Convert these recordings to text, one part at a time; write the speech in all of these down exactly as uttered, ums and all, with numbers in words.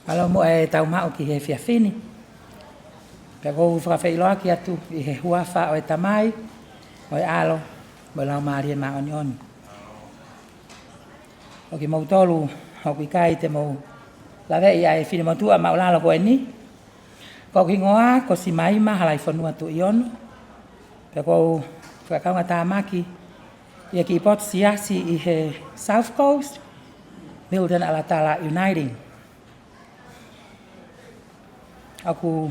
Mālō muʻa ʻetau maʻu ki he efiafi ni. Pea ʻoku ou fakafeʻiloaki atu ʻi he huafa ʻo e Tamai, mo e ʻAlo, mo e Laumālie Māʻoniʻoni. ʻO kimoutolu ʻoku ʻikai te mou laveʻi ʻa e finemotuʻa māʻulalo ko eni, ko hoku hingoa ko Simaima Halaifonua Tuʻiono. Pea ʻoku ou fakakaungātāmaki ʻi he kiʻi potu siasi ʻi he South Coast, Milton ʻAlatala Uniting. ʻOku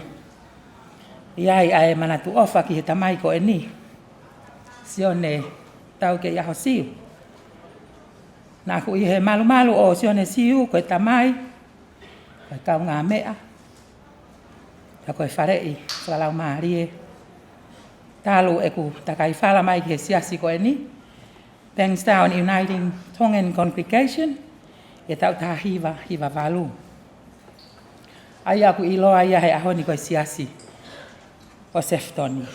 ʻi ai ʻa e manatu ʻofa ki he tamai ko eni, Sione Taukeiʻaho Siu. Naʻa ku ʻi he malumalu ʻo Sione Siu ko e tamai, ko e kaungāmeʻa, pea ko e faleʻi fakalaumālie. Talu ʻeku takai fala mai ki he siasi ko eni, Bankstown Uniting Tongan Congregation, ʻi he taʻu taha hiva hiva valu. ʻA ia ʻoku ʻiloa ia he ʻaho ni ko e siasi ʻo Sefitoni.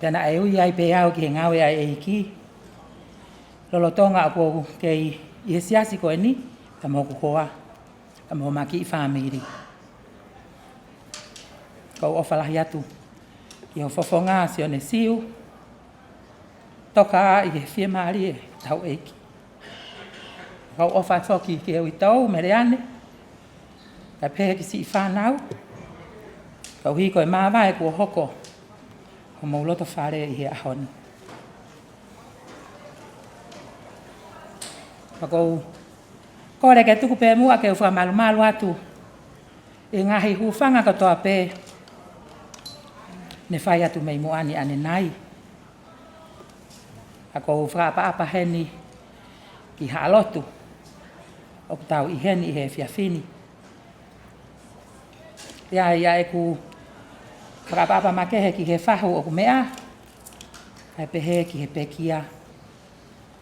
Pea naʻe ui ai pē au ki he ngāue ʻa e ʻEiki, lolotonga ʻoku ou kei ʻi he siasi ko eni, ka mo hoku hoa, ka mo homau kiʻi fāmili. ʻOku ou ʻofa lahi atu ki ho fofonga Sione Siu, toka ʻi he fiemālie ʻetau ʻEiki. ʻOku ou ʻofa foki ki he uitou Meleane, kae pehē ki siʻi fānau, koeʻuhi ko e māvae kuo hoko homou loto fale ʻi he ʻaho ni. Pea ʻoku ou kole ke tuku pē muʻa ke u fakamalumalu atu ʻi he ngaahi hūfanga kotoa pē ne fai atu mei muʻa ni ʻanenai. Pea ʻoku ou fakaʻapaʻapa heni ki Haʻa Lotu ʻoku tau ʻi heni ʻi he efiafi ni. ʻI ai ʻa ʻeku fakaʻapaʻapa makehe ki he fahu ʻoku meʻa, kae pehē ki he pekia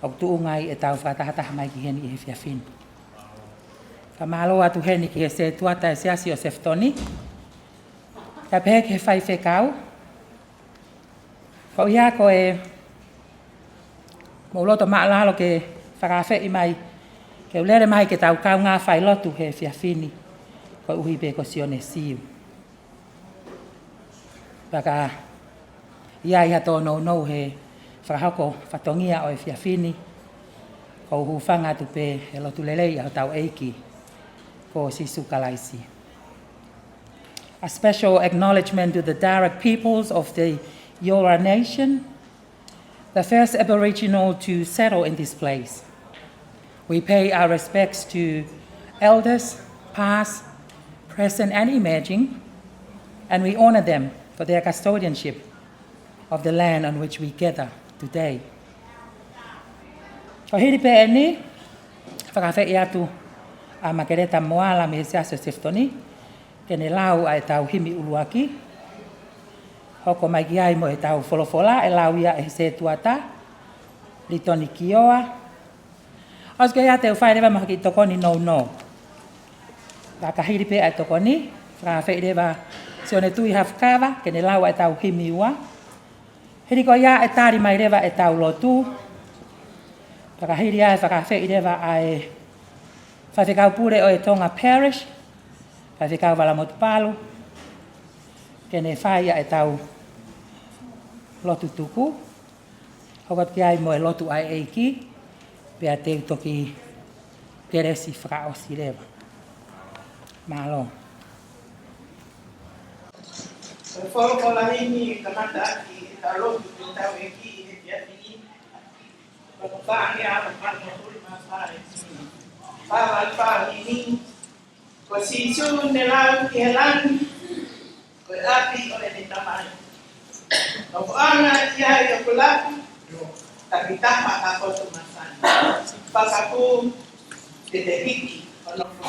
ʻoku tuʻunga ai ʻetau fakatahataha mai ki heni ʻi he efiafi ni. Fakamālō atu heni ki he sētuata ʻo e siasi ʻo Sefitoni, kae pehē ki he faifekau, koeʻuhi ko e mou loto māʻulalo ke fakaafeʻi mai, ke u lele mai ke tau kaungā failotu he efiafi ni, koeʻuhi pē ko Sione Siu. Pea ka ʻi ai ha tōnounou he fakahoko fatongia ʻo e efiafi ni, ʻoku ou hūfanga atu pē he lotu lelei ʻa hotau ʻEiki ko Sīsū Kalaisi. A special acknowledgement to the Darug peoples of the Eora Nation, the first Aboriginal to settle in this place. We pay our respects to elders, past, present, and emerging, and we honor them for their custodianship of the land on which we gather today. Ko e hili pē eni, fakaafeʻi atu ʻa Makeleta Moala mei he siasi ʻo Sefitoni, ke ne lau ʻa ʻetau himi ʻuluaki. Hoko mai ki ai mo ʻetau folofola, ʻe lau ia ʻe he sētuata, Litoni Kioa. ʻOsi ko ia te u fai leva mo ha kiʻi tokoni nounou. Pea ka hili pē ʻa e tokoni, fakaafeʻi leva Sione Tui Hafu Kava, ke ne lau ʻa ʻetau himi ua. Hili ko ia ʻe tali mai leva ʻetau lotu. Pea ka hili ai fakaafeʻi leva ʻa e Faifekau Pule ʻo e Tonga Parish, Faifekau Valamotupalu, ke ne fai ʻa ʻetau lotu tuku. Hoko atu ki ai mo e lotu ʻa e ʻEiki, pea te u toki kelesi fakaʻosi leva. Mālō. Ko e folofola ʻeni ʻe kamata ʻaki ʻetau lotu ki hotau ʻEiki ʻi he efiafi ni. Ko e fāngeau mano hulu mā fā ʻeni. Fā mā fā ʻeni. Ko Sīsū ne lau ki he langi, ko e ʻapi ʻo ʻene Tamai. Nofoʻanga ʻi ai ʻoku laku, takitaha ʻa e potu masani. Fakapū, te te hiki, ʻo nofo.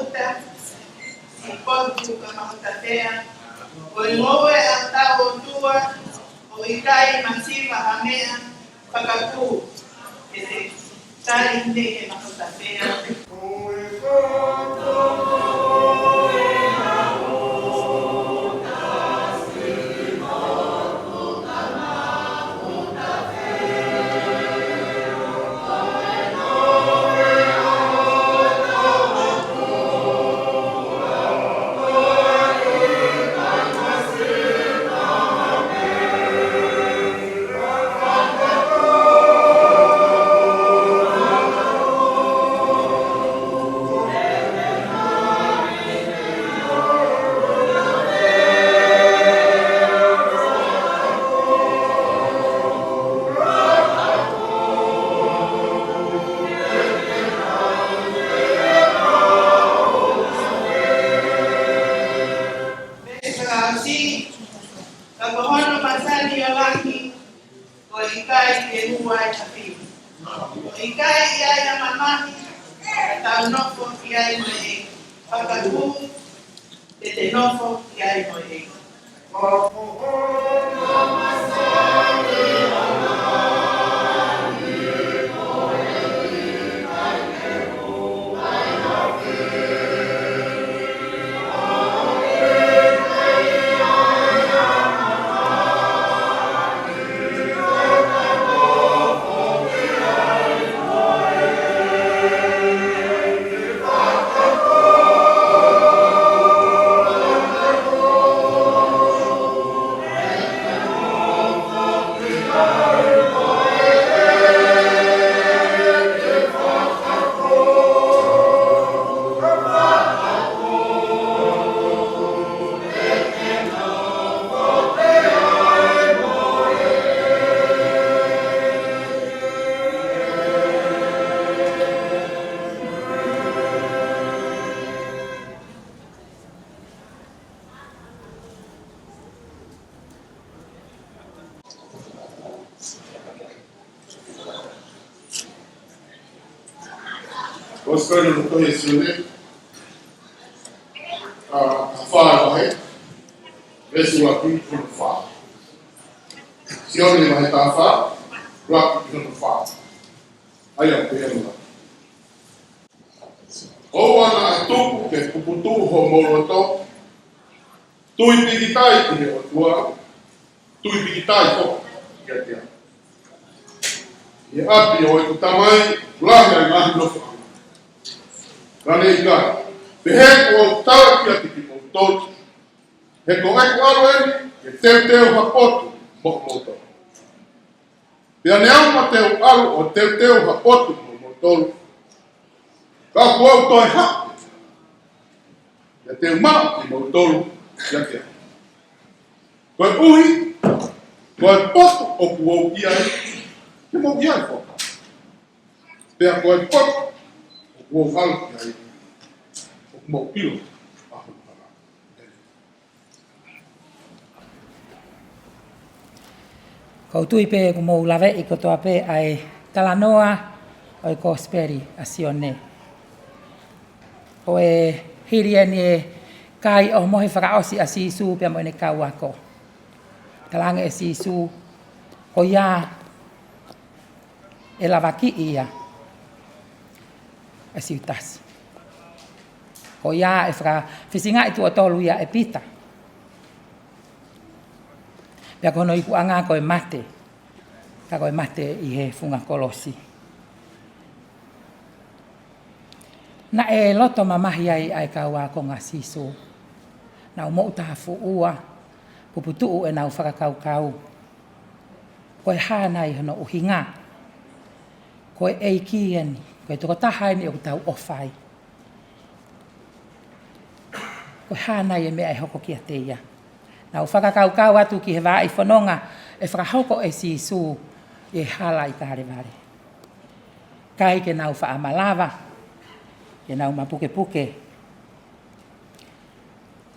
Mahuta, siʻi potu ka mahuta pea, ko e ngoue ʻa hotau ʻOtua, ʻo ʻikai masiva ha meʻa, fakakū, ke te tali ni ke mahuta pea. Ka ko hono masani ʻo langi, ʻoku ʻikai ke hū ai ha fili. ʻOku ʻikai ʻi ai ha mamahi, ka tau nofo ʻi ai mo e fakakū, ke te nofo ʻi ai mo e. Kosipeli ʻa e tohi ʻa Sione, ʻa, ʻa e fā vahe, veesi ʻuluaki ki hono fā. Sione vahe taha fā, ʻuluaki ki hono fā. ʻA ia ʻoku pehē ni. ʻOua naʻa tuku ke puputuʻu homou loto, tui pīkitai ki he ʻOtua, tui pīkitai foki kiate au. ʻI he ʻapi ʻo ʻeku Tamai, ʻoku lahi ʻa e ngaahi nofoʻanga. Ka ne ʻikai, pehē ʻoku ou tala kiate kimoutolu, he ko ʻeku ʻalu eni, ke teuteu ha potu moʻomoutolu. Pea neongo te u ʻalu ʻo teuteu ha potu moʻomoutolu, ka ʻoku ou toe haʻu, pea te u maʻu kimoutolu kiate au. Koeʻuhi, ko e potu ʻoku ou ʻi ai, te mou ʻi ai foki. Pea ko e potu ʻoku ou ʻalu ki ai, ʻoku mou ʻilo ʻa hono hanga. ʻOku ou tui pē kuo mou laveʻi kotoa pē ʻa e talanoa ʻo e Kosipeli ʻa Sione. ʻO e hili eni e kai ʻohomohe fakaʻosi ʻa Sīsū pea mo ʻene kau ako. Talaange ʻe Sīsū, ko ia ʻe lavakiʻi ia ʻe Siutasi. Ko ia ʻe fakafisingaʻi tuʻo tolu ia ʻe Pita. Pea ko hono ikuʻanga ko e mate. Ka ko e mate ʻi he funga kolosi. Naʻe loto mamahi ai ʻa e kau ākonga ʻa Sīsū. Nau moʻutāfuʻua, puputuʻu ʻenau fakakaukau. Ko e hā nai hono ʻuhinga? Ko e ʻEiki eni, ko e tokotaha eni ʻoku tau ʻofa ai. Ko e hā nai e meʻa ʻe hoko kiate ia? Nau fakakaukau atu ki he vaʻa fononga ʻe fakahoko ʻe Sīsū ʻi he hala ʻi Kalevale. ʻIkai ke nau faʻa malava ke nau mapukepuke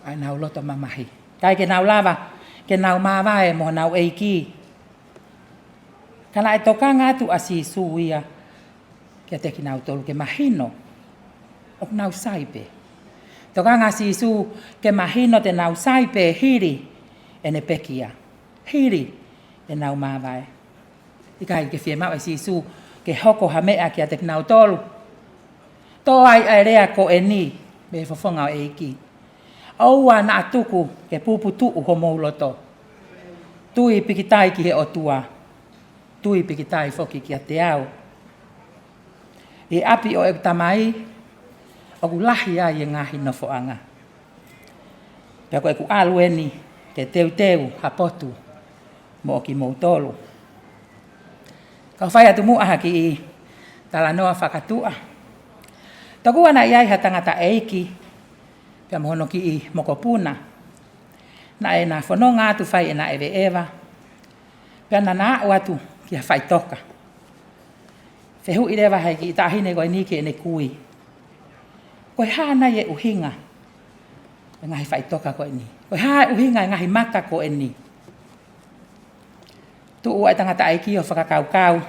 ʻa ʻenau loto mamahi. ʻIkai ke nau lava ke nau māvae mo honau ʻEiki. Ka naʻe tokanga atu ʻa Sīsū ia kiate kinautolu ke mahino ʻoku nau sai pē. Tokanga Sīsū ke mahino te nau sai pē hili ʻene pekia, hili ʻenau māvae. ʻIkai ke fiemaʻu ʻe Sīsū ke hoko ha meʻa kiate kinautolu. Toʻo ai ʻa e lea ko eni mei he fofonga ʻo e ʻEiki: ʻOua naʻa tuku ke puputuʻu homou loto. Tui pikitai ki he ʻOtua. Tui pikitai foki kiate au. ʻI he ʻapi ʻo ʻeku Tamai ʻoku lahi ai e ngaahi nofoʻanga. Pea ko ʻeku ʻalu eni ke teuteu ha potu moʻo kimoutolu. Kau fai atu muʻa ha kiʻi talanoa fakatuʻa. Tokua naʻe ʻi ai ha tangataʻeiki pea mo hono kiʻi mokopuna. Naʻe na fononga atu fai ʻena ʻeveʻeva. Pea na na aʻu atu ki ha faʻitoka. Fehuʻi leva ʻe he kiʻi taʻahine ko eni ki heʻene kui: Ko e hā nai e ʻuhinga e ngaahi faʻitoka ko eni? Ko e hā e ʻuhinga e ngaahi maka ko eni? Tuʻu ʻa e tangataʻeiki ʻo fakakaukau.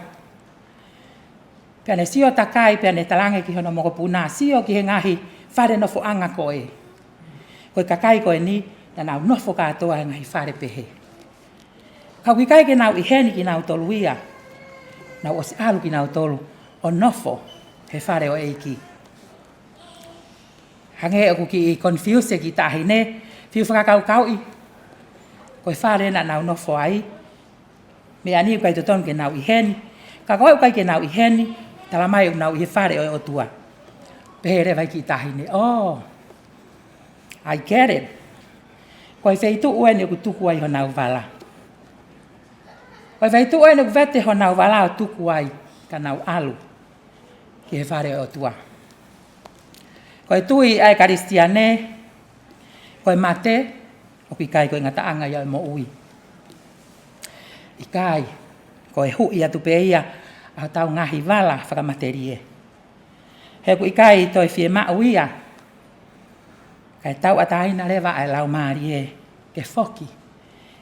Pea ne sio takai, pea ne talaange ki hono mokopuna: Sio ki he ngaahi fale nofoʻanga ko ē. Ko e kakai ko eni, naʻa nau nofo kātoa he ngaahi fale pehē. Ka ʻoku ʻikai ke nau ʻi heni kinautolu ia. Nau ʻosi ʻalu kinautolu ʻo nofo he fale ʻo e ʻEiki. Hangē ʻoku kiʻi confuse e kiʻi taʻahine, fiu fakakaukauʻi ko e fale naʻa nau nofo ai. Meʻa ni ʻoku ʻikai totonu ke nau ʻi heni. Ka ko e ʻoku ʻikai ke nau ʻi heni, talamai ʻoku nau ʻi he fale ʻo e ʻOtua. Pehē leva e kiʻi taʻahine: Oh, I get it. Ko e feituʻu eni ʻoku tuku ai honau vala. Ko e feituʻu eni ʻoku vete honau vala ʻo tuku ai ka nau ʻalu ki he fale ʻo e ʻOtua. Ko e tui ʻa e Kalisitiane, ko e mate ʻoku ʻikai ko e ngataʻanga ia ʻo e moʻui. ʻIkai, ko e huʻi atu pē ia ʻa hotau ngaahi vala fakamatelie. He ʻoku ʻikai toe fiemaʻu ia, kae tauʻatāina leva ʻa e laumālie ke foki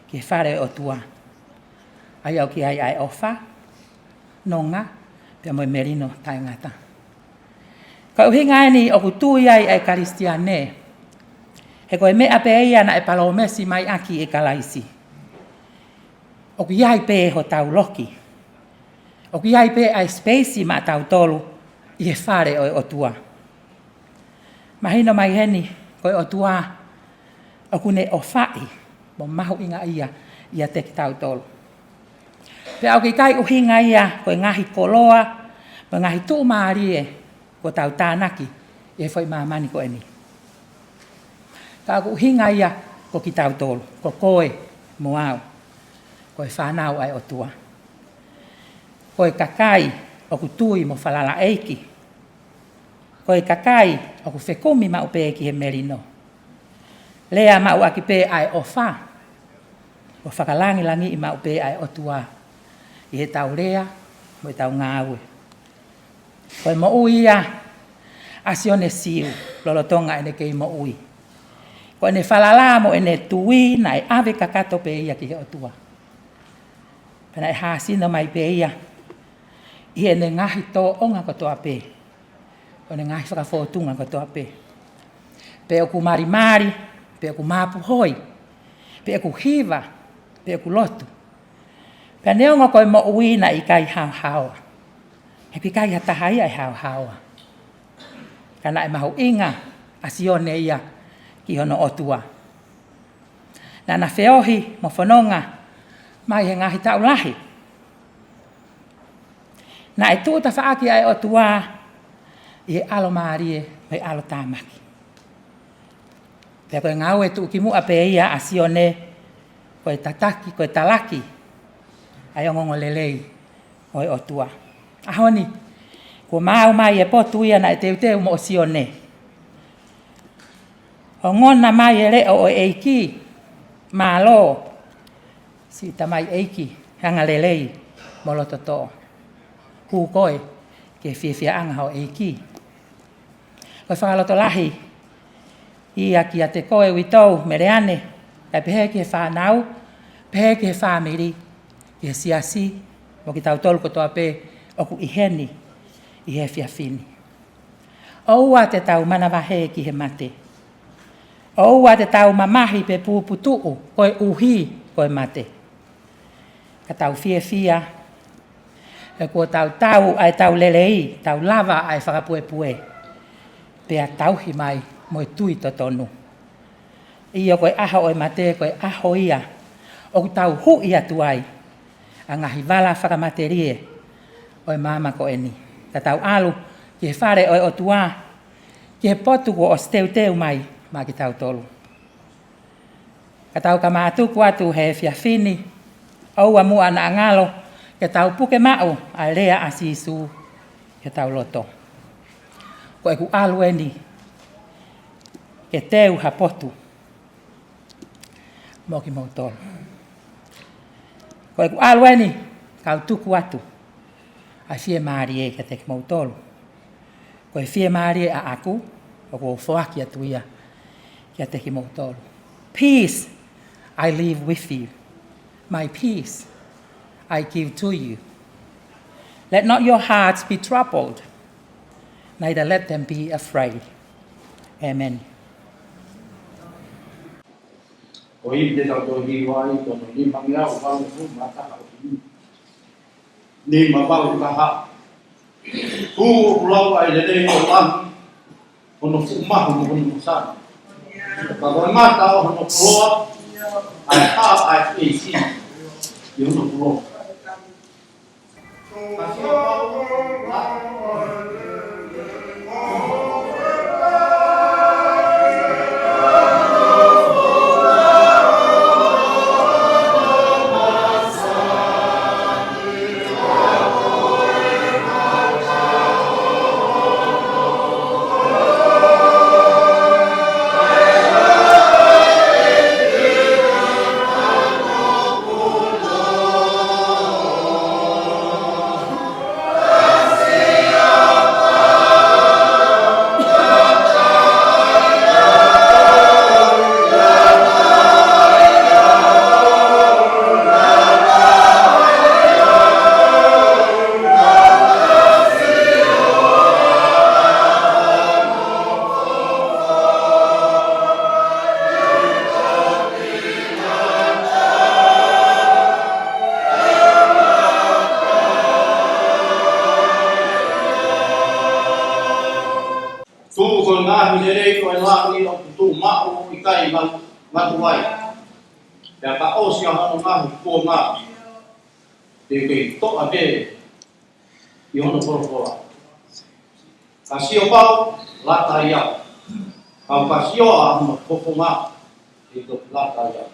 ki he fale ʻo e ʻOtua. ʻA ia ʻoku ʻi ai ʻa e ʻofa, nonga, pea mo e melino taʻengata. Ko e ʻuhinga eni ʻoku tui ai ʻa e Kalisitiane, he ko e meʻa pē ia naʻe palōmesi mai ʻaki ʻe Kalaisi. ʻOku ʻi ai pē hotau loki. ʻOku ʻi ai pē ʻa e space maʻatautolu ʻi he fale ʻo e ʻOtua. Mahino mai heni, ko e ʻOtua ʻoku ne ʻofaʻi mo mahuʻingaʻia ʻiate kitautolu. Pea ʻoku ʻikai ʻuhinga ia ko e ngaahi koloa mo e ngaahi tuʻumālie kuo tau tānaki ʻi he foʻi māmani ko eni. Ka ʻoku ʻuhinga ia ko kitautolu, ko koe mo au, ko e fānau ʻa e ʻOtua. Ko e kakai ʻoku tui mo falala ʻEiki. Ko e kakai ʻoku fekumi maʻu pē ki he melino. Lea maʻu ʻaki pē ʻa e ʻofa, ʻo fakalangilangiʻi maʻu pē ʻa e ʻOtua ʻi heʻetau lea mo ʻetau ngāue. Ko e moʻui ia ʻa Sione Siu lolotonga ʻene kei moʻui. Ko ʻene falala mo ʻene tui naʻe ʻave kakato pē ia ki he ʻOtua. Pea naʻe hāsino mai pē ia ʻi heʻene ngaahi tōʻonga kotoa pē, ʻo ʻene ngaahi fakafōtunga kotoa pē. Pe ʻoku malimali, pe ʻoku māpuhoi, pe ʻoku hiva, pe ʻoku lotu. Pea neongo ko e moʻui naʻe ʻikai haohaoa. He ʻoku ʻikai ha taha ia ʻe haohaoa. Ka naʻe mahuʻinga ʻa Sione ia ki hono ʻOtua. Naʻa na feohi mo fononga mai he ngaahi taʻu lahi. Naʻe tuʻu tafaʻaki ʻa e ʻOtua ʻi he ʻalomālie mo e ʻalotāmaki. Pea ko e ngāue tuʻukimuʻa pē ia ʻa Sione, ko e tataki, ko e talaki ʻa e ongoongolelei ʻo e ʻOtua. ʻAho ni, kuo maau mai e potu ia naʻe teuteu moʻo Sione. Ongona mai e leʻo ʻo e ʻEiki, mālō, siʻi tamaioʻeiki, angalelei mo lototoʻa. Hū koe ki he fiefiaʻanga ʻo e ʻEiki. Ko e fakalotolahi ia kiate koe uitou Meleane, kae pehē ki he fānau, pehē ki he fāmili, ki he siasi, mo kitautolu kotoa pē ʻoku ʻi heni ʻi he efiafi ni. ʻOua te tau manavahē ki he mate. ʻOua te tau mamahi pe puputuʻu koeʻuhi ko e mate. Ka tau fiefia he kuo tau tau ʻa ʻetau lelei, tau lava ʻa e fakapuepue, pea tauhi mai mo e tui totonu. ʻIo, ko e ʻaho ʻo e mate, ko e ʻaho ia ʻoku tau huʻi atu ai ʻa e ngaahi vala fakamatelie ʻo e māmani ko eni, ka tau ʻalu ki he fale ʻo e ʻOtua, ki he potu kuo ʻosi teuteu mai maʻa kitautolu. Ka tau ka mātuku atu he efiafi ni, ʻoua muʻa naʻa ngalo ke tau puke maʻu ʻa e lea ʻa Sīsū ki hotau loto: Ko ʻeku ʻalu eni ke teu ha potu mo kimoutolu. Ko ʻeku ʻalu eni kau tuku atu ʻa e fiemālie kiate kimoutolu. Ko e fiemālie ʻaʻaku ʻoku ou foaki atu ia kiate kimoutolu. Peace I leave with you. My peace I give to you. Let not your hearts be troubled, neither let them be afraid. Amen. Ko e te tau toe hiva ai, ko hono nima ngeau valu hongofulu mā taha ʻo e himi. Nima valu taha. Tuʻu ʻo lau ʻa e lelei ʻo langi, hono fuʻu mahu mo hono masani. Ka ko e mata ʻo hono koloa, ʻa e hā ʻa e ʻEiki ʻi hono koloa. Tuʻu ko e ngaahi lelei ʻo e langi ʻoku tuʻu maʻu ʻikai ngatu, ngatu ai. Pea ka ʻosi ʻa hono ngaahi kuonga, te u kei toʻa pē ʻi hono folofola. Ka sio pau, lata ia. Ka u ka sio ʻa hono fofonga, te u toki lata ia.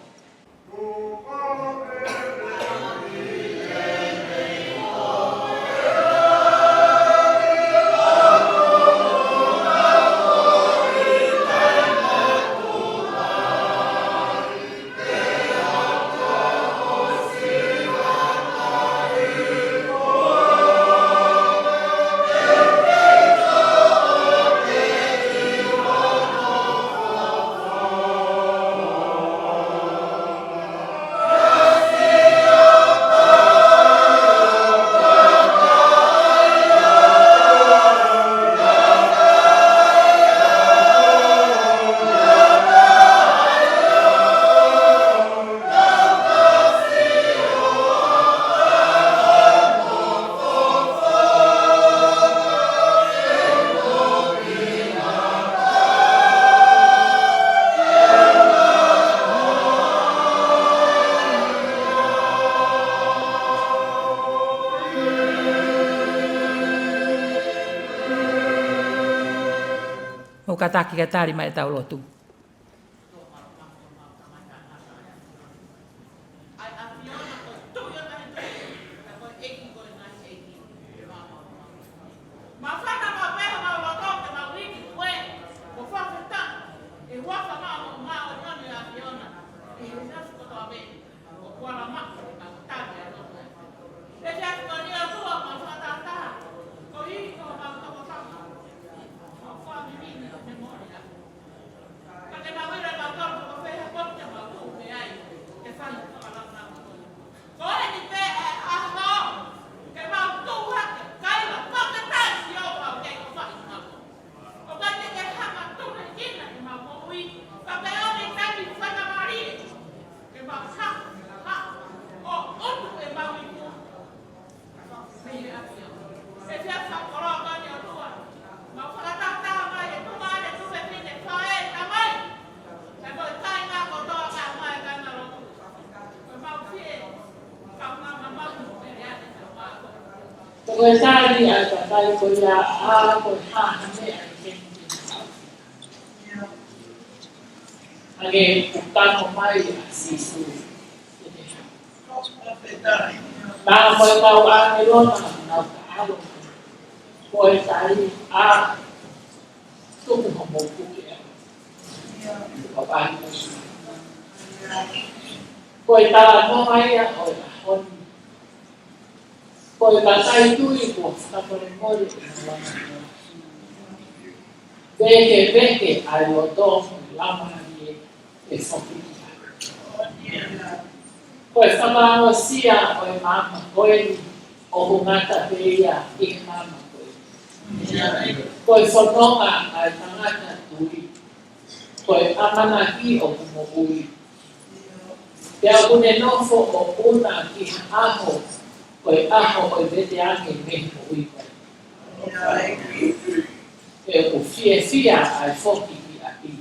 ʻOku kātaki ke tali mai ʻetau lotu. Ko e tali ʻa e kakai ko ia, ʻa ko e hā ha meʻa ʻe kei te tau. Hangē ko e tali mai ʻa Sīsū. Naʻa mo e kau ʻāngelo naʻa nau taʻalo. Ko e tali ʻa tuku homo puke ʻa. Ko e talanoa ia ʻo e ʻaho ni. Ko e kakai tui kuo fakamolemole ʻenau angahala. Vekeveke ʻa e loto mo e laumālie ʻe foki ki ai. Ko e fakaongosia ʻo e maama ko eni ʻoku ngata pē ia ʻi he maama ko eni. Ko e fononga ʻa e tangata tui. Ko e ʻamanaki ʻoku moʻui. Pea ʻoku ne nofo ʻo ʻuna ki he ʻaho, ko e ʻaho ʻo e veteange mei he moʻui ko eni. Pea ʻoku fiefia ʻa e foki ki ʻapi.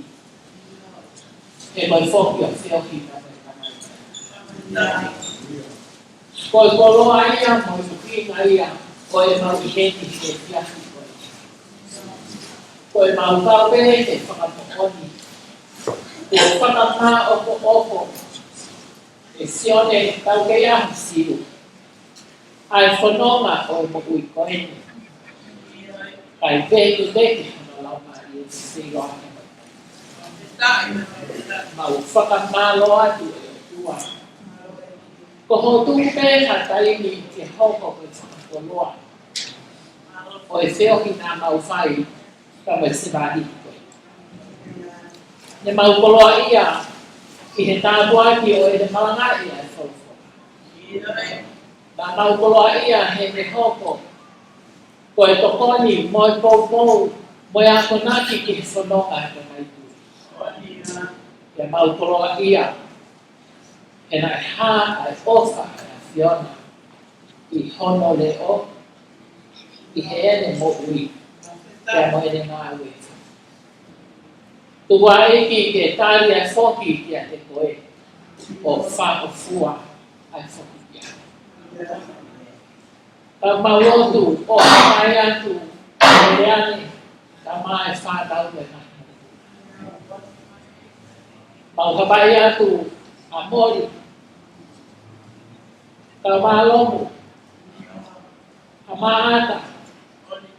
He ko e foki ʻo feohi ka mo e tangata. Ko e koloa ia mo e ʻuhinga ia ʻo ʻemau ʻi heni he efiafi ko eni. Ko ʻemau kau pē he fakamoʻoni. Kuo fakamāʻopoʻopo ʻe Sione Taukeiʻaho Siu ʻa e fononga ʻo e moʻui ko eni. Kae vekeveke hono laumālie ʻi he seiloa. Mau fakamālō atu ʻe ʻOtua. Ko hoʻo tuku pē ha taimi ke hoko ko e fakakoloa ʻo e feohi naʻa mau fai ka mo e sevāniti ko ē. Ne mau koloaʻia ʻi he tāpuaki ʻo ʻene malangaʻi ʻa e folofola. Naʻa mau koloaʻia heʻene hoko ko e tokoni mo e poupou mo e akonaki ki he fononga ʻa e kakai tui. Pea mau koloaʻia he naʻe hā ʻa e ʻofa ʻa e ʻAfiona ʻi hono leʻo, ʻi heʻene moʻui, pea mo ʻene ngāue. Tuku ā ʻEiki ke tali ʻa e foki kiate koe, ʻo fāʻofua ʻa e foki kiate koe. Ka mau lotu ʻo hapai atu ʻa Leane, ka mai fātau e mahi. Mau hapai atu ʻa Moli, ka Mālomu, ʻa Maata,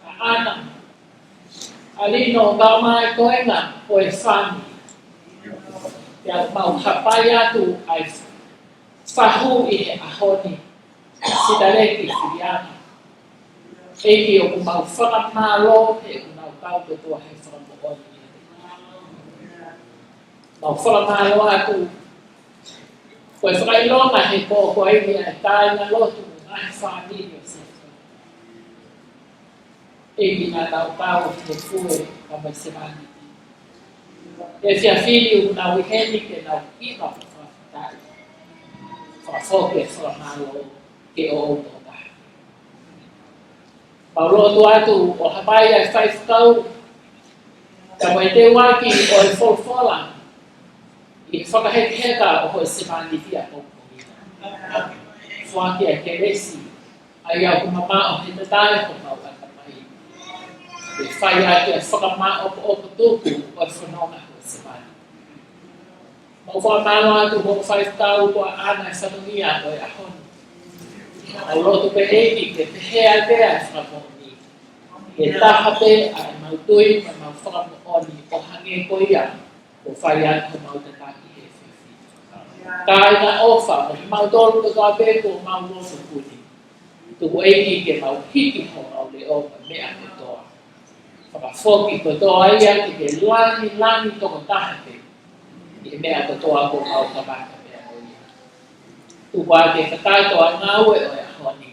ʻa ʻAna, ʻa Lino, ka mai ko ena ko e fāmili. Pea mau hapai atu ʻa e fahu ʻi he ʻaho ni, Sitaleki Filiana. ʻEiki ʻoku mau fakamālō he ʻoku nau kau kotoa he fakamoʻoni. Mau fakamālō atu ko e fakaʻilonga he ko ko ai ʻa e kāinga lotu mo e ngaahi fāmili ʻo Sēkope. ʻEiki naʻa nau kau he fue ka mai sevāniti. ʻE fiefia ʻoku nau ʻi heni ke nau kiʻi fakafetaʻi. Fakafoki e fakamālō ke ʻoʻou tokotaha. Mau lotu atu ʻo hapai ʻa e faifekau, ka mai teuaki ʻo e folofola, ʻi he fakahekeheka ʻo e sevāniti ʻa Poupou. Foaki ʻa e kelesi, ʻa ia ʻoku mamaʻo he tatae ʻo homau ʻatamai. ʻE fai ʻaki ʻa e fakamāʻopoʻopo tuku ʻo e fononga ʻo e sevāniti. Mau fakamālō atu hoʻo faifekau ko ʻAna ʻi he fatongia ʻo e ʻaho ni. Mau lotu pē ʻEiki ke pehē ai pē ʻa e fakamoʻoni. Ke taha pē ʻa ʻemau tui mo ʻemau fakamoʻoni ʻo hangē ko ia kuo fai atu homau tataki he efiafi. Kāinga ʻofa, mo kimautolu kotoa pē kuo mau lotu kuni. Tuku ʻEiki ke mau hiki homau leʻo mo e meʻa kotoa. Fakafoki kotoa ia ke ke langilangi tokotaha pē ʻi he meʻa kotoa kuo mau kamata pea mo ia. Tuku ā ke kakato ʻa e ngāue ʻo e ʻaho ni,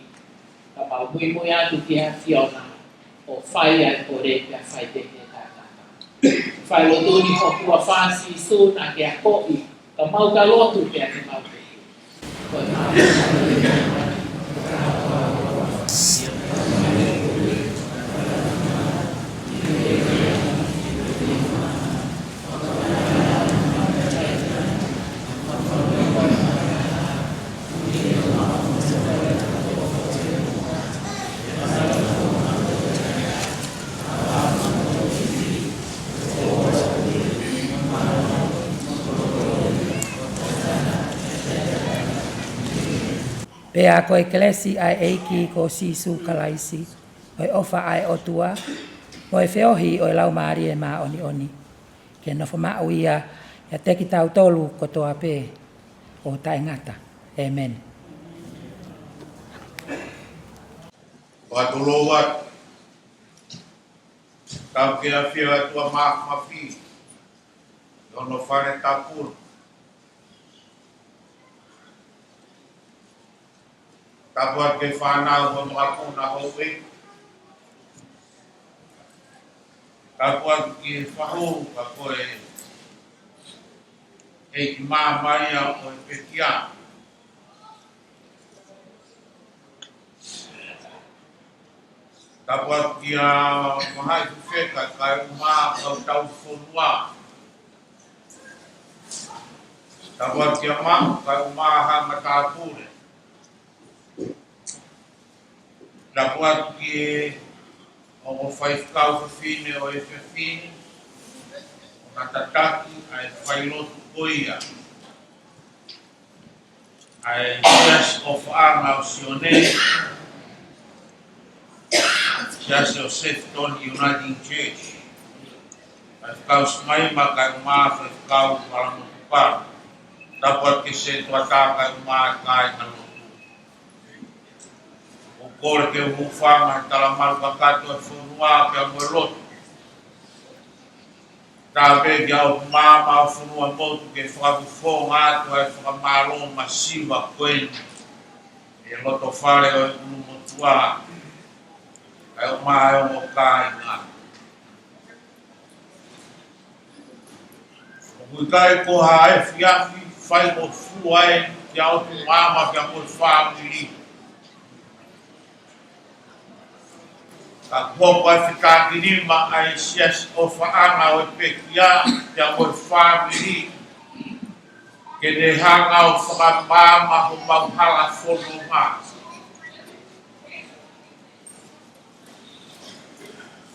ka mau muimui atu ki he ʻAfiona ʻo fai ʻa e kole pea fai pē ke tataki. Fai lotu ni ʻi he huafa ʻo Sīsū naʻa ke akoʻi, ka mau ka lotu pea ke mau pehē. Pea ko e kelesi ʻa e ʻEiki ko Sīsū Kalaisi, ʻo e ʻofa ʻa e ʻOtua, ʻo e feohi ʻo e Laumālie Māʻoniʻoni, ke nofo maʻu ia ʻiate kitautolu kotoa pē ʻo taʻengata. ʻĒmeni. Fakatulou atu. Tapu ki he ʻafio ʻa e ʻOtua Māfimafi ʻi hono fale tapu. Tapu atu ki he fānau ʻo e makapuna houʻeiki. Tapu atu ki he fahu, ka ko e ʻeikimāmani ʻo e pekia. Tapu atu ki he Mahaʻi Fefeka kae ʻumaʻā kau tauhi fonua. Tapu atu ki he Maʻu kae ʻumaʻā haʻa matāpule. Tapu atu ki he ongo faifekau fefine ʻo e efiafi ni, ʻo na tataki ʻa e failotu ko ia ʻa e Siasi ʻOfaʻanga ʻo Sione, Siasi ʻo Sefitoni Uniting Church, Faifekau Simaima kae ʻumaʻā Faifekau Falamotupalu. Tapu atu ki he sētuata kae ʻumaʻā e kāingalotu. ʻOku ou kole ke u hūfanga he talamalu kakato ʻo e fonua pea mo e lotu. Tapu pē ki he ʻOtu Māmā ʻo e Fonuamotu ke fakafofonga atu ʻa e fakamālō masiva ko eni ʻi he loto fale ʻo e ʻulumotuʻa, kae ʻumaʻā e ongo kāinga. ʻOku ʻikai ko ha efiafi faingofua eni ki he ʻOtu Māmā pea mo e fāmili. Ka kuo hoko ʻa e fetakinima ʻa e Siasi ʻOfaʻanga ʻo e pekia pea mo e fāmili, ke ne hanga ʻo fakamaama homau hala fononga.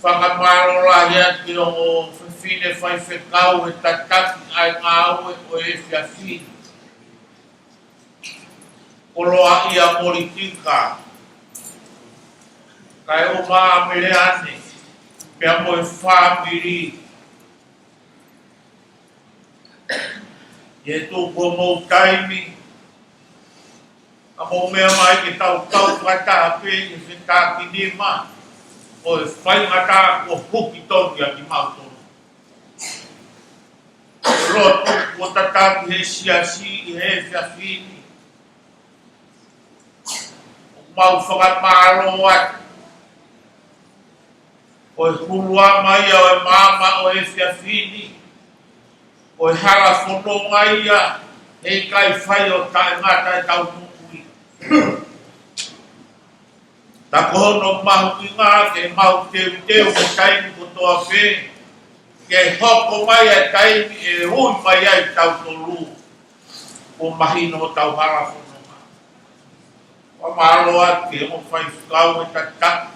Fakamālō lahi atu ki he ongo fefine faifekau he tataki ʻa e ngāue ʻo e efiafi ni. Koloaʻia Molitika, kae ʻumaʻā Meleane, pea mo e fāmili. ʻI he tuku homou taimi, ʻa mou meʻa mai ke tau tau fakataha pē ʻi he fetakinima ʻo e faingataʻa kuo huki tonu ʻiate kimautolu. Lotu kuo tataki he siasi ʻi he efiafi ni. ʻOku mau fakamālō atu. Ko e huluʻanga ia ʻo e maama ʻo e efiafi ni, ko e hala fononga ia, heʻikai fai ʻo taʻengata ʻetau moʻui. Ka ko hono mahuʻinga ke mau teuteu he taimi kotoa pē, ke hoko mai ʻa e taimi ʻe ui mai ai kitautolu, ʻo mahino hotau hala fononga. Fakamālō atu ki he ongo faifekau he tataki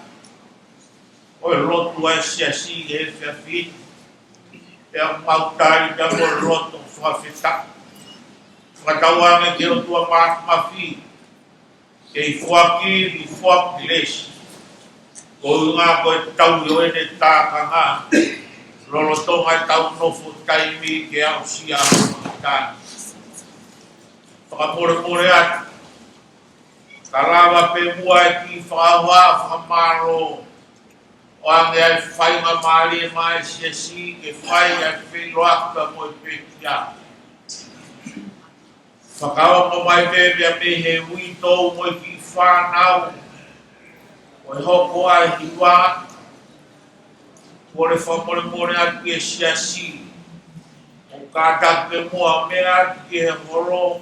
ʻo e lotu ʻa e siasi he efiafi ni. Pea mau tali pea mo e loto fakafetaʻi. Fakatauange ki he ʻOtua Māfimafi ke ne foaki, ne foaki lesi. Ko e ʻuhinga ko e tauhi ʻo ʻene tākanga lolotonga ʻetau nofo taimi ke aʻusia ʻa e tani. Fakamolemole atu. Ka lava pē muʻa e kiʻi fakaʻofa fakamālō ʻo ʻoange ʻa e faingamālie maʻa e siasi ke fai ʻa e feʻiloaki mo e pekia. Fakaongo mai pē pea mei he uitou mo e kiʻi fānau ʻo e hoko ʻa e hiva. Kole fakamolemole atu ki he siasi ʻo kātaki pē muʻa mei he holo,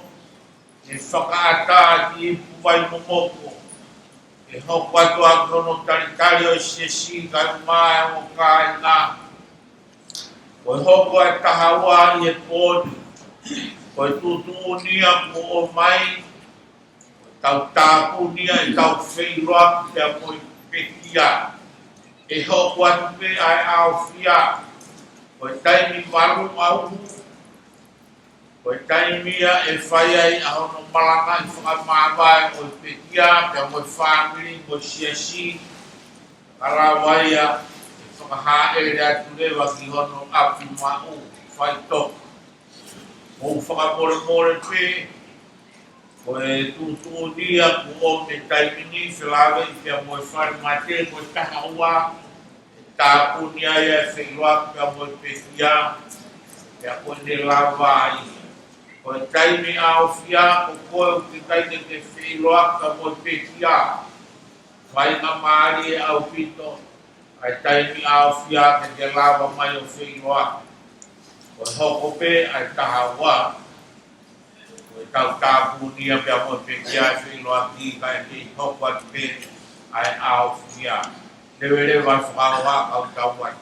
ʻe fakaʻatā ki he ipu vai momoko. ʻE hoko atu ʻa hono talitali ʻo e siasi kae ʻumaʻā ʻa e ongo kāinga. Ko e hoko ʻa e taha ua ʻi he pō ni. Ko e tuʻutuʻuni ia kuo ʻomai, ko ʻetau tāpuni ia ʻetau feʻiloaki pea mo e pekia. ʻE hoko atu pē ʻa e ʻaofia. Ko e taimi valu ʻaho, Ko e taimi ia ʻe fai ai ʻa hono malangaʻi fakamāvae ʻo e pekia, pea mo e fāmili, mo e siasi, ka lava ia ʻe fakahāʻele atu leva ki hono ʻapi maʻu faʻitoka. Mou fakamolemole pē, ko e tuʻutuʻuni ia kuo ʻomi he taimi ni felāveʻi pea mo e fale mate, ko e taha ua, ʻe tāpuni ai ʻa e feʻiloaki pea mo e pekia, pea ko ʻene lava ai. Ko e taimi ʻaofia, ko koe ʻoku ʻikai ke ke feʻiloaki pea mo e pekia, faingamālie ʻaupito ʻa e taimi ʻaofia ke ke lava mai ʻo feʻiloaki. Ko e hoko pē ʻa e taha ua, ko e tau tāpuni ia pea mo e pekia ʻa e feʻiloaki, kae kei hoko atu pē ʻa e ʻaofia. Leveleva e fakahoha kau tau ai.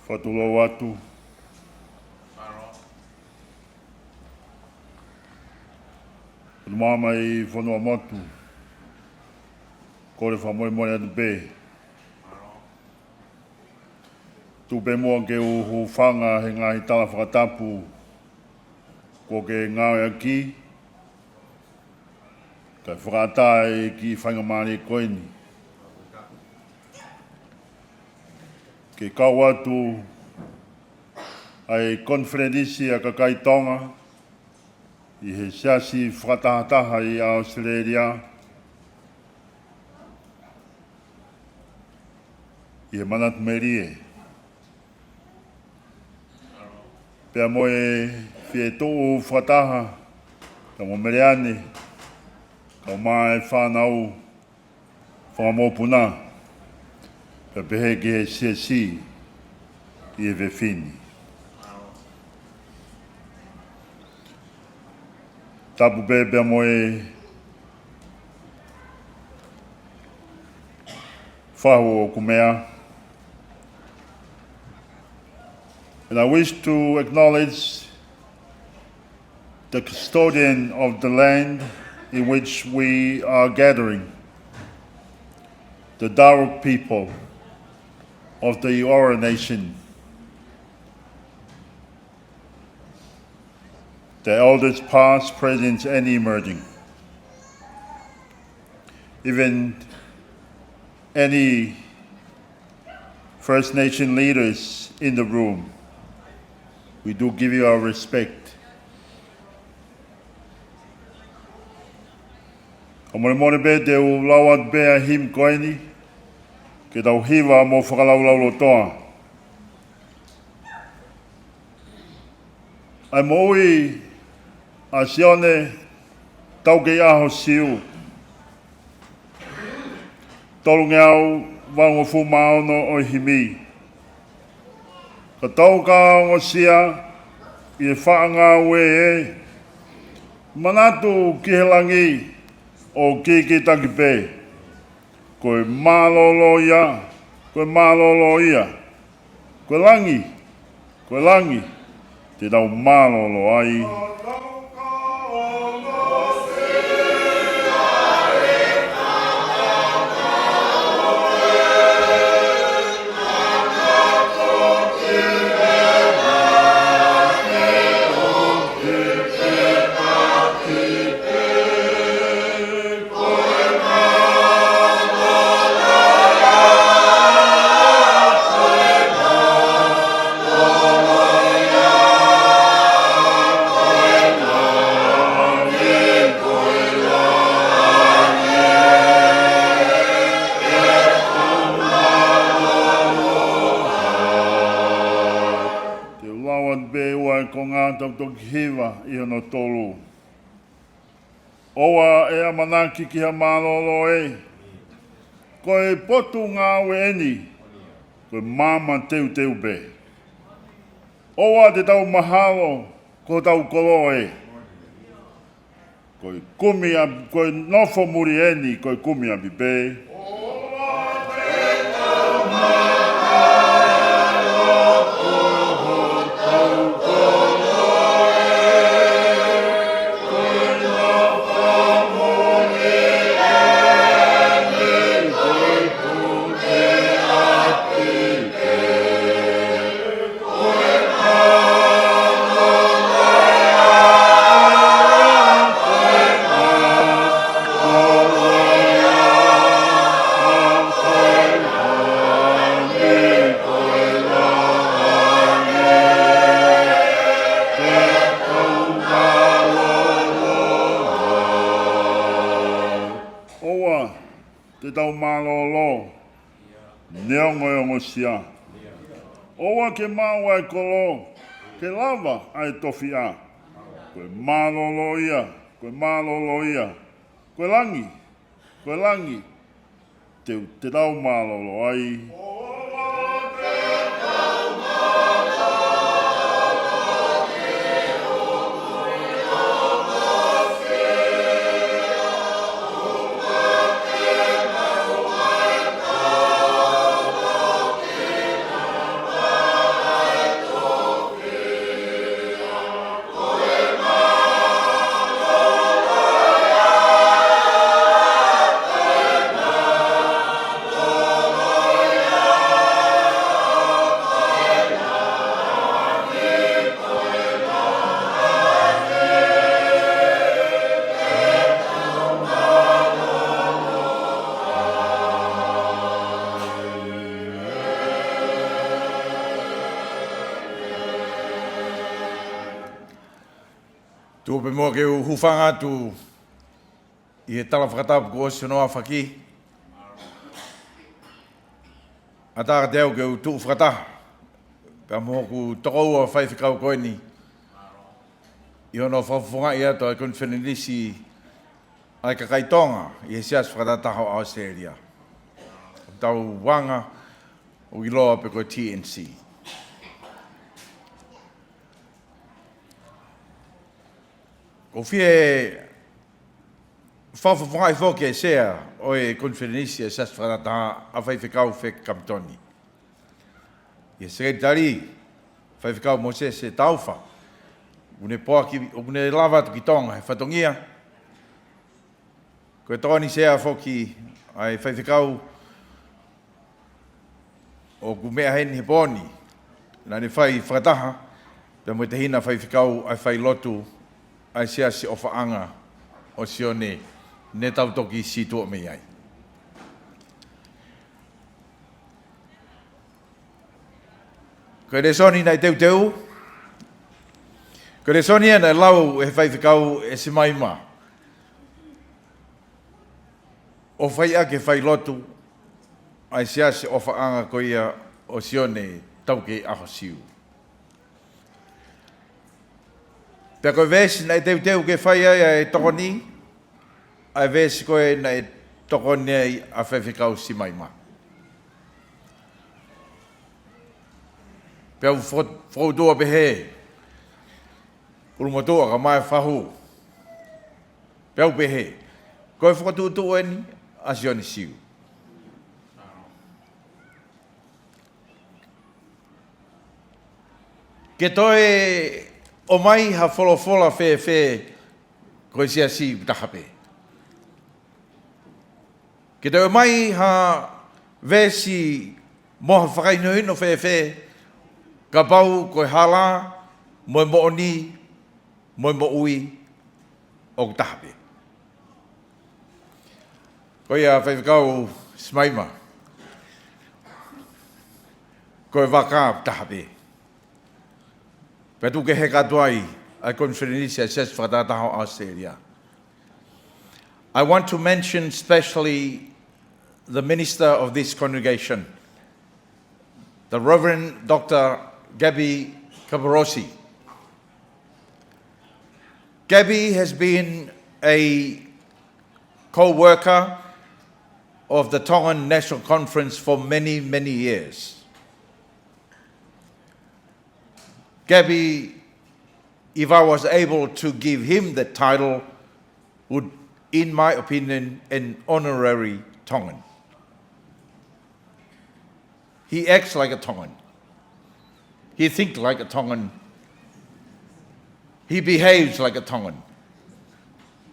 Fakatulou atu. Atu māmani ʻi Fonuamotu, ʻoku ou kole fakamolemole atu pē. Tuku pē muʻa ke u hūfanga he ngaahi tala fakatapu kuo ke ngāueʻaki, kae fakaʻatā e kiʻi faingamālie ko eni ke kau atu ʻa e konifelenisi ʻa e kakai Tonga ʻi he Siasi Fakatahataha ʻi ʻAositelēlia, ʻi he manatu melie, pea mo e fie tuʻu fakataha, kae mo Meleane, kae ʻumaʻā e fānau, fanga mokopuna, pea pehē ki he Siasi ʻi he efiafi ni. Tapu pē pea mo e fahu ʻo Kumea. And I wish to acknowledge the custodian of the land in which we are gathering, the Darug people of the Eora Nation, the elders past, present, and emerging. Even any First Nation leaders in the room, we do give you our respect. Fakamolemole pē te u lau atu pē ʻa e himi ko eni, ke tau hiva mo fakalaulaulotoa. ʻA e moʻui ʻa Sione Taukeiʻaho Siu, tolungeau valungofulu mā ono ʻo e himi. Ka tau ka ongosia ʻi he faʻa ngāue ē, manatu ki he langi ʻo kikitaki pē. Ko e mālōlō ia, ko e mālōlō ia. Ko e langi, ko e langi, te tau mālōlō ai. Te u lau atu pē ua e konga, tau toki hiva ʻi hono tolu. ʻOua ʻe ʻamanaki ki ha mālōlō ē, ko e potungāue eni, ko e maama teuteu pē. ʻOua te tau mahalo ko hotau kolo ē, ko e kumi ʻa, ko e nofo muli eni, ko e kumi ʻapi pē. ʻOua te tau mālōlō, neongo e ongosia. ʻOua ke maʻu ʻa e kolo, ke lava ʻa e tofiʻa. Ko e mālōlō ia, ko e mālōlō ia. Ko e langi, ko e langi, te, te tau mālōlō ai. Tuʻu pē muʻa ke u hūfanga atu ʻi he tala fakatapu kuo ʻosi hono ʻaofaki. ʻAtā kiate au ke u tuʻu fakataha pea mo hoku tokoua faifekau ko eni ʻi hono fakafofongaʻi atu ʻa e konifelenisi ʻa e kakai Tonga ʻi he Siasi Fakatahataha ʻo ʻAositelēlia, ʻoku tau anga ʻo ʻiloa pē ko e T N C. ʻOku ou fie fakafofongaʻi foki e Sea ʻo e konifelenisi ʻa e Siasi Fakatahataha, ʻa Faifekau Feke Kamitoni, ʻi he Sekelitali, Faifekau Mōsese Taufa, ʻoku ne poaki, ʻoku ne lava atu ki Tonga he fatongia. Ko e tokoni sea foki ʻa e faifekau ʻoku meʻa heni he pō ni, naʻa ne fai fakataha pea mo e tehina faifekau ʻa e failotu ʻa e Siasi ʻOfaʻanga ʻo Sione, ne tau toki situʻa mei ai. Ko e lēsoni naʻe teuteu, ko e lēsoni ia naʻe lau ʻe he faifekau ʻe Simaima ʻo fai ʻaki e failotu ʻa e Siasi ʻOfaʻanga ko ia ʻo Sione Taukei ʻAho Siu. Pea ko e veesi naʻe teuteu ke fai ai ʻa e tokoni, ʻa e veesi ko ē naʻe tokoni ai ʻa Faifekau Simaima. Pea u fo-, fokotuʻu pehē, ʻulumotuʻa kae ʻumaʻā e fahu. Pea u pehē, ko e fokotuʻutuʻu eni ʻa Sione Siu. Ke toe ʻomai ha folofola fēfē ko e Siasi ʻoku taha pē? Ke toe ʻomai ha veesi mo ha fakahinohino fēfē kapau ko e hala mo e moʻoni mo e moʻui ʻoku taha pē? Ko ia Faifekau Simaima, ko e vaka ʻoku taha pē. Pea tuku ke heka atu ai ʻa e konifelenisi ʻa e Siasi Fakatahataha ʻo ʻAositelēlia. I want to mention specially the minister of this congregation, the Reverend Doctor Gabby Kaparoti. Gabby has been a co-worker of the Tongan National Conference for many, many years. Gabby, if I was able to give him the title, would, in my opinion, an honorary Tongan. He acts like a Tongan. He thinks like a Tongan. He behaves like a Tongan.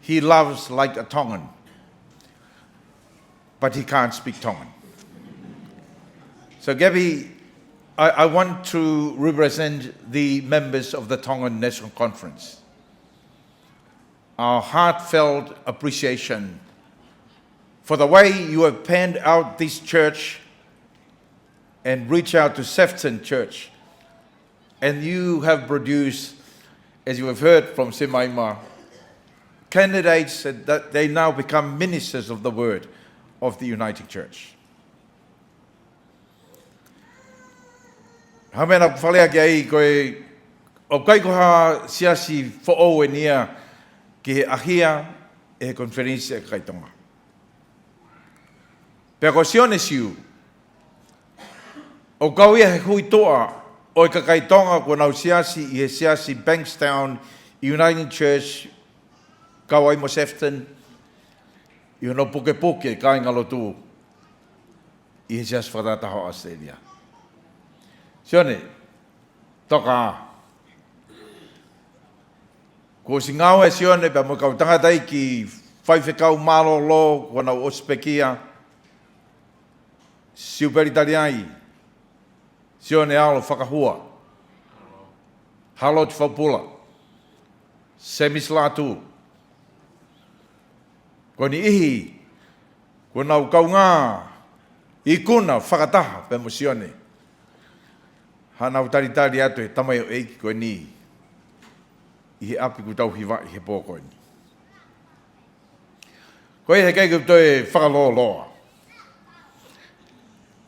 He loves like a Tongan. But he can't speak Tongan. So, Gabby, I, I want to represent the members of the Tongan National Conference our heartfelt appreciation for the way you have panned out this church and reached out to Sefton Church. And you have produced, as you have heard from Simaima, candidates that, that they now become ministers of the word of the Uniting Church. Ha meʻa naʻa ku faleʻaki ai ko e, ʻoku ʻikai ko ha siasi foʻou eni ia ki he ʻahia ʻe he konifelenisi ʻa e kakai Tonga. Pea ko Sione Siu, ʻoku kau ia he hui toʻa ʻo e kakai Tonga kuo nau siasi ʻi he siasi Bankstown Uniting Church, kau ai mo Sefton, ʻi hono pukepuke kāingalotu ʻi he Siasi Fakatahataha ʻo ʻAositelēlia. Sione, toka. Kuo ʻosi ngāue ʻa Sione pea mo e kau tangataʻeiki faifekau mālōlō kuo nau ʻosi pekia: Siupeli Taliai, Sione ʻAlo Fakahua, Halote Faupula, Semisi Lātū. Ko e niʻihi kuo nau kaungā ikuna fakataha pea mo Sione, haʻanau talitali atu he tamaioʻeiki ko eni ʻi he ʻapi kuo tau hivaʻi he pō ko eni. Ko ia he ʻikai ke u toe fakalōloa.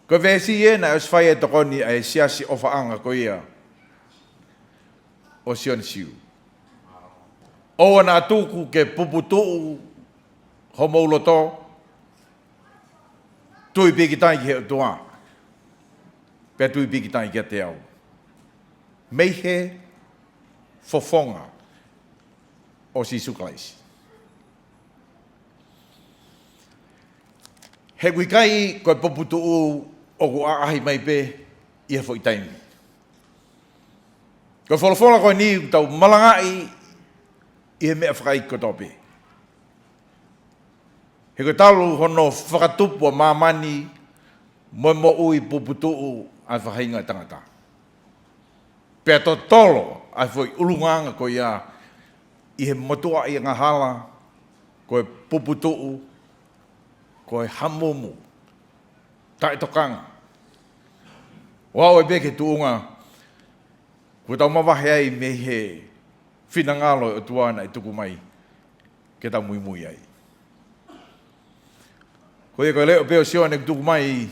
Ko e veesi ē naʻe ʻosi fai e tokoni ʻa e siasi ʻofaʻanga ko ia ʻo Sione Siu. ʻOua naʻa tuku ke puputuʻu homou loto, tui pīkitai ki he ʻOtua, pea tui pīkitai kiate au. Mei he fofonga ʻo Sīsū Kalaisi. He ʻoku ʻikai ko e puputuʻu ʻoku ʻaʻahi mai pē ʻi ha foʻi taimi. Ko e folofola ko eni ʻoku tau malangaʻi ʻi he meʻa fakaʻeiki kotoa pē. He ko e talu hono fakatupu ʻa māmani mo e moʻui, puputuʻu ʻa e faʻahinga ʻo e tangata. Pea totolo ʻa e foʻi ʻulungaanga ko ia ʻi he motuʻaʻi angahala, ko e puputuʻu, ko e hamumu, taʻetokanga. ʻO aʻu ai pē ki he tuʻunga kuo tau mavahe ai mei he finangalo ʻo e ʻOtua naʻe tuku mai ke tau muimui ai. Ko ia ko e leʻo pē ʻo Sione ʻoku tuku mai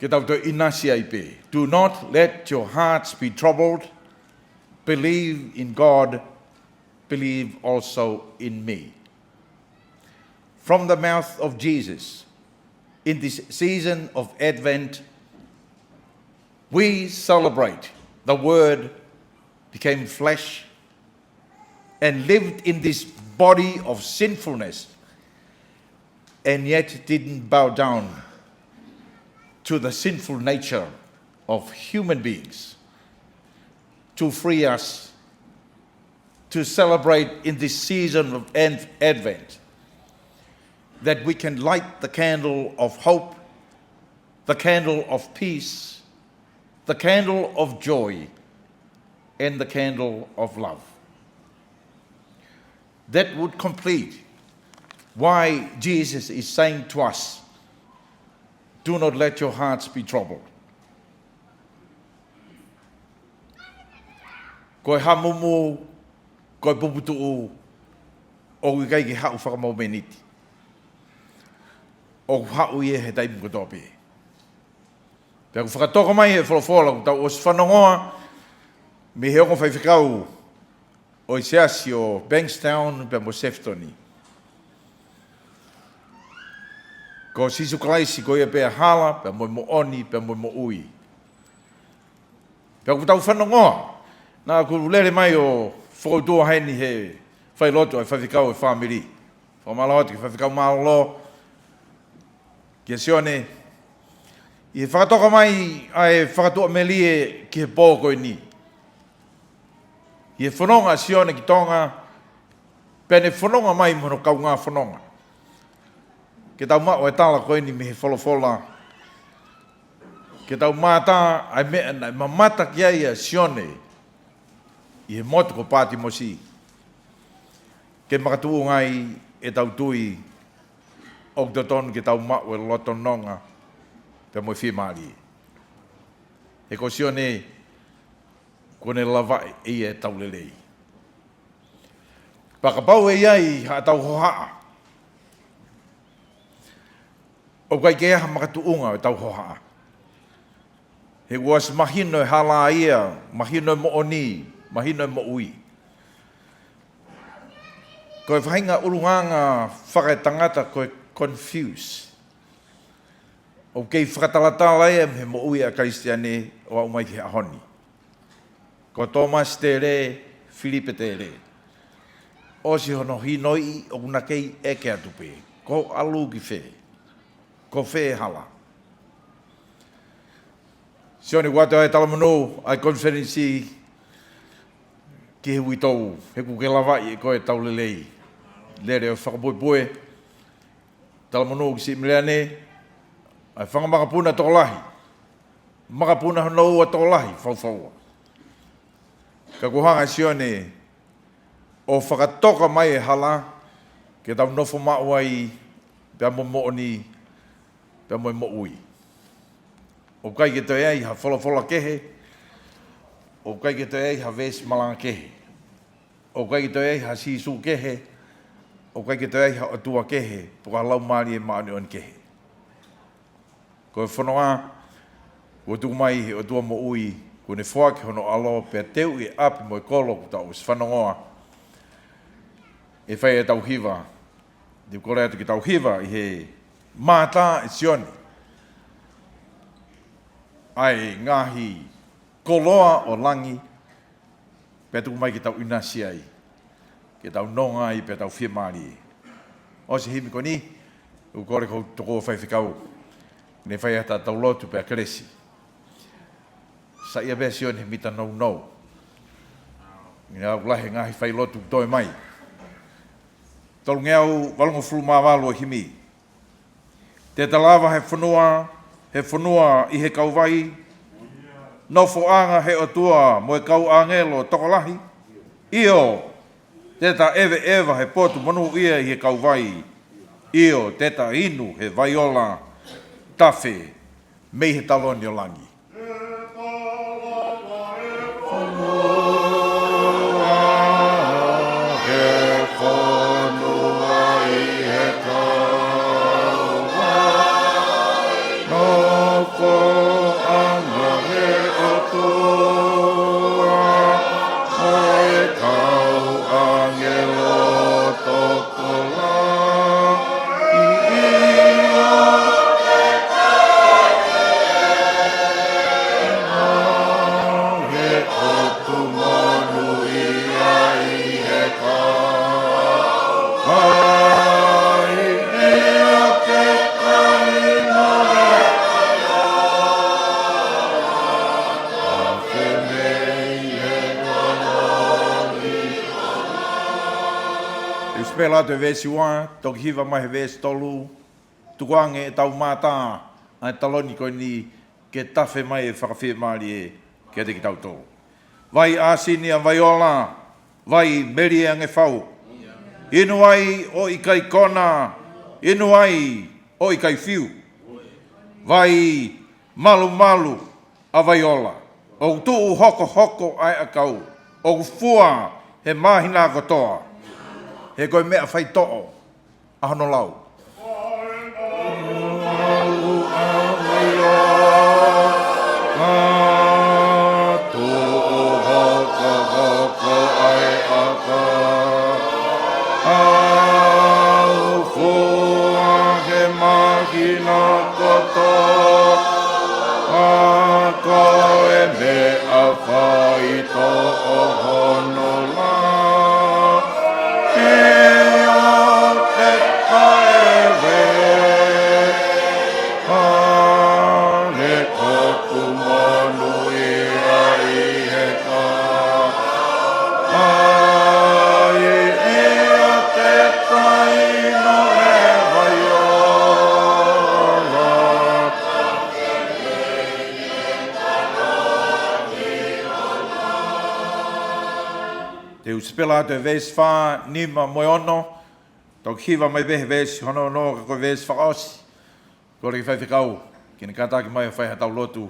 ke tau toe ʻinasi ai pē. "Do not let your hearts be troubled. Believe in God, believe also in me." From the mouth of Jesus, in this season of Advent, we celebrate the Word became flesh and lived in this body of sinfulness, and yet didn't bow down to the sinful nature of human beings to free us, to celebrate in this season of Ad-, Advent, that we can light the candle of hope, the candle of peace, the candle of joy, and the candle of love. That would complete why Jesus is saying to us, "Do not let your hearts be troubled." Ko e hamumu, ko e puputuʻu, ʻoku ʻikai ke haʻu fakamōmeniti. ʻOku haʻu ia he taimi kotoa pē. Pea ʻoku fakatoka mai he folofola ʻoku tau ʻosi fanongoa mei he ongo faifekau ʻo e siasi ʻo Bankstown pea mo Sefton. Ko Sīsū Kalaisi ko ia pē ʻa e hala, pea mo e moʻoni, pea mo e moʻui. Pea ʻoku tau fanongoa, naʻa ku lele mai ʻo fokoutua heni he failotu ʻa e faifekau ʻo e fāmili. Fakamālō atu ki he faifekau mālōlō, kia Sione, ʻi he fakatoka mai ʻa e fakatuʻamelie ki he pō ko eni. ʻI he fononga ʻa Sione ki Tonga, pea ne fononga mai mo hono kaungā fononga. Ke tau maʻu e tala ko eni mei he folofola. Ke tau mātā ʻa e meʻa naʻe mamata ki ai ʻa Sione ʻi he motu ko Pātimosi. Ke makatuʻunga ai ʻetau tui ʻoku totonu ke tau maʻu e loto nonga pea mo e fiemālie. He ko Sione, kuo ne lavaʻi ʻe ia ʻetau lelei. Pea kapau ʻe ʻi ai haʻatau hohaʻa, ʻoku ʻikai ke ʻi ai ha makatuʻunga ʻo ʻetau hohaʻa. He kuo ʻosi mahino e hala ia, mahino e moʻoni, mahino e moʻui. Ko e faʻahinga ʻulungaanga fakaetangata ko e confuse. ʻOku kei fakatalatala ia mei he moʻui ʻa e Kalisitiane ʻo aʻu mai ki he ʻaho ni. Ko Tōmasi Tele, Filipe Tele. ʻOsi hono hinoiʻi ʻoku na kei ʻeke atu pē, ko e ʻalu ki fē? Ko fē e hala? Sione, ʻoatu ʻa e talamonū ʻa e konifelenisi ki he uitou, he kuo ke lavaʻi ʻe koe ʻetau lelei. Lele ʻo fakapuepue, talamonū ki Siʻi Meleane, ʻa e fanga makapuna tokolahi. Makapuna hono ua tokolahi, faufaua. Ka kuo hanga ʻe Sione ʻo fakatoka mai e hala, ke tau nofo maʻu ai, pea mo e moʻoni, pea mo e moʻui. ʻOku ʻikai ke toe ʻi ai ha folofola kehe, ʻoku ʻikai ke toe ʻi ai ha veesi malanga kehe. ʻOku ʻikai ke toe ʻi ai ha Sīsū kehe, ʻoku ʻikai ke toe ʻi ai ha ʻOtua kehe, pe ko ha Laumālie Māʻoniʻoni kehe. Ko e fonua, kuo tuku mai ʻe he ʻOtua moʻui, kuo ne foaki hono ʻAlo, pea teuʻi e ʻapi mo e kolo kuo tau ʻosi fanongoa, ʻe fai ʻetau hiva, te u kole atu ke tau hiva ʻi he Mātā ʻe Sione, ʻa e ngaahi koloa ʻo langi, pea tuku mai ke tau ʻinasi ai, ke tau nonga ai, pea tau fiemālie. ʻOsi e himi ko eni, ʻoku ou kole ki hoku tokoua faifekau, ke ne fai atu ʻetau lotu pea kelesi. Saiʻia pē ʻa Sione he mita nounou. Naʻa ku lahi he ngaahi failotu toe mai. Tolungeau valungofulu mā valu ʻo e himi. Te ta lava he fonua, he fonua ʻi he kauvai, nofoʻanga he ʻOtua mo e kau ʻāngelo tokolahi. ʻIo, te ta ʻeveʻeva he potu monūʻia ʻi he kauvai. ʻIo, te ta inu he vai ola tafe mei he taloni ʻo langi. Te u sipela atu e veesi ua, toki hiva mai he veesi tolu, tukuange ʻetau mātā ʻa e taloni ko eni ke tafe mai e fakafiemālie kiate kitautolu. Vai ʻāsini ʻa e vai ola, vai melie ange fau. Inu ai ʻo ʻikai kona, inu ai ʻo ʻikai fiu. Vai malumalu ʻa e vai ola, ʻoku tuʻu hokohoko ʻa e ʻakau, ʻoku fua he māhina kotoa, he ko e meʻa faitoʻo ʻa hono lau. Ko e meʻa faitoʻo hono lau, ʻio te ta ʻeveʻeva he potu monūʻia ʻi he kauvai, ʻio te ta inu he vai ola. Te u sipela atu e veesi fā, nima mo e ono, toki hiva mai pē he veesi hono ono, ka ko e veesi fakaʻosi, kole ki he faifekau ke ne kātaki mai ʻo fai haʻatau lotu,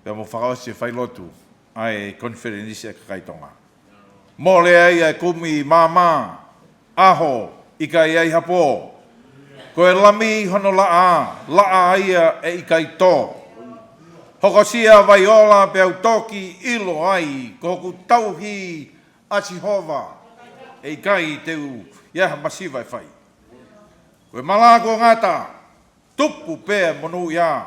pea mo fakaʻosi e failotu ʻa e konifelenisi ʻa e kakai Tonga. Mole ai ʻa e kumi māmā, ʻaho ʻikai ai ha pō. Ko e Lami hono laʻā, laʻā ia ʻe ʻikai tō. Hokosia vai ola pea u toki ʻilo ai, ko hoku tauhi ʻa Sihova, ʻe ʻikai te u ʻi ai ha masiva ʻe fai. Ko e mala kuo ngata, tupu pea monūʻia.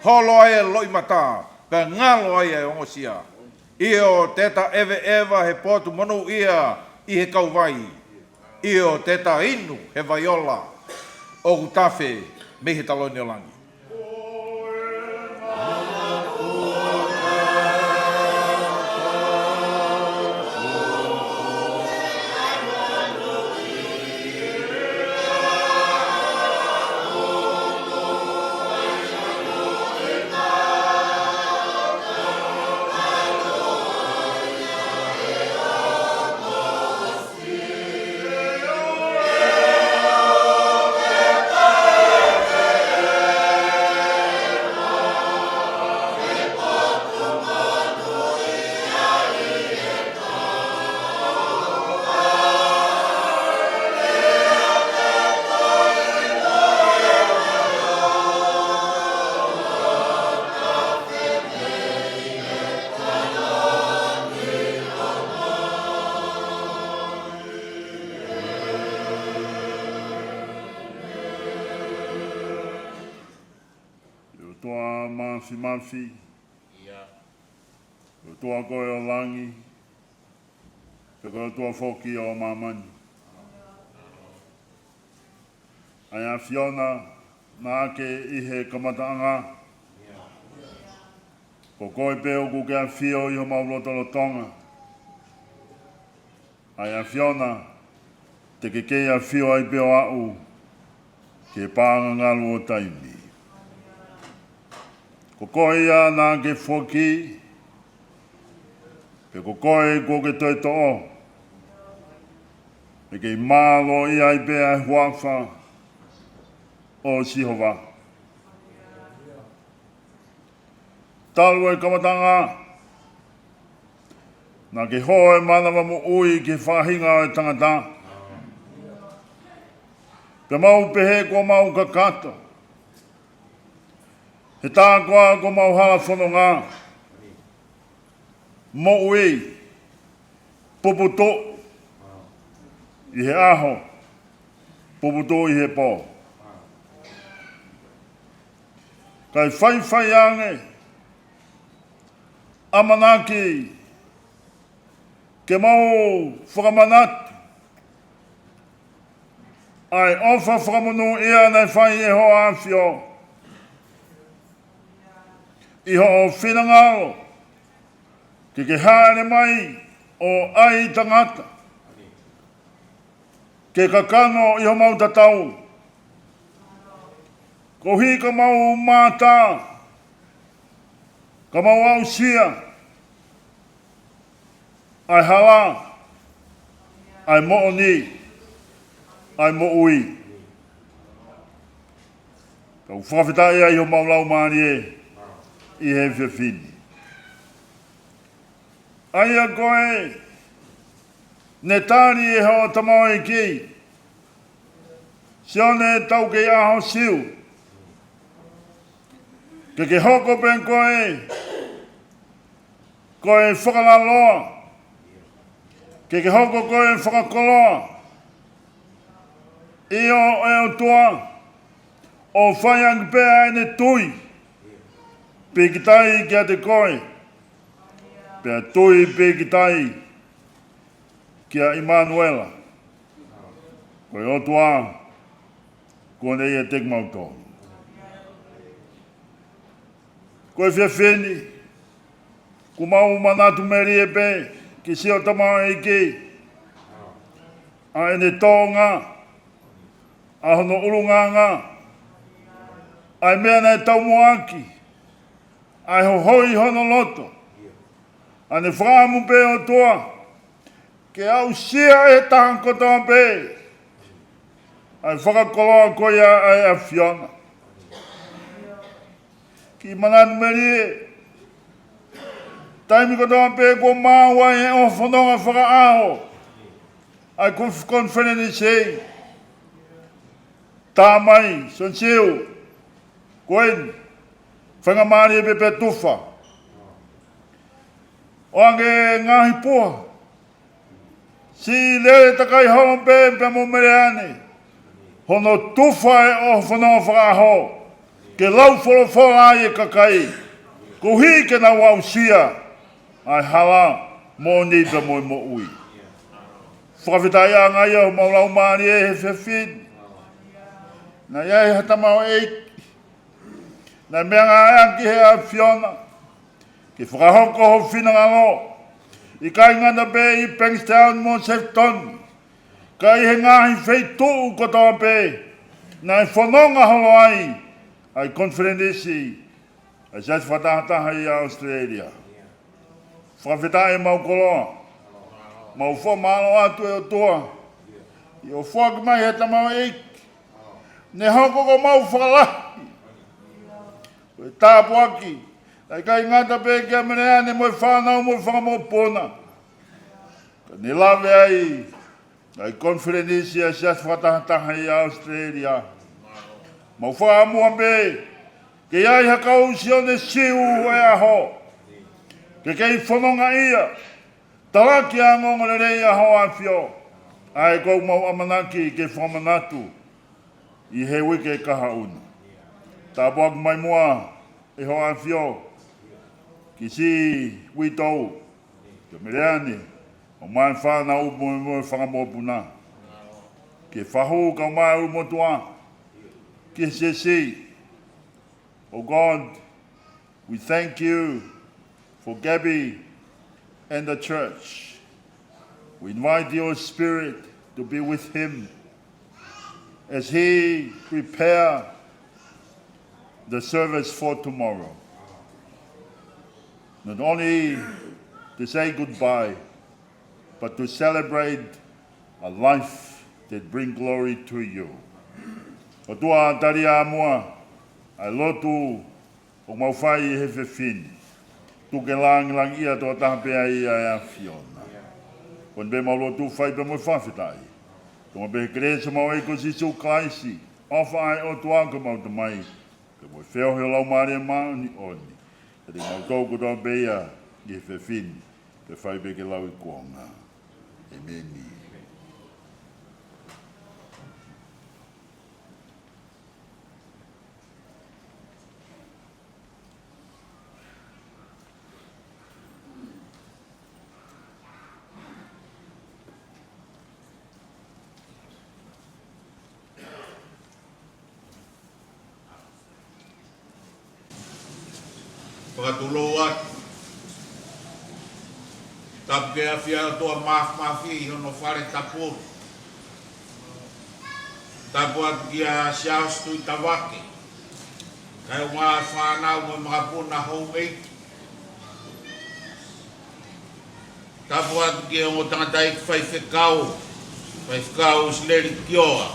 Holo ai e loʻimata, pea ngalo ai e ongosia. ʻIo te ta ʻeveʻeva he potu monūʻia ʻi he kauvai. ʻIo te ta inu he vai ola, ʻoku tafe mei he taloni ʻo langi. Māfimafi, ʻOtua koe ʻo langi, pea ko e ʻOtua foki ʻo māmani. ʻA e ʻAfiona naʻa ke ʻi he kamataʻanga, ko koe pē ʻoku ke ʻafio ʻi homau lotolotonga. ʻA e ʻAfiona, te ke kei ʻafio ai pē ʻo aʻu ki he paʻanga ngalu ʻo taimi. Ko koe ia naʻa ke foaki, pea ko koe kuo ke toe toʻo. ʻE kei mālō ai pē ʻa e huafa ʻo Sihova. Talu e kamataʻanga, naʻa ke hō e mānava moʻui ki he faʻahinga ʻo e tangata. Pea mau pehē kuo mau kakato. He tā koā kuo mau hala fononga. Moʻui, puputuʻu ʻi he ʻaho, puputuʻu ʻi he pō. Kae faifai ange, ʻamanaki ke mau fakamanatu ʻa e ʻofa fakamonūʻia naʻe fai ʻe Hoʻo ʻAfio ʻi hoʻo finangalo ke ke hāʻele mai ʻo ʻai tangata ke kakano ʻi homau tatau. Koeʻuhi ka mau mātā, ka mau aʻusia ʻa e hala, ʻa e moʻoni, ʻa e moʻui. Tau fakafetaʻi ai homau laumālie ʻi he efiafi ni. ʻA ia ko e ne tali ʻe hoʻo tamaioʻeiki, Sione Taukeiʻaho Siu, ke ke hoko pē koe ko e fakalaloa, ke ke hoko ko e fakakoloa. ʻIo ʻe ʻOtua, ʻo fai ange pē ʻa ʻene tui pīkitai kiate koe, pea tui pīkitai kia ʻImanuela, ko e ʻOtua kuo ne ʻiate kimautolu. Ko e efiafi ni, kuo mau manatu melie pē ki siʻo tamaioʻeiki, ʻa ʻene tōʻonga, ʻa hono ʻulungaanga, ʻa e meʻa naʻe taumuʻaki, ʻa e hohoi hono loto, ʻa ʻene fakaʻamu pē ʻOtua ke aʻusia ʻe he taha kotoa pē ʻa e fakakoloa ko ia ʻa e ʻAfiona. Kiʻi manatu melie, taimi kotoa pē kuo maʻu ai e ʻohofononga fakaʻaho ʻa e konf-, konifelenisi, tā mai, Sione Siu, ko eni, faingamālie pē pea tufa. ʻOange ngaahi puha, siʻi lele takai holo pē pea mo Meleane, hono tufa e ʻohofononga fakaʻaho ke lau folofola ai e kakai, koeʻuhi ke nau aʻusia ʻa e hala, moʻoni pea mo e moʻui. Fakafetaʻiʻanga ia homau laumālie he efiafi ni. Naʻe ʻi ai ha tamaioʻeiki naʻe meʻangāueʻaki he ʻAfiona ke fakahoko ho finangalo, ʻikai ngata pē ʻi Bankstown mo Sefton, ka ʻi he ngaahi feituʻu kotoa pē naʻe fononga holo ai ʻa e konifelenisi ʻa e Siasi Fakatahataha ʻi ʻAositelēlia. Fakafetaʻi ʻemau koloa, mau fakamālō atu ʻe ʻOtua, ʻi hoʻo foaki mai ha tamaioʻeiki ne hoko ko homau fakalahi, ko e tāpuaki, ʻikai ngata pē kia Meleane mo e fānau mo e fanga mokopuna, ka ne lave ai ʻa e konifelenisi ʻa e Siasi Fakatahataha ʻi ʻAositelēlia. Mau fakaʻamu pē ke ʻi ai ha kau Sione Siu he ʻaho, ke kei fononga ia, talaki ʻa e ongoongolelei ʻa Hoʻo ʻAfio, ʻa ia ʻoku mau ʻamanaki ke fakamanatu ʻi he uike kahaʻu ni. Tāpuaki mai muʻa ʻe ho ʻAfio ki he siʻi uitou, ki he meʻa ni, ʻo e fānau mo e, mo e fanga mokopuna, ki he fahu kae ʻumaʻā e ʻulumotuʻa, ki he siasi. Oh God, we thank you for Gabby and the church. We invite your spirit to be with him as he prepare the service for tomorrow. Not only to say goodbye, but to celebrate a life that bring glory to you. ʻOtua, tali ā muʻa ʻa e lotu ʻoku mau fai he efiafi ni. Tuku ke langilangiʻia tokotaha pē ʻa e ʻAfiona. Ko eni pē ʻemau lotu, fai pē mo e fakafetaʻi. Tuku pē kelesi ʻa hotau ʻEiki ko Sīsū Kalaisi, ʻofa ʻa e ʻOtua ko homau Tamai, pea mo e feohi ʻa e Laumālie Māʻoniʻoni, ʻiate kimautolu kotoa pē ia ʻi he efiafi ni, pea fai pē ke lau ʻi he kuonga. ʻEmeni. Fakatulou atu. Tapu ki he ʻAfio ʻa e ʻOtua Māfimafi ʻi hono fale tapu. Tapu atu kia Siaosi Tuʻitavake, kae ʻumaʻā e fānau mo e makapuna houʻeiki. Tapu atu ki he ongo tangataʻeiki faifekau, Faifekau ʻIsileli Kioa,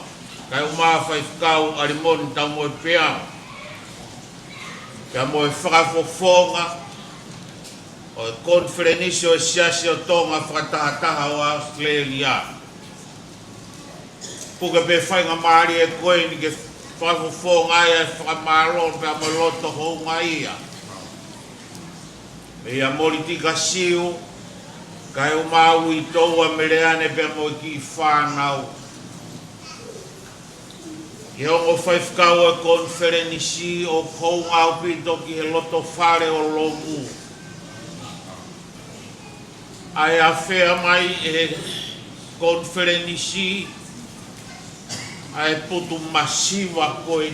kae ʻumaʻā Faifekau ʻAlimoni Taumoepeau, pea mo e fakafofonga ʻo e Konifelenisi ʻo e Siasi ʻo Tonga Fakatahataha ʻo ʻAositelēlia. Puke pē faingamālie ko eni ke fakafofonga ai ʻa e fakamālō pea mo e loto houngaʻia meia Molitika Siu, kae ʻumaʻā e uitou ʻa Meleane pea mo e kiʻi fānau. Ki he ongo faifekau ʻo e konifelenisi, ʻoku hounga ʻaupito ki he loto fale ʻo Lomu ʻa e afea mai ʻe he konifelenisi ʻa e putu masiva ko ē.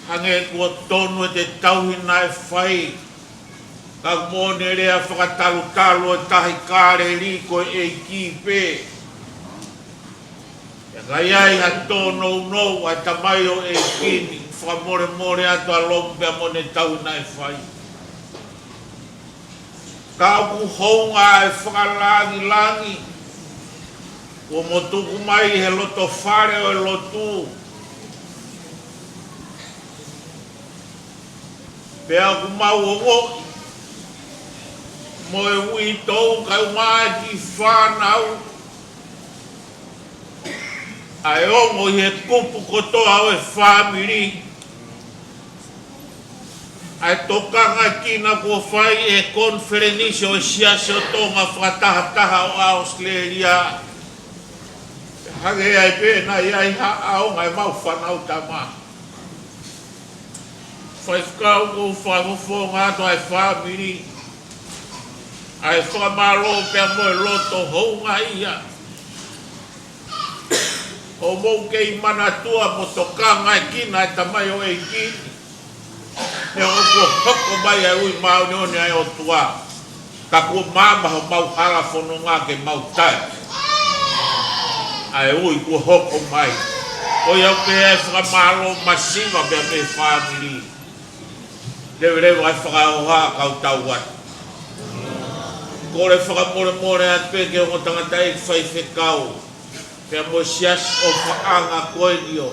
Hangē kuo tonu ʻete tauhi naʻe fai, ka moʻoni e lea fakatalutalu ʻo e Tahi Kāleli, ko e ʻEiki pē. Pea ka ʻi ai ha tōnounou ʻa e tamaioʻeiki ni, fakamolemole atu ʻa Lomu pea mo ʻene tauhi naʻe fai. Ka ʻoku hounga e fakalangilangi kuo mo tuku mai he loto fale ʻo e lotu. Pea ʻoku mau ongoʻi mo e uitou kae ʻumaʻā e kiʻi fānau, ʻa e ongo ʻi he kupu kotoa ʻo e fāmili ʻa e tokanga ki he meʻa kuo fai ʻe he konifelenisi ʻo e Siasi ʻo Tonga Fakatahataha ʻo ʻAositelēlia. Hangē ai pē naʻe ʻi ai ha ʻaonga ʻemau fānau tama. Faifekau, ʻoku ou fakafofonga atu ʻa e fāmili ʻa e fakamālō pea mo e loto houngaʻia ʻo mou kei manatua mo tokangaekina e tamaioʻeiki ni. He ʻoku hoko mai ʻa e ui māʻoniʻoni ʻa e ʻOtua, ka kuo maama homau hala fononga ke mau tali ʻa e ui kuo hoko mai. Ko ia pē ʻa e fakamālō masiva pea mei he fāmili. Leveleva e fakahoha kau tau atu. Kole fakamolemole atu pē ki he ongo tangataʻeiki faifekau pea mo e siasi ʻofaʻanga ko eni ʻo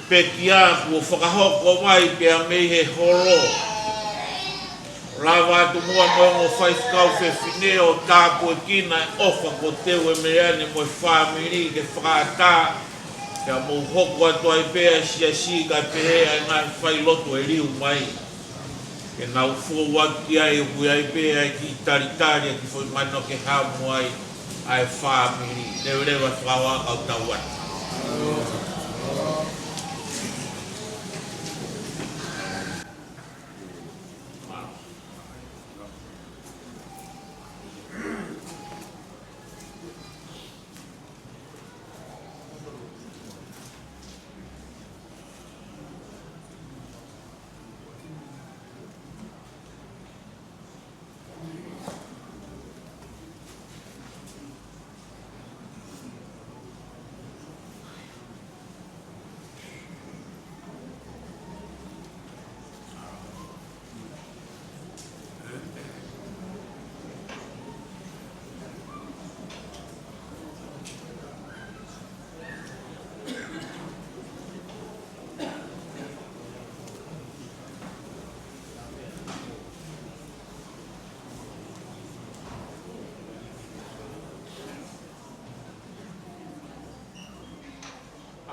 pekia kuo fakahoko mai pea mei he holo. Lava atu muʻa mo e ongo faifekau fefine ʻo tāpuekina e ʻofa kuo teu ʻe Meleane mo e fāmili ke fakaʻatā, pea mou hoko atu ai pē ʻa e siasi kae pehē ʻa e ngaahi failotu ʻe liu mai. Ke nau fou atu ki ai, ʻoku ʻi ai pē ʻa e kiʻi talitali, ʻa e kiʻi foʻi mahino ke hamu ai ʻa e fāmili. Leveleva e fakahoha kau tau atu.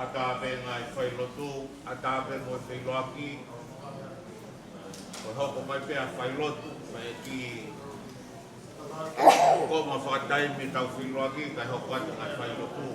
ʻAtā pē ngaahi failotu, ʻatā pē mo e feiloaki, ko e hoko mai pē ʻa e failotu, mei he kiʻi koma fakataimi ʻetau feiloaki, kae hoko atu ngaahi failotu.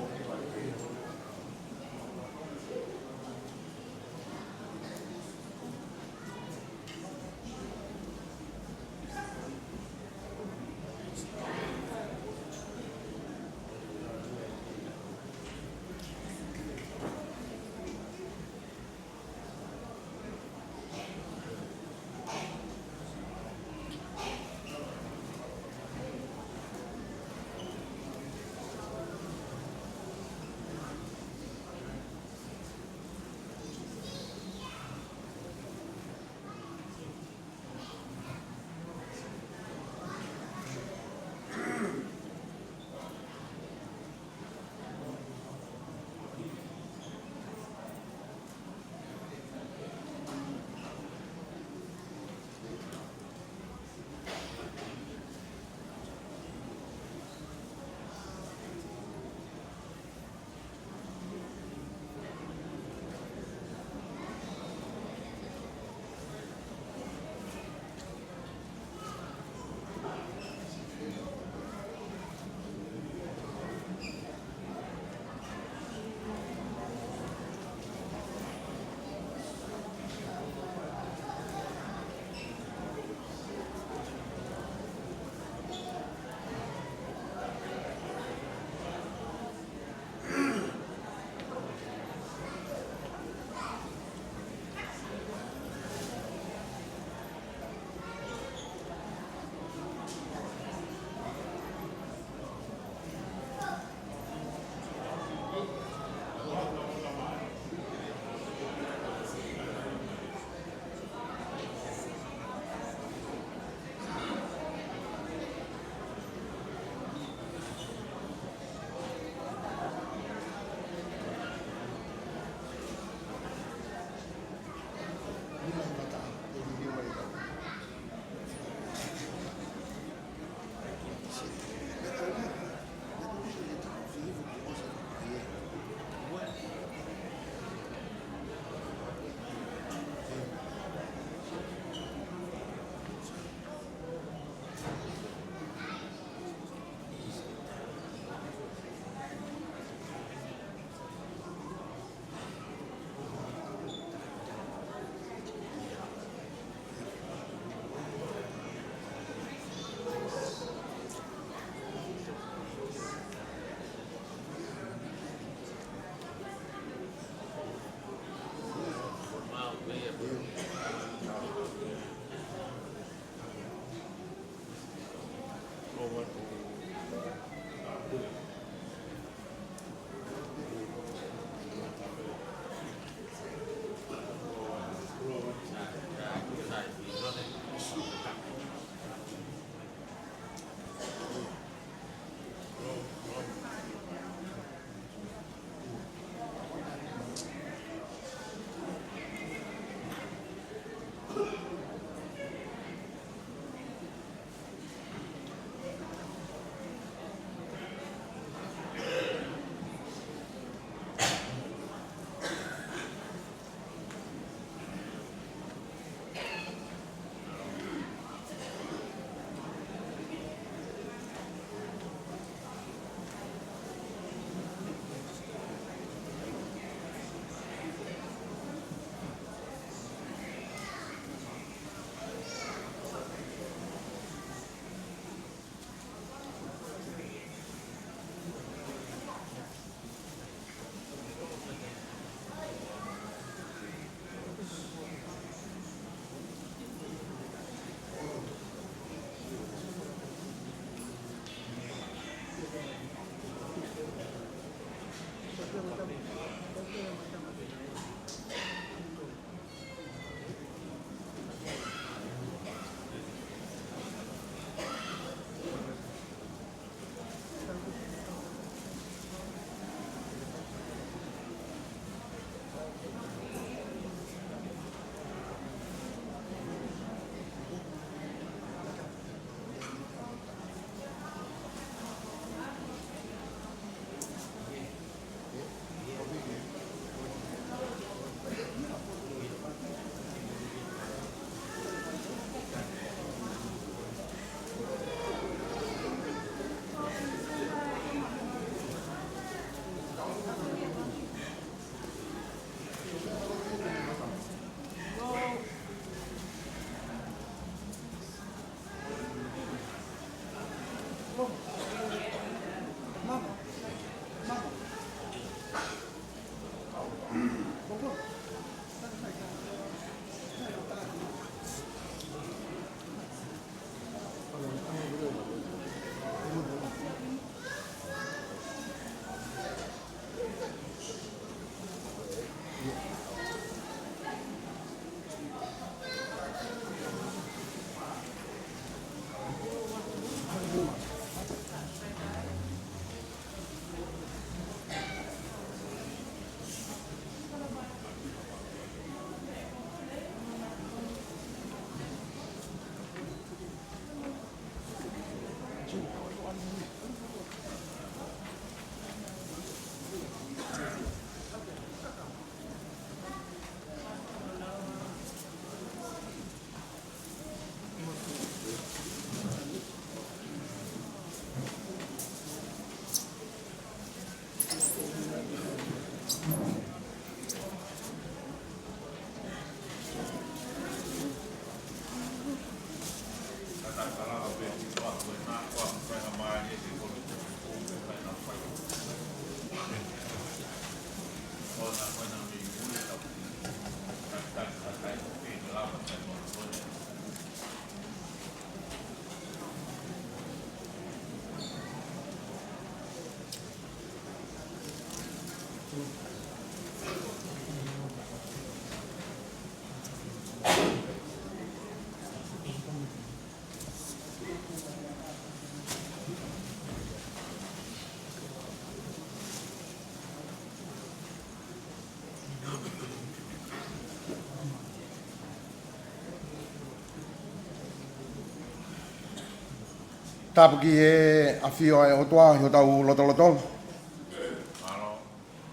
Tapu ki he ʻafio ʻa e ʻOtua ʻi hotau lotolotonga.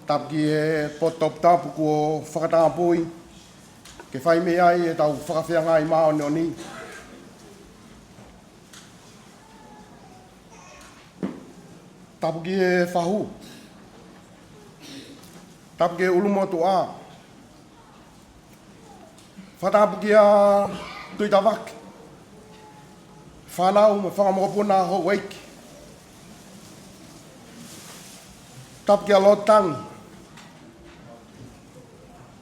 Tapu ki he potu toputapu kuo fakatapui ke fai mei ai ʻetau fakafeangai māʻoniʻoni. Tapu ki he fahu. Tapu ki he ʻulumotuʻa. Fakatapu kia Tuʻitavake, fānau mo e fanga mokopuna houʻeiki. Tapu kia Lord Tangi,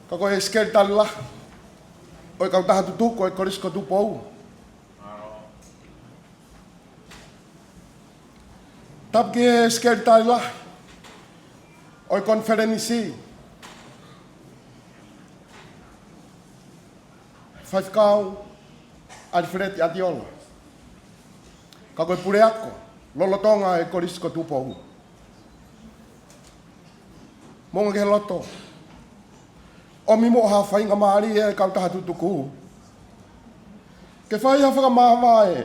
ka ko e Sekelitali Lahi ʻo e Kautaha Tutuku ʻo e Kolisi ko Tupou. Tapu ki he Sekelitali Lahi ʻo e Konifelenisi, Faifekau ʻAlifeleti ʻAtiola, ka ko e puleako lolotonga e Kolisi ko Tupou. Moʻunga ki he loto, ʻomi muʻa ha faingamālie ʻa e Kautaha Tutuku ke fai ha fakamāvae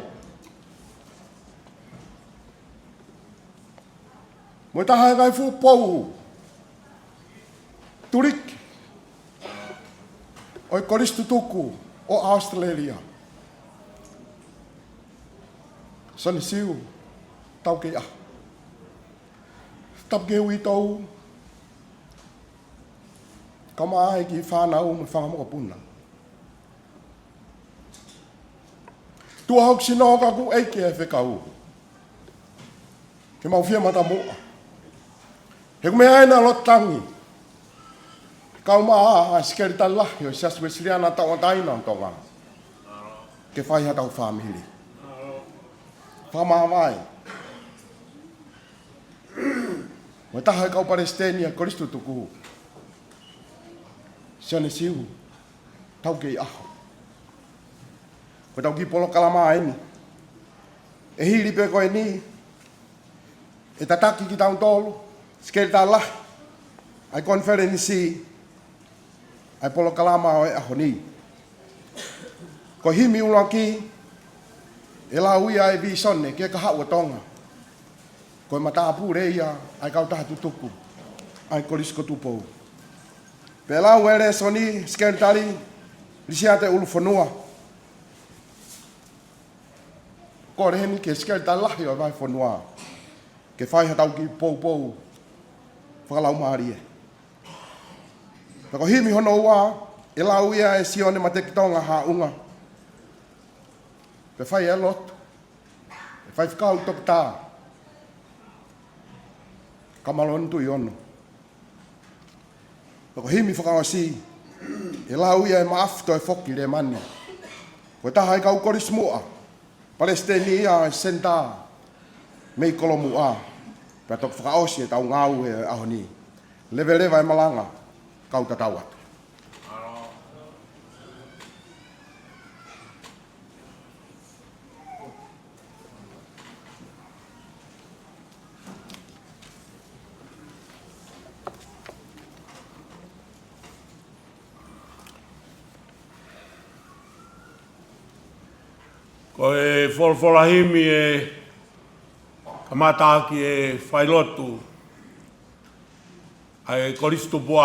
mo e taha e ngaahi fuʻu pou tuliki ʻo e Kolisi Tutuku ʻo ʻAositelēlia. Sione Siu, tau kei ʻaho. Tapu ki he uitou, kae ʻumaʻā e kiʻi fānau mo e fanga mokopuna. Tuʻa hoku sino ka ʻoku ʻeiki e fekau ke mau fie matamuʻa. He ʻoku meʻa ena Lord Tangi, kae ʻumaʻā ʻa e Sekelitali Lahi ʻo e Siasi Uēsiliana Tauʻatāina ʻo Tonga, ke fai haʻatau fāmili fakamāvae mo e taha e kau palesiteni ʻa e Kolisi Tutuku, Sione Siu, tau kei ʻaho. Ko ʻetau kiʻi polokalama eni. ʻE hili pē ko eni, ʻe tataki kitautolu, Sekelitali Lahi ʻa e Konifelenisi, ʻa e polokalama ʻo e ʻaho ni. Ko e himi ʻuluaki, ʻe lau ia ʻe Vīsone ki he Kahaʻu ʻo Tonga. Ko e matāpule ia ʻa e Kautaha Tutuku ʻa e Kolisi ko Tupou. Pea lau e lēsoni, Sekelitali Lisiate ʻUlufonua. Kole heni ki he Sekelitali Lahi ʻo e Vahefonua ke fai haʻatau kiʻi poupou fakalaumālie. Pea ko e himi hono ua, ʻe lau ia ʻe Sione Mateki Tonga Haʻunga. Pea fai e lotu ʻe Faifekau Toketā Kamaloni Tuʻiono. Ko e himi fakaʻosi, ʻe lau ia ʻe Maʻafu Toe Foki Lēmani, ko e taha ʻi he kau Kolisi Muʻa, palesiteni ia ʻo e Senitā mei Kolomuʻa, pea toki fakaʻosi ʻetau ngāue he ʻaho ni. Leveleva e malanga, kau tatau atu. Ko e folofola himi ʻe kamata ʻaki e failotu ʻa e Kolisi Tupou.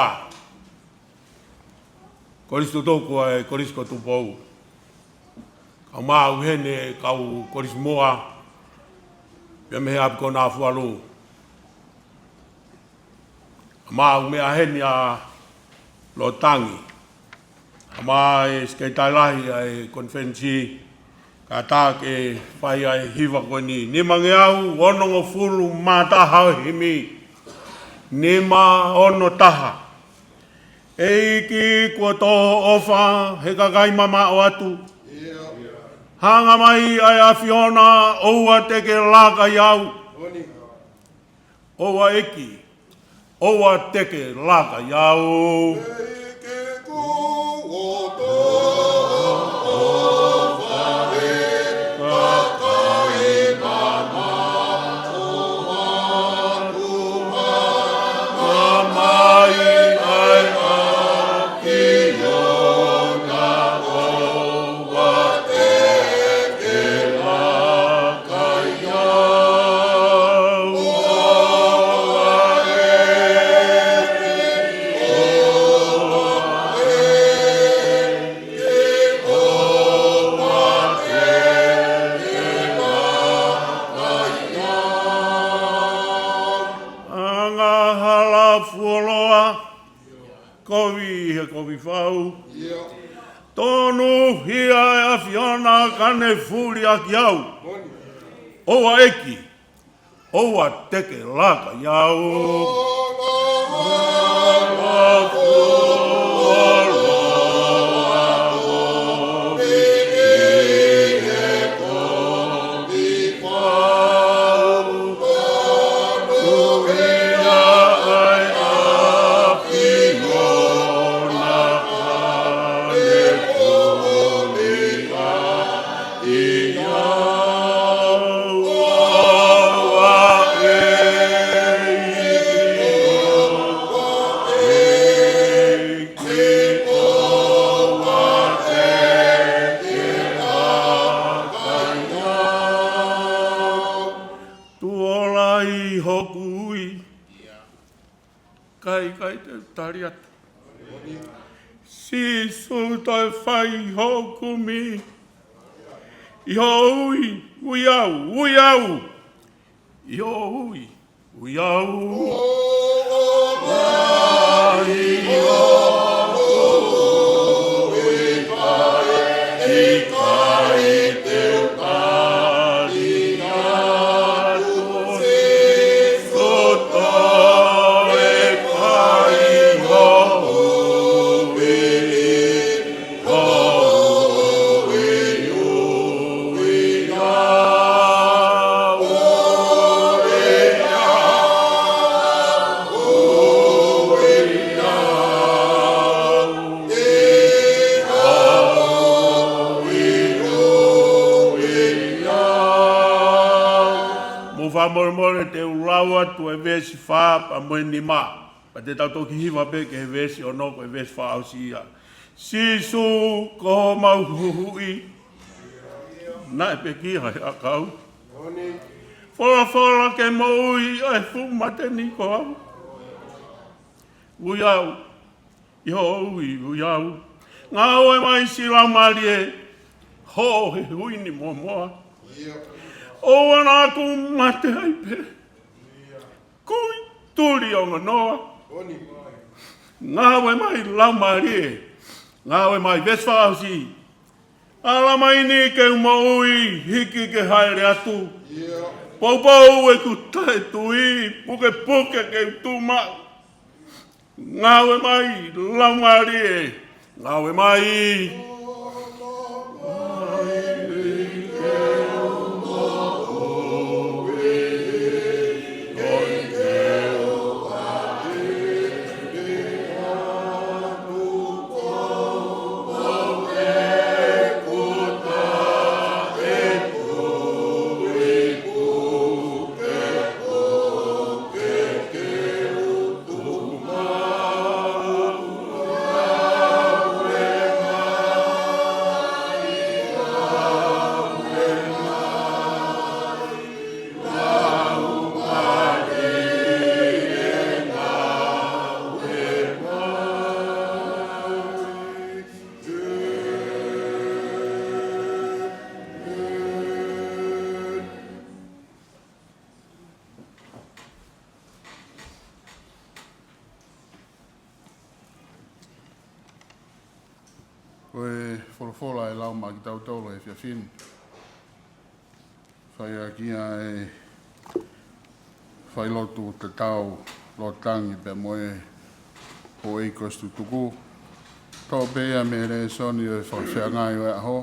Kolisi Tutuku ʻa e Kolisi ko Tupou. Kau maʻu heni e kau Kolisi Muʻa, pea mei he ʻapi ko Nafualu. Kau maʻu meʻa heni ʻa Lotangi, kau maʻu e Sekelitali Lahi ʻa e konifelenisi, kae fai ʻa e hiva ko eni, nimangeau onongofulu mā taha ʻo e himi, nima ono taha. ʻEiki kuo tō ʻofa he kakai mamaʻo atu. Hanga mai ʻa e ʻAfiona, ʻoua te ke laka ai au. ʻOua ʻEiki, ʻoua te ke laka ai au. Angahala fuoloa, kovi he kovi fau. Tonuhia e ʻAfiona ka ne fuli ʻaki au. ʻOua ʻEiki, ʻoua te ke laka ai au. Tuʻo lahi hoku ui, ʻikai, ʻikai te u tali atu. Sīsū, toe fai hoʻo kumi. ʻI hoʻo ui, ui au, ui au. ʻI hoʻo ui, ui au. Mou fakamolemole te u lau atu e veesi fā pea mo e nima. Pea te tau toki hiva pē ki he veesi ono, ko e veesi fakaʻosi ia. Sīsū, ko homau huhuʻi, naʻe pekia ʻe he ʻakau. Folofola ke moʻui ʻa e fuʻu mate ni ko au. Ui au, ʻi hoʻo ui, ui au. Ngāue mai, siʻi Laumālie, hō he hui ni mōmoa. ʻOua naʻa ku mate ai pē. Kui, tuli ʻo nganoa. Ngāue mai, Laumālie. Ngāue mai, veesi fakaʻosi. Ala mai ni ke u moʻui, hiki ke hāʻele atu. Poupou ʻeku taʻetui, pukepuke ke u tuʻu maʻu. Ngāue mai, Laumālie, ngāue mai. Ko e folofola ʻa e lau maʻa kitautolu he efiafi ni. Fai ʻaki ʻa e failotu tatau, Lord Tangi pea mo e houʻeiki ko e situtuku. Toʻo pē ia mei he lēsoni ʻo e fakafeangai ʻo e ʻaho.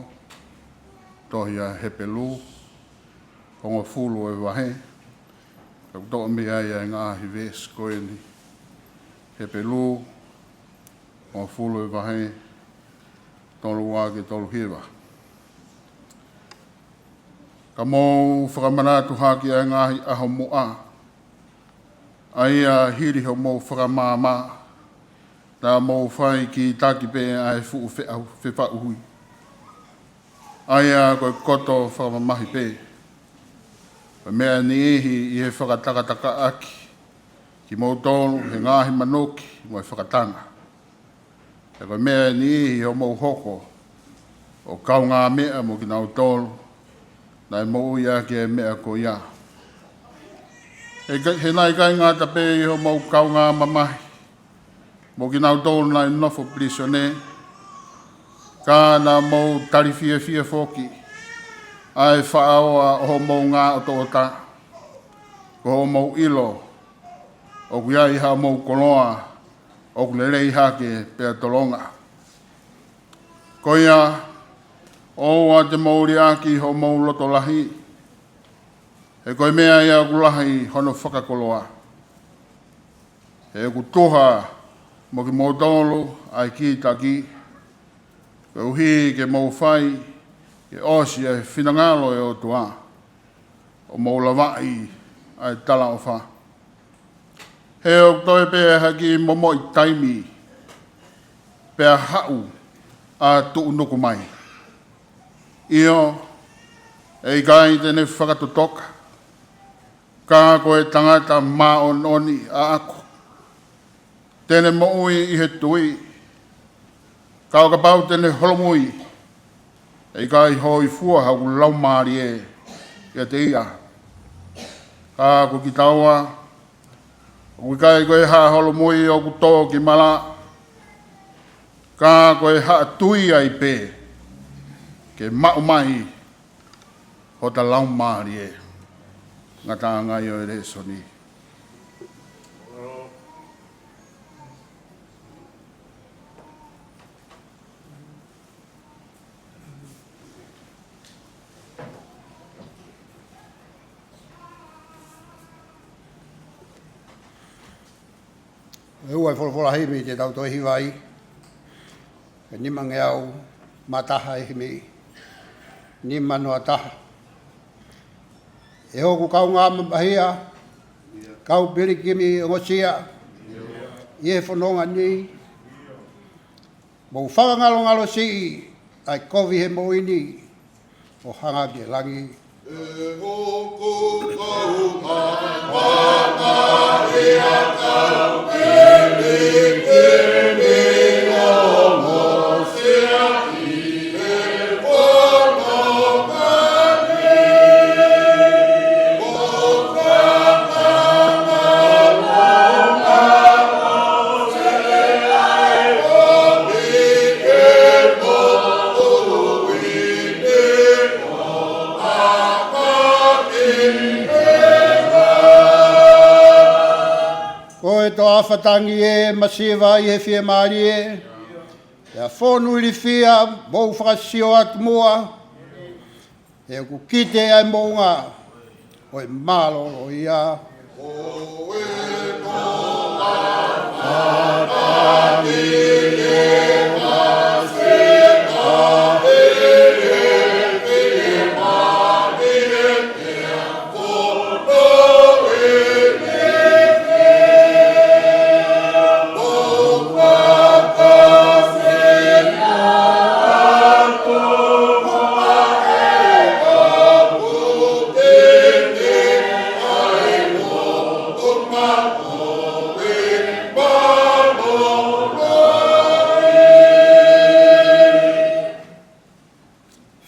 Tohi ʻa Hepelū, hongofulu ʻo e vahe. Ka u toʻo mei ai ʻa e ngaahi veesi ko eni. Hepelū, hongofulu ʻo e vahe, tolu ua ki he tolu hiva. Ka mou fakamanatu hake ʻa e ngaahi ʻaho muʻa, ʻa ia hili hoʻomou fakamaama, naʻa mou fai kītaki pē ʻa e fuʻu feʻau-, fefaʻuhi. ʻA ia ko e koto fakamamahi pē. Ko e meʻa ʻe niʻihi ʻi he fakatakatakaʻaki kimoutolu he ngaahi manuki mo e fakatanga. Pea ko e meʻa ʻe niʻihi ʻi hoʻomou hoko ʻo kaungāmeʻa mo kinautolu naʻe moʻui ʻaki e meʻa ko ia. He ka-, he naʻe ʻikai ngata pē ʻi hoʻomou kaungāmamahi mo kinautolu naʻe nofo pilīsone, ka naʻa mou tali fiefia foki ʻa e faʻaoa ʻo hoʻomou ngāʻotoʻota, ko hoʻomou ʻilo ʻoku ʻi ai haʻamou koloa ʻoku lelei hake pea tolonga. Ko ia, ʻoua te mou liʻaki hoʻomou loto lahi, he ko e meʻa ia ʻoku lahi hono fakakoloa. He ʻoku tuha mo kimoutolu ʻa e kītaki, koeʻuhi ke mou fai ke ʻosi ʻa e finangalo ʻo e ʻOtua, ʻo mou lavaʻi ʻa e talaʻofa. He ʻoku toe pē ha kiʻi momoʻi taimi, pea haʻu ʻa e tuʻunuku mai. ʻIo, ʻe ʻikai te ne fakatotoka, ka ko e tangata māʻoniʻoni ʻaʻaku, te ne moʻui ʻi he tui. Ka ʻo kapau te ne holomui, ʻe ʻikai hōifua haʻaku laumālie ʻiate ia. Ka ko kitaua, ʻoku ʻikai ko e haʻa holomui ʻoku tō ki mala, ka ko e haʻa tui ai pē ke maʻu mai hota laumālie. Ngataʻanga ia ʻo e lēsoni. ʻE ua e folofola himi te tau toe hiva ai. Ko e nimangeau mā taha e himi. Nima noa taha. ʻE hoku kaungāmamahi, kau pilikimi ongosia, ʻi he fononga ni, mou fakangalongalo siʻi ʻa e kovi he moʻui ni, ʻo hanga ki he langi. ʻE hoku kaungāmamahi, kau pilikimi ongosia, ʻi he fononga ni, mou fakangalongalo siʻi ʻa e kovi he moʻui ni, ʻo hanga ki he Fatangi ē, masiva ʻi he fiemālie, pea fonu ilifia, mou fakasio atu muʻa, he ʻoku kite ai moʻunga ʻo e mālōlō ia.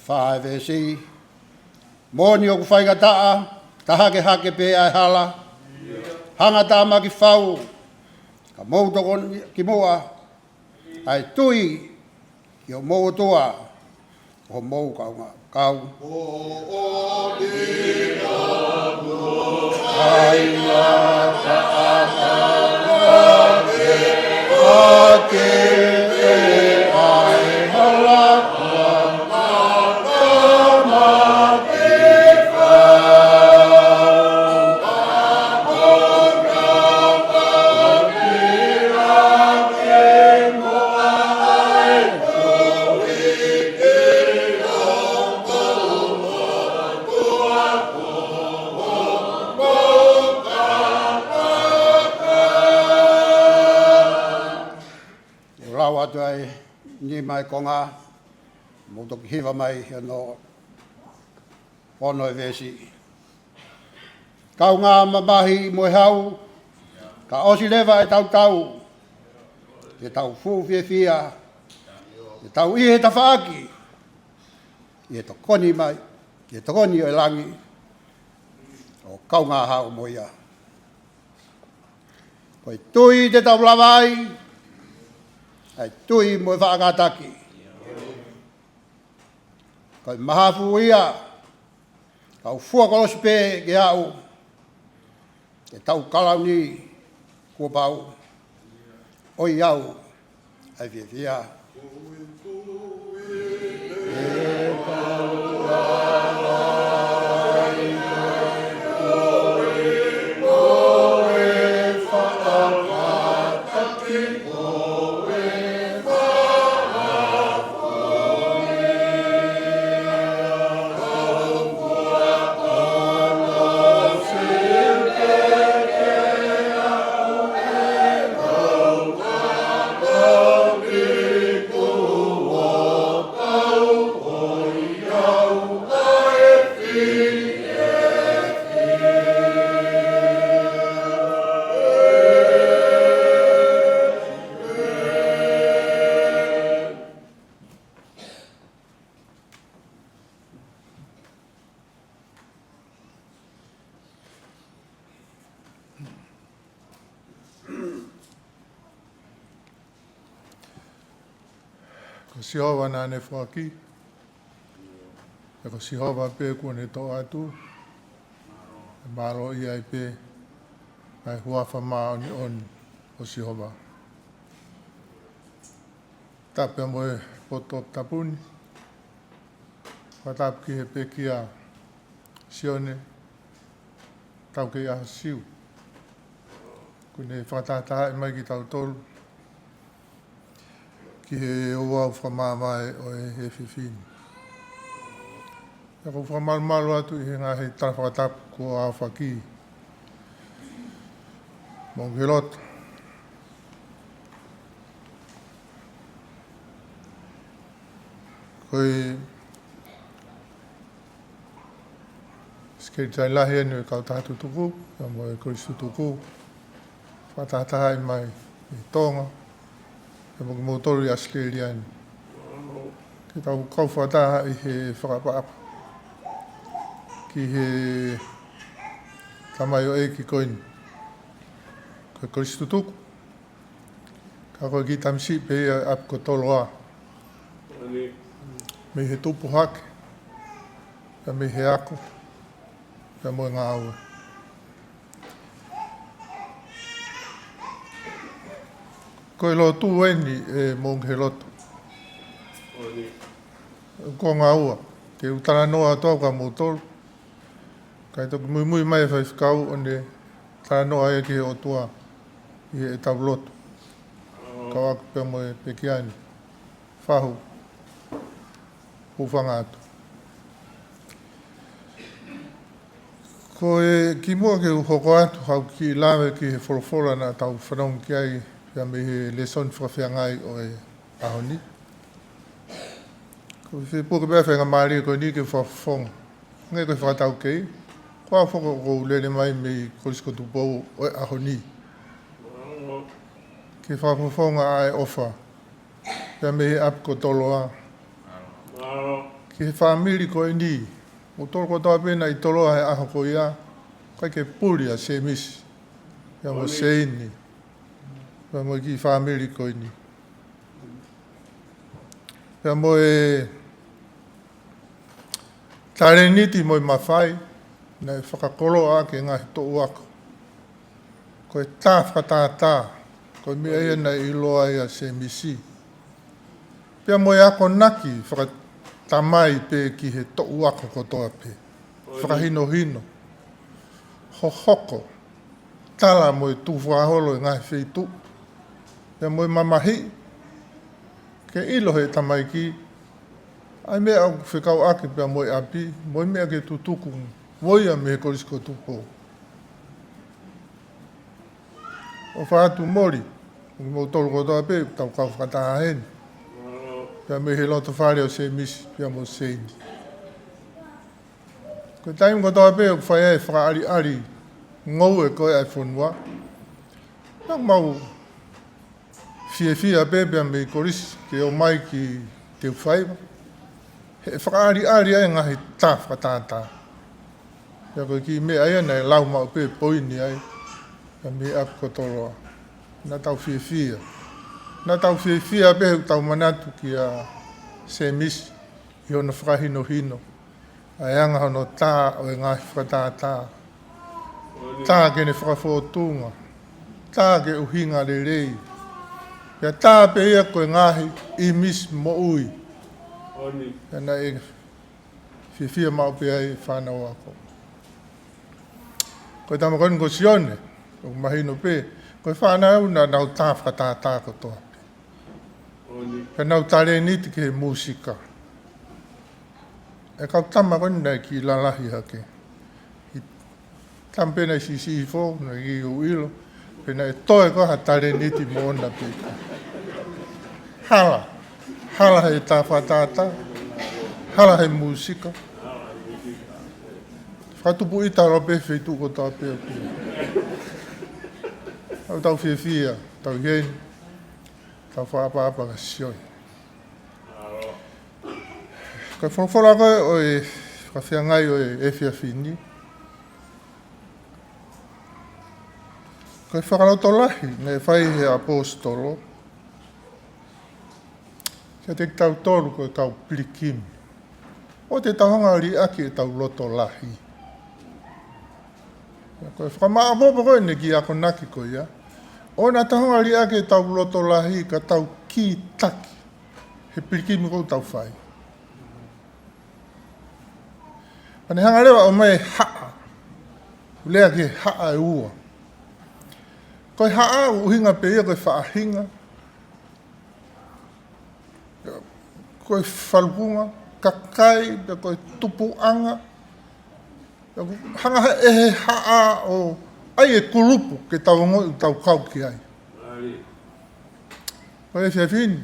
Fā e veesi. Moʻoni ʻoku faingataʻa, tahake hake pē ʻa e hala, hanga ʻo tāmaki fau, ka mou tokoni ki muʻa, ʻa e tui ki hoʻomou ʻOtua, ʻo mou kaungā kau. ʻOku lau atu ai ʻeni ʻi he konga, mou toki hiva mai hono ono e veesi. Kaungā mamahi mo e hau, ka ʻosi leva ʻetau tau, ke tau fuʻu fiefia, ke tau ʻi he tafaʻaki, ʻi he tokoni mai, ʻi he tokoni ʻo e langi, ʻo kaungā hau mo ia. Ko e tui te tau lava ai, ʻa e tui mo e faʻa kātaki. Ko e mahafu ia, kau fua kolosi pē ke aʻu, ke tau kalauni kuo pau, ʻoiauē ʻa e fiefia. Ko Sihova naʻa ne foaki, pea ko Sihova pē kuo ne toʻo atu, ʻe mālō ia ai pē ʻa e huafa māʻoniʻoni ʻo Sihova. Tapu mo e potu tapu ni. Fakatapu ki he pekia Sione, taukei ʻa Siu, kuo ne fakatahatahaʻi mai kitautolu ki he ouau fakamāvae ʻo e efiafi ni. Pea ʻoku ou fakamalumalu atu ʻi he ngaahi tala fakatapu kuo aofaki. Mou ʻi loto. Ko e Sekelitali Lahi ʻeni ʻo e Kautaha Tutuku, pea mo e Kolisi Tutuku, fakatahatahaʻi mai ʻi Tonga, pea mo kimoutolu ʻi ʻAositelēlia ni, ke tau kau fakataha ʻi he fakaʻapaʻapa ki he tamaioʻeiki ko eni, ko e Kolisi Tutuku. Ka ko e kiʻi tamasiʻi pē ia ʻi ʻapi ko Toloa. Mei he tupu hake, pea mei he ako, pea mo e ngāue. Ko e lotu eni ʻe Moʻunga Heloto. Ko e ngāue ke u talanoa atu au kia moutolu, kae toki muimui mai e faifekau ʻo ne talanoa ia ki he ʻOtua ʻi heʻetau lotu. Kau aku pea mo e pekia ni. Fahu. Hūfanga atu. Ko e kimuʻa ke u hoko atu haʻaku kiʻi lave ki he folofola naʻa tau fanongo ki ai pea mei he lēsoni fakafeangai ʻo e ʻaho ni. Ko e fie puke pē ʻa e faingamālie ko eni ke fakafofonga. Hangē ko e fakataukei, ko au foki ʻoku ou lele mai mei Kolisi ko Tupou ʻo e ʻaho ni ke fakafofonga ʻa e ʻofa pea mei he ʻapi ko Toloa ki he fāmili ko eni. Moutolu kotoa pē naʻe ʻi Toloa he ʻaho ko ia, kae ke puli ʻa Semisi pea mo Seini pea mo e kiʻi fāmili ko eni, pea mo e talēniti mo e mafai naʻe fakakoloa ʻaki e ngaahi toʻu ako. Ko e tā fakatātā, ko e meʻa ia naʻe ʻiloa ai ʻa Semisi, pea mo e akonaki fakatamai pē ki he toʻu ako kotoa pē. Fakahinohino, hohoko, tala mo e tukufakaholo e ngaahi feituʻu pea mo e mamahiʻi ke ʻilo ʻe he tamaiki ʻa e meʻa ʻoku fekauʻaki pea mo e ʻapi, mo e meʻa ke tutuku mo ia mei he Kolisi ko Tupou. ʻOfa atu Moli, mo kimoutolu kotoa pē ʻoku tau kau fakataha heni, pea mei he loto fale ʻo Semisi pea mo Seini. Ko e taimi kotoa pē ʻoku fai ai e fakaʻaliʻali ngoue ko ē ʻa e fonua, naʻa mau fiefia pē pea mei Kolisi ke ō mai ki Teufaiva, he ʻe fakaʻaliʻali ai e ngaahi tā fakatātā. Pea ko e kiʻi meʻa ia naʻe lau maʻu pē poini ai pea mei he ʻapi ko Toloa. Naʻa tau fiefia. Naʻa tau fiefia pē he ʻoku tau manatu kia Semisi ʻi hono fakahinohino ʻa e anga hono tā ʻo e ngaahi fakatātā. Tā ke ne fakafōtunga, tā ke ʻuhinga lelei, pea tā pē ia ko e ngaahi ʻīmisi moʻui. Pea naʻe fiefia maʻu pē ai e fānau ako. Ko e tama ko eni ko Sione, ʻoku mahino pē, ko e fānau naʻa nau tā fakatātā kotoa pē. Pea nau talēniti ki he mūsika. ʻE kau tama ko eni naʻe kiʻi lalahi hake. ʻI tama pē naʻe siʻisiʻi hifo, naʻe kiʻi ʻilo, pea naʻe toe ko ha talēniti moʻona pē. Hala, hala he tā fakatātā, hala he mūsika. Fakatupu ʻita ʻaupito pē feituʻu kotoa pē ʻoku ʻi ai. ʻOku tau fiefia, tau ʻi heni, tau fakaʻapaʻapa kia Sione. Ko e folofola ko ē ʻo e fakafeangai ʻo e efiafi ni, ko e fakalotolahi naʻe fai ʻe he ʻaposetolo kiate kitautolu ko e kau pilikimi, ʻoua te tau hanga ʻo liʻaki ʻetau loto lahi. Ko e fakamāʻopoʻopo ko ē ʻene kiʻi akonaki ko ia, ʻoua naʻa tau hanga ʻo liʻaki ʻetau loto lahi ka tau kītaki he pilikimi ʻoku tau fai. Pea ne hanga leva ʻo ʻomai e haʻa, lea ki he haʻa ʻe ua. Ko e haʻa ʻoku ʻuhinga pē ia ko e faʻahinga, ko e falukunga, kakai, pe ko e tupuʻanga. Pea ʻoku hanga ʻe he haʻa ʻo ʻai e kulupu ke tau ongoʻi ʻoku tau kau ki ai. Ko e efiafi ni,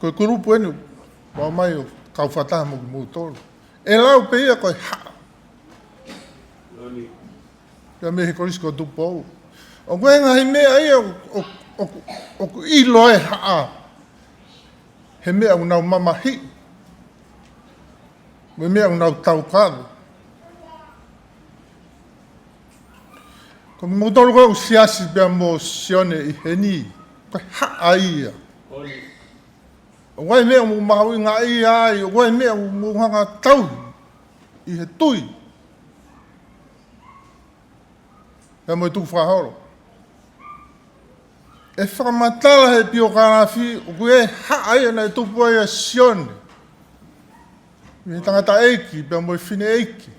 ko e kulupu eni ʻoku mau ō mai ʻo kau fakataha mo kimoutolu. ʻE lau pē ia ko e haʻa. Pea mei he Kolisi ko Tupou, ʻoku ʻi ai e ngaahi meʻa ia ʻoku, ʻoku, ʻoku, ʻoku ʻilo e haʻa he meʻa ʻoku nau mamahiʻi mo e meʻa ʻoku nau taukaveʻi. Ko kimoutolu ko ē ʻoku siasi pea mo Sione ʻi heni, ko e haʻa ia. ʻOku ʻi ai e meʻa ʻoku mou mahuʻingaʻia ai, ʻoku ʻi ai e meʻa ʻoku mou hanga ʻo tauhi ʻi he tui pea mo e tukufakaholo. ʻE fakamatala he piokalafi, ʻoku ʻi ai e haʻa ia naʻe tupu ai ʻa Sione, mei he tangataʻeiki pea mo e fineʻeiki.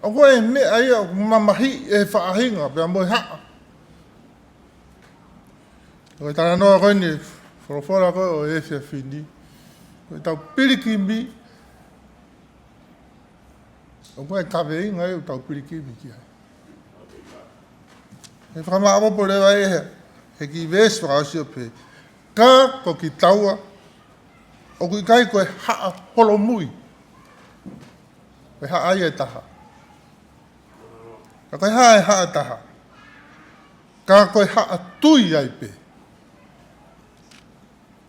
ʻOku ʻi ai e meʻa ia ʻoku mamahiʻi ʻe he faʻahinga pea mo e haʻa. Ko e talanoa ko eni, folofola ko ē ʻo e efiafi ni, ko ʻetau pilikimi, ʻoku ʻi ai e kaveinga ia ʻoku tau pilikimi ki ai. ʻE fakamāʻopoʻopo leva ʻe he, he kiʻi veesi fakaʻosi ʻo pehē: Ka ko kitaua, ʻoku ʻikai ko e haʻa holomui. Ko e haʻa ia ʻe taha. Ka ko e haʻa ʻe taha. Ka ko e haʻa tui ai pē.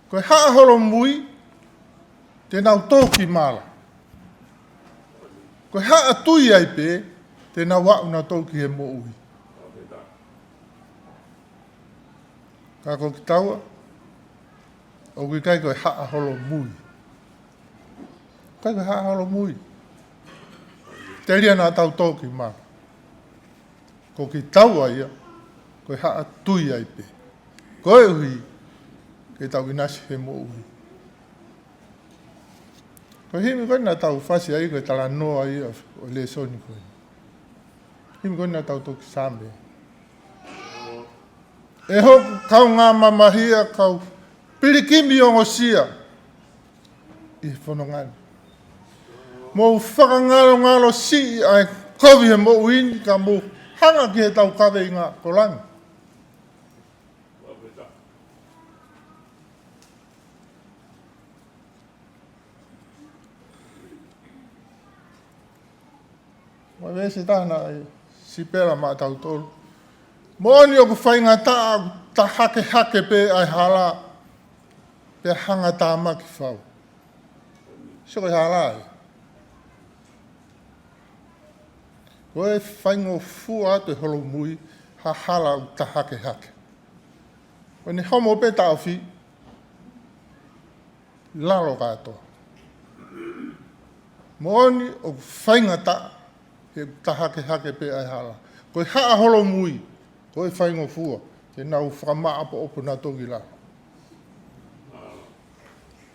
Ko e haʻa holomui, te nau tō ki mala. Ko e haʻa tui ai pē, te nau aʻu nautolu ki he moʻui. Ka ko kitaua, ʻoku ʻikai ko e haʻa holomui. ʻIkai ko e haʻa holomui. Telia naʻa tau tō ki mala. Ko kitaua ia, ko e haʻa tui ai pē. Koeʻuhi ke tau ʻinasi he moʻui. Ko e himi ko ē naʻa tau fasi ai, ko e talanoa ia ʻo e lēsoni ko ē. Himi ko ē naʻa tau toki Saame. ʻE hoku kaungā mamahia, kau pilikimi ongosia ʻi he fononga ni. Mou fakangalongalo siʻi ʻa e kovi he moʻui ni, ka mou hanga ki heʻetau kaveinga ko langi. Mo e veesi taha naʻe sipela maʻatautolu. Moʻoni ʻoku faingataʻa ʻoku ta hakehake pē ʻa e hala, pea hangatāmaki fau. Sio ko e hala ē. Ko e faingofua atu e holomui ha hala ʻoku ta hakehake. Ko ʻene homo pē taʻofi, lalo kātoa. Moʻoni ʻoku faingataʻa he ʻoku ta hakehake pē ʻa e hala. Ko e haʻa holomui, ko e faingofua, te nau fakamāʻopoʻopo nautolu ki lalo.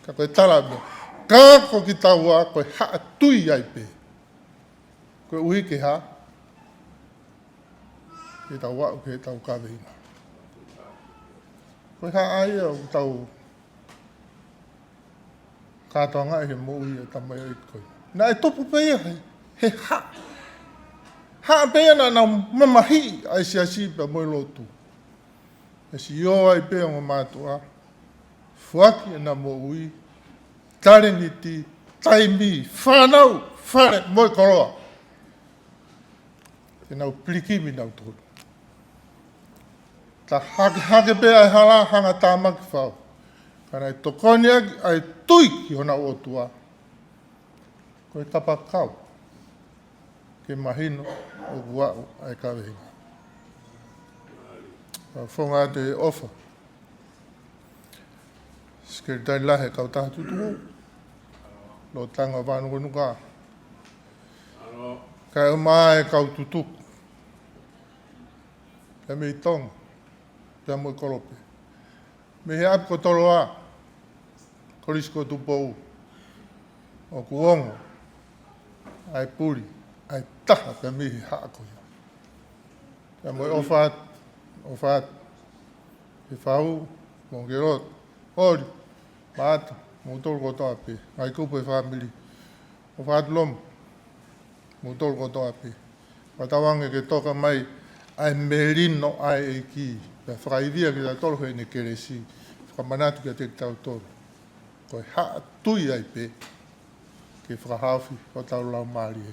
Ka ko e tala meʻa, ka ko kitaua, ko e haʻa tui ai pē. Koeʻuhi ke hā? Ke tau aʻu ki heʻetau kaveinga. Ko e haʻa ia ʻoku tau kātoangaʻi he moʻui ʻa e tamaioʻeiki ko ē. Naʻe tupu pē ia he, he haʻa. Haʻa pē ia naʻa nau mamahiʻi ʻa e siasi pea mo e lotu. ʻE sio ai pē ongo mātuʻa, foaki ʻena moʻui, talēniti, taimi, fānau, fale mo e koloa. Te nau pilikimi nautolu. Ta hakehake pē ʻa e hala, hangatāmaki fau. Ka naʻe tokoni ʻaki ʻa e tui ki honau ʻOtua, ko e kapakau ke mahino ʻoku aʻu ʻa e kaveinga. Ka founga atu e ʻofa. Sekelitali Lahi e Kautaha Tutuku, Lotanga Vanukonuka. Kaeʻumaʻā e kau tutuku, pea mei Tonga, pea mo e kolope. Mei he ʻapi ko Toloa, Kolisi ko Tupou, ʻoku ongo ʻa e puli ʻa e taha pē mei he haʻa ko ia. Pea mo e ʻofa atu, ʻofa atu ki he fau, mo e koloa, ʻoli, Maʻata, moutolu kotoa pē, ngaahi kupu e fāmili. ʻOfa atu Lomo, moutolu kotoa pē. Fakatauange ke toka mai ʻa e melino ʻa e ʻEiki, pea fakaivia kitautolu heʻene kelesi, fakamanatu kiate kitautolu. Ko e haʻa tui ai pē ke fakahaofi hotau laumālie.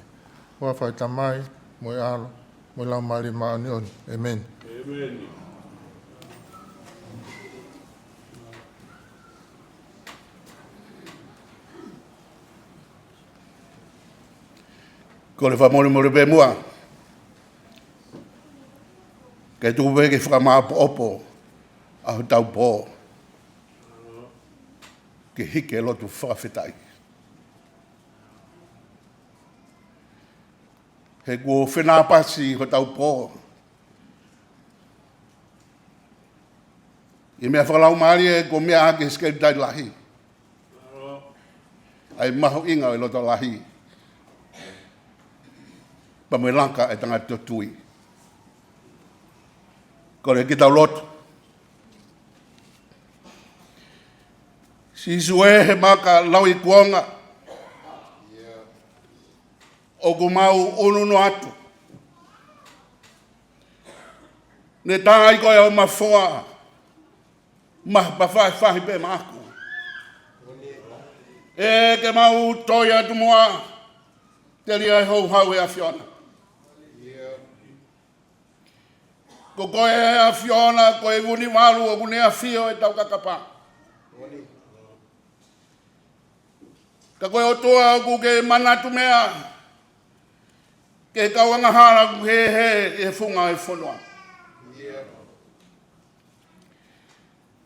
Huafa ʻo e Tamai, mo e ʻAlo, mo e Laumālie Māʻoniʻoni. ʻĒmeni. ʻĒmeni. Kole fakamolemole pē muʻa. Kae tuku pē ke fakamāʻopoʻopo ʻa hotau pō, ke hiki e lotu fakafetaʻi. He kuo fenāpasi hotau pō. ʻI he meʻa fakalaumālie ko e meʻa ʻa e sekelitali lahi, ʻa e mahuʻinga ʻo e loto lahi, pea mo e laka ʻa e tangata tui. Kole ke tau lotu. Sīsū ē, he maka lauikuonga ʻoku mau ʻunuʻunu atu, ne tā ai koe ʻo mafoa, ma, mafahifahi pē maʻaku. ʻE ke mau toe atu muʻa, telia e houhau ʻa e ʻAfiona. Ko koe ʻe ʻAfiona, ko e Vunivalu ʻoku ne ʻafio ʻi he taukakapa. Ka ko e ʻOtua ʻoku ke manatu meʻa ki he kau angahala ʻoku hēhē ʻi he funga ʻo e fonua.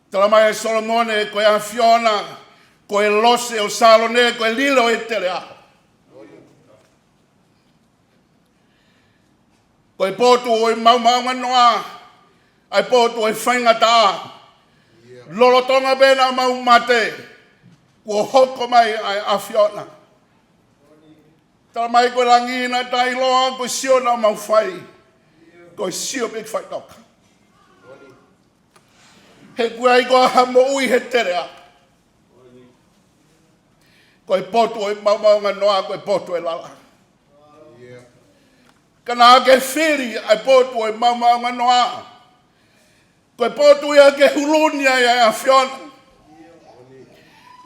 Tala mai ʻe Solomone, ko e ʻAfiona, ko e lose ʻo Salone, ko e lilo ʻo e teleʻa. Ko e potu ʻo e maomaonganoa, ʻa e potu ʻo e faingataʻa. Lolotonga pē ʻenau mate, kuo hoko mai ʻa e ʻAfiona. Tala mai ko e langi naʻa tau ʻiloa, ko e sio naʻa mau fai, ko e sio pē ki faʻitoka. He ʻoku ʻikai ko ha moʻui he teleʻa. Ko e potu ʻo e maomaonganoa, ko e potu ʻo e lala. Ka naʻa ke fili ʻa e potu ʻo e maomaonganoa, ko e potu ia ke huluni ai ʻa e ʻAfiona,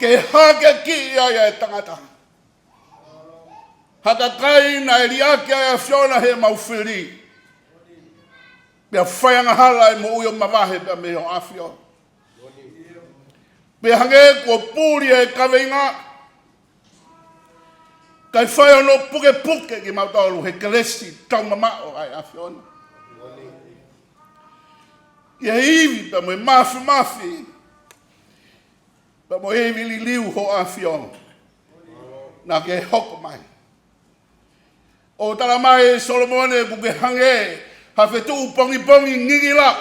ke hakeakiʻi ai ʻa e tangata. Ha kakai naʻe liʻaki ʻa e ʻAfiona heʻemau fili, pea fai angahala e moʻui ʻo mavahe pea mei ho ʻAfio. Pea hangē kuo puli e kaveinga, kae fai hono pukepuke kimautolu he kelesi taumamaʻo ʻa e ʻAfiona. ʻI he ivi pea mo e mafimafi, pea mo e ivi liliu ho ʻAfio, naʻa ke hoko mai. ʻO tala mai ʻe Solomone ʻoku ke hangē ha fetuʻu pongipongi ngingila.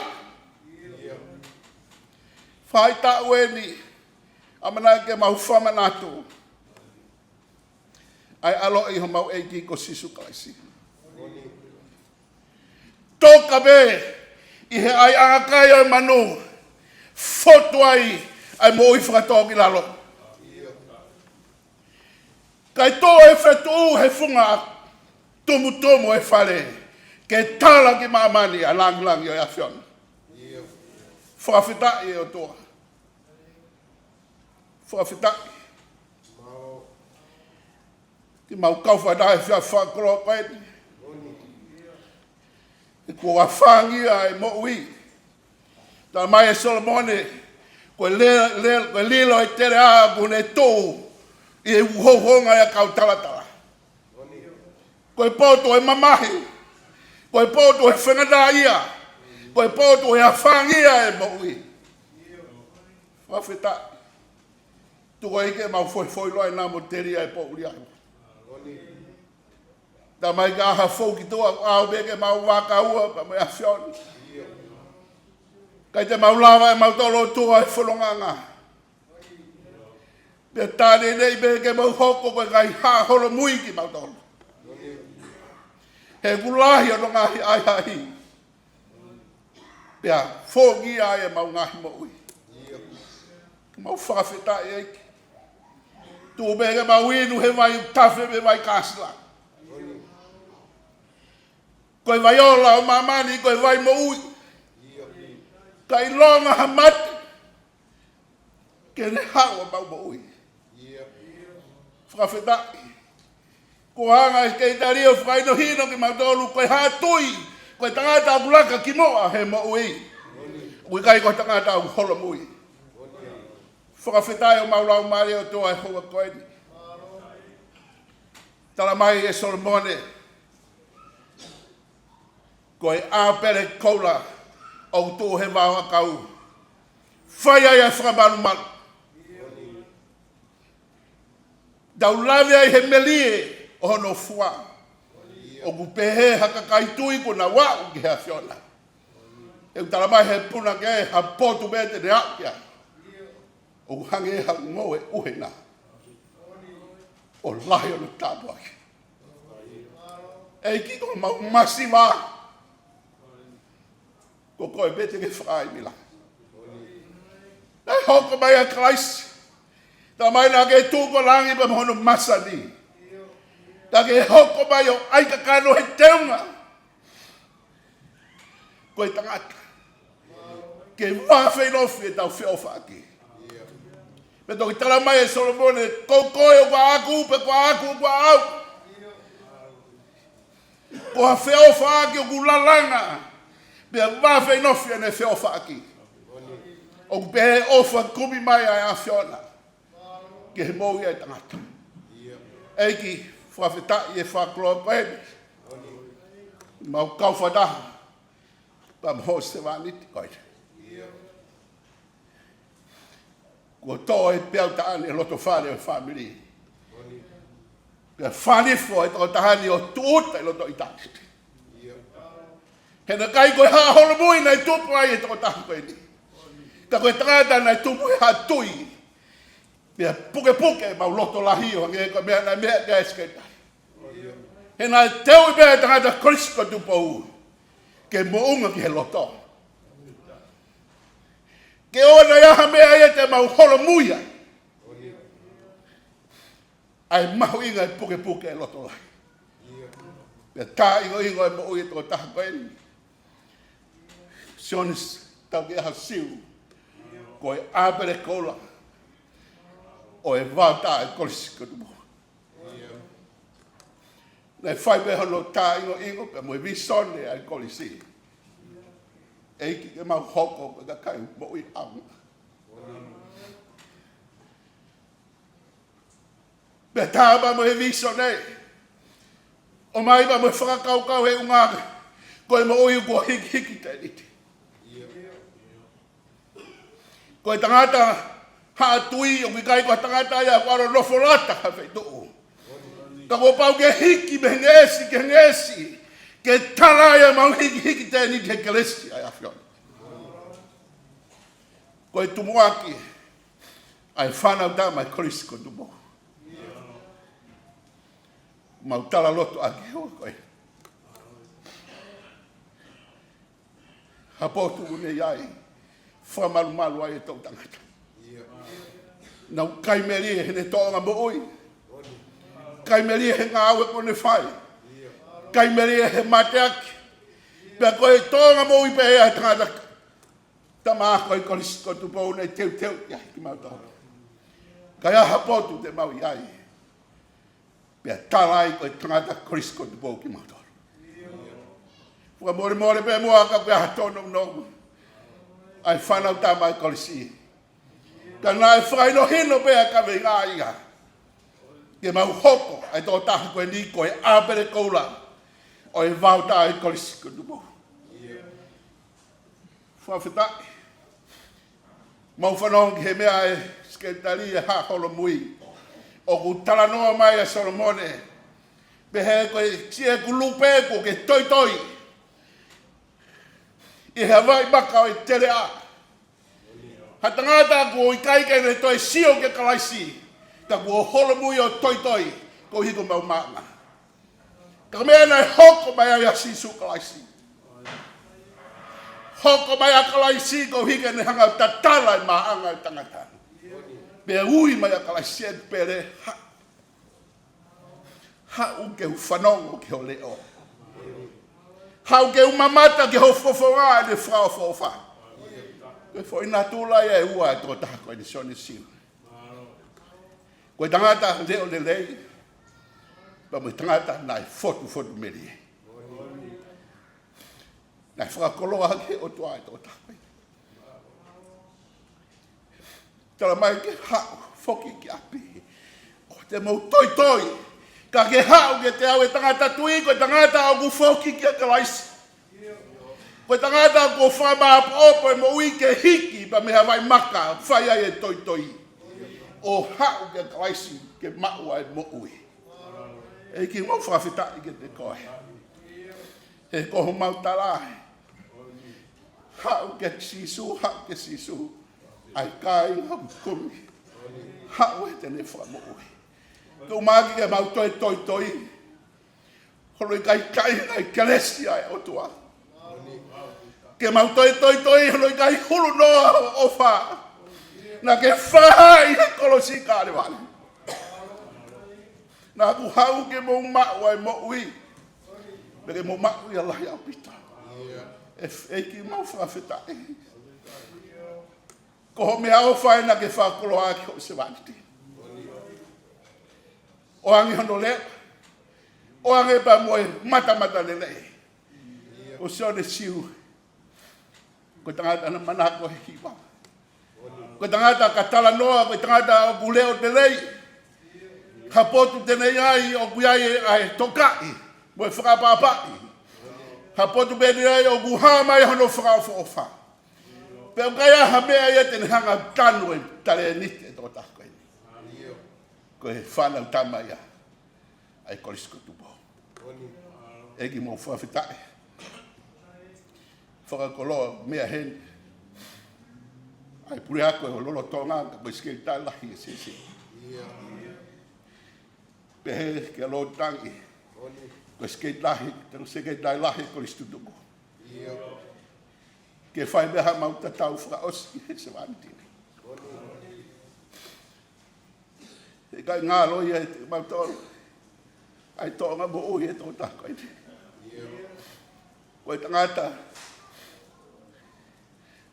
Fai taʻu eni, ʻamanaki ke mau fakamanatu ʻa e ʻaloʻi homau ʻEiki ko Sīsū Kalaisi. Toka pē ʻi he ʻaiʻanga kai ʻo e manu, fotu ai ʻa e moʻui fakatōkilalo. Kae tō e fetuʻu he funga tumutumu ʻo e fale, ke tala ki māmani ʻa e langilangi ʻo e ʻAfiona. Fakafetaʻi ʻe ʻOtua. Fakafetaʻi. Ke mau kau fakataha he efiafi fakakoloa ko eni. He kuo ʻafio ange ʻa e moʻui. Tala mai ʻe Solomone, ko e le, le, ko e lilo ʻo e teleʻa ʻoku ne tuʻu ʻi he uhouhonga ʻo e kau talatala. Ko e potu ʻo e mamahi, ko e potu ʻo e faingataʻaʻia, ko e potu ʻo e ʻafio ange ʻa e moʻui. Fakafetaʻi. Tuku ai ke mau foʻifoʻi loa ʻi he namo telia e poʻuli ai. Tala mai ka ha fou ki tuʻa, ʻalu pē ke mau vaka ua pea mo e ʻAfiona. ʻIkai te mau lava ʻe mautolu ʻo tuʻu ʻi he fononga. Pea tā lelei pē ke mau hoko ko e kakai holomui kimautolu. He ʻoku lahi hono ngaahi ʻahiʻahi, pea fōngia ai ʻemau ngaahi moʻui. Mau fakafetaʻi ʻEiki. Tuku pē ke mau inu he vai tafe mo e vai kāsila. Ko e vai ola ʻo māmani, ko e vai moʻui. Ka ʻilonga ha mate, ke ne haʻu ʻemau moʻui. Fakafetaʻi. Ko e anga ʻa e sekelitali ʻo fakahinohino kimautolu, ko e haʻa tui, ko e tangata ʻoku laka ki muʻa he moʻui. ʻOku ʻikai ko e tangata ʻoku holomui. Fakafetaʻi ʻo mau laumālie ʻOtua he houa ko eni. Tala mai ʻe Solomone, ko e ʻāpele koula ʻoku tuʻu he vao ʻakau, fai ai ʻa e fakamalumalu. Tau lave ai he melie ʻo hono fua. ʻOku pehē ha kakai tui kuo nau aʻu ki he ʻAfiona. ʻOku tala mai he punake ha potu pē te ne aʻu ki ai, ʻoku hangē ha ngoue ʻuhena, ʻo lahi hono tāpuaki. ʻEiki, ko homau masiva, ko koe pē te ke fakaʻaimila. Naʻe hoko mai ʻa Kalaisi. Tala mai naʻa ke tuʻu ko langi pea mo hono masani, naʻa ke hoko mai ʻo ʻai kakano he teunga ko e tangata, ke vāfeinofi ʻetau feʻofaʻaki. Pea toki tala mai ʻe Solomone, ko koe ʻoku ʻaʻaku, pea ko ʻaʻaku ʻoku ʻaʻau. Ko ha feʻofaʻaki ʻoku lalanga, pea vāfeinofi ʻene feʻofaʻaki. ʻOku pehē ʻofa kumi mai ʻa e ʻAfiona ki he moʻui ʻa e tangata. ʻEiki, fakafetaʻi e fakakoloa ko eni. Mau kau fakataha pea mo hoʻo sevāniti ko eni. Kuo tō e peau taʻane ʻi loto fale ʻo e fāmili. Pea fanifo e tokotaha ni ʻo tūʻuta ʻi loto ʻitāniti. He naʻe ʻikai ko e haʻa holomui naʻe tupu ai e tokotaha ko eni, ka ko e tangata naʻe tupu he haʻa tui. Pea pukepuke ʻemau loto lahi ʻo hangē ko e meʻa naʻe meʻa ki ai e sekelitali. He naʻe teuʻi pē ʻe he tangata Kolisi ko Tupou ke moʻunga ki he loto. Ke ʻoua naʻa ʻi ai ha meʻa ia te mau holomui ai. ʻA e mahuʻinga e pukepuke e loto lahi. Pea tāʻingoʻingo e moʻui e tokotaha ko eni. Sione Taukeʻaho Siu, ko e ʻāpele koula ʻo e vaotā e Kolisi ko Tupou. Naʻe fai pē hono tāʻingoʻingo pea mo e vīsone ʻa e Kolisi. ʻEiki, ke mau hoko ko e kakai moʻui ʻaonga. Pea tā pea mo e vīsone, ʻomai pea mo e fakakaukau he ʻuhinga ko e moʻui kuo hikihiki tēniti. Ko e tangata haʻa tui ʻoku ʻikai ko e tangata ia ʻoku ʻalu ʻo nofo lata ha feituʻu, ka kuo pau ke hiki mei he ngeʻesi ki he ngeʻesi, ke tala ia mau hikihiki tēniti he kelesi ʻa e ʻAfiona. Ko e tumuʻaki ʻa e fānau tama e Kolisi ko Tupou. Mau tala loto ʻaki he ʻaho ko ē, ha potu ʻoku ne ʻi ai, fakamalumalu ai e toʻutangata. Nau kai melie heʻene tōʻonga moʻui, kai melie he ngāue kuo ne fai, kai melie he mateaki. Pea ko e tōʻonga moʻui pē ʻa e tangata tama ko e Kolisi ko Tupou naʻe teuteu ki ai kimautolu. Ka ʻi ai ha potu te mau ʻi ai, pea tala ai ko e tangata Kolisi ko Tupou kimautolu. Fakamolemole pē muʻa ka ʻoku ʻi ai ha tōnounou ʻa e fānau tama e Kolisi. Ka naʻe fakahinohino pē ʻa e kaveinga ia ke mau hoko ʻa e tokotaha ko eni ko e ʻāpele koula ʻo e vaotā e Kolisi ko Tupou. Fakafetaʻi. Mau fanongo ki he meʻa ʻa e sekelitali ʻa e haʻa holomui. ʻOku talanoa mai ʻa Solomone, pehē ko e siʻeku lupe kuo ke toitoi ʻi he vaimaka ʻo e teleʻa. Ha tangata kuo ʻikai ke ne toe sio kia Kalaisi, ka kuo holomui ʻo toitoi koeʻuhi ko homau maʻanga. Ka ko e meʻa naʻe hoko mai ai ʻa Sīsū Kalaisi. Hoko mai ʻa Kalaisi koeʻuhi ke ne hanga ʻo tatala e maʻanga ʻo e tangata. Pea ui mai ʻa Kalaisi ʻe pele, ha-, haʻu ke u fanongo ki ho leʻo. Haʻu ke u mamata ki ho fofonga ʻene fakaʻofoʻofa. Ko e foʻi natula ia ʻe ua ʻa e tokotaha ko eni, Sione Siu. Ko e tangata leʻo lelei, pea mo e tangata naʻe fotufotu melie. Naʻe fakakoloa ki he ʻOtua e tokotaha ko ē. Tala mai ke haʻu, foki ki ʻapi, ʻo te mau toitoi. Ka ke haʻu kiate au e tangata tui, ko e tangata ʻoku foki kia Kalaisi. Ko e tangata kuo fakamāʻopoʻopo e moʻui ke hiki pea mei he vaimaka, fai ai e toitoi. ʻO haʻu kia Kalaisi ke maʻu ai e moʻui. ʻEiki, mau fakafetaʻi kiate koe. He ko homau tala, Haʻu kia Sīsū, haʻu kia Sīsū. ʻAi kāinga ʻoku kumi. Haʻu ʻe te ne fakamoʻui. Ke u maʻaki ke mau toe toitoi. Holo ʻikai kāinga ʻi kelesi ʻa e ʻOtua. Ke mau toe toitoi, holo ʻikai hulu noa ʻo ʻofa. Naʻa ke fahaʻi he kolosi Kalevale. Naʻa ku haʻu ke mou maʻu ʻa e moʻui. Pea ke mou maʻu ia lahi ʻaupito. ʻE, ʻEiki mau fakafetaʻi. Ko hoʻo meʻaʻofa ē naʻa ke fakakoloa ki hoʻo sevāniti. ʻOange hono leʻo. ʻOange pea mo e matamata lelei. Ko Sione Siu. Ko e tangata naʻe manako he hiva. Ko e tangata ka talanoa, ko e tangata ʻoku leʻo lelei. Ha potu te ne ʻi ai ʻoku ʻi ai ʻa e tokaʻi mo e fakaʻapaʻapaʻi. Ha potu pē te ne ʻi ai ʻoku hā mai hono fakaʻofoʻofa. Pea ʻoku ʻikai ha meʻa ia te ne hanga tanu e talēniti e tokotaha ko eni. Ko e fānau tama ia ʻa e Kolisi ko Tupou. ʻEiki mau fakafetaʻi. Fakakoloa meʻa heni. ʻA e puleako ʻo lolotonga ka ko e sekelitali lahi e sese. Pehē kia Lord Tangi. Ko e sekelitali, ko e sekelitali lahi e Kolisi Tutuku. Ke fai pē ha mau tatau fakaʻosi he sevāniti. ʻIkai ngalo ia ʻiate kimautolu ʻa e toʻonga moʻui e tokotaha ko eni. Ko e tangata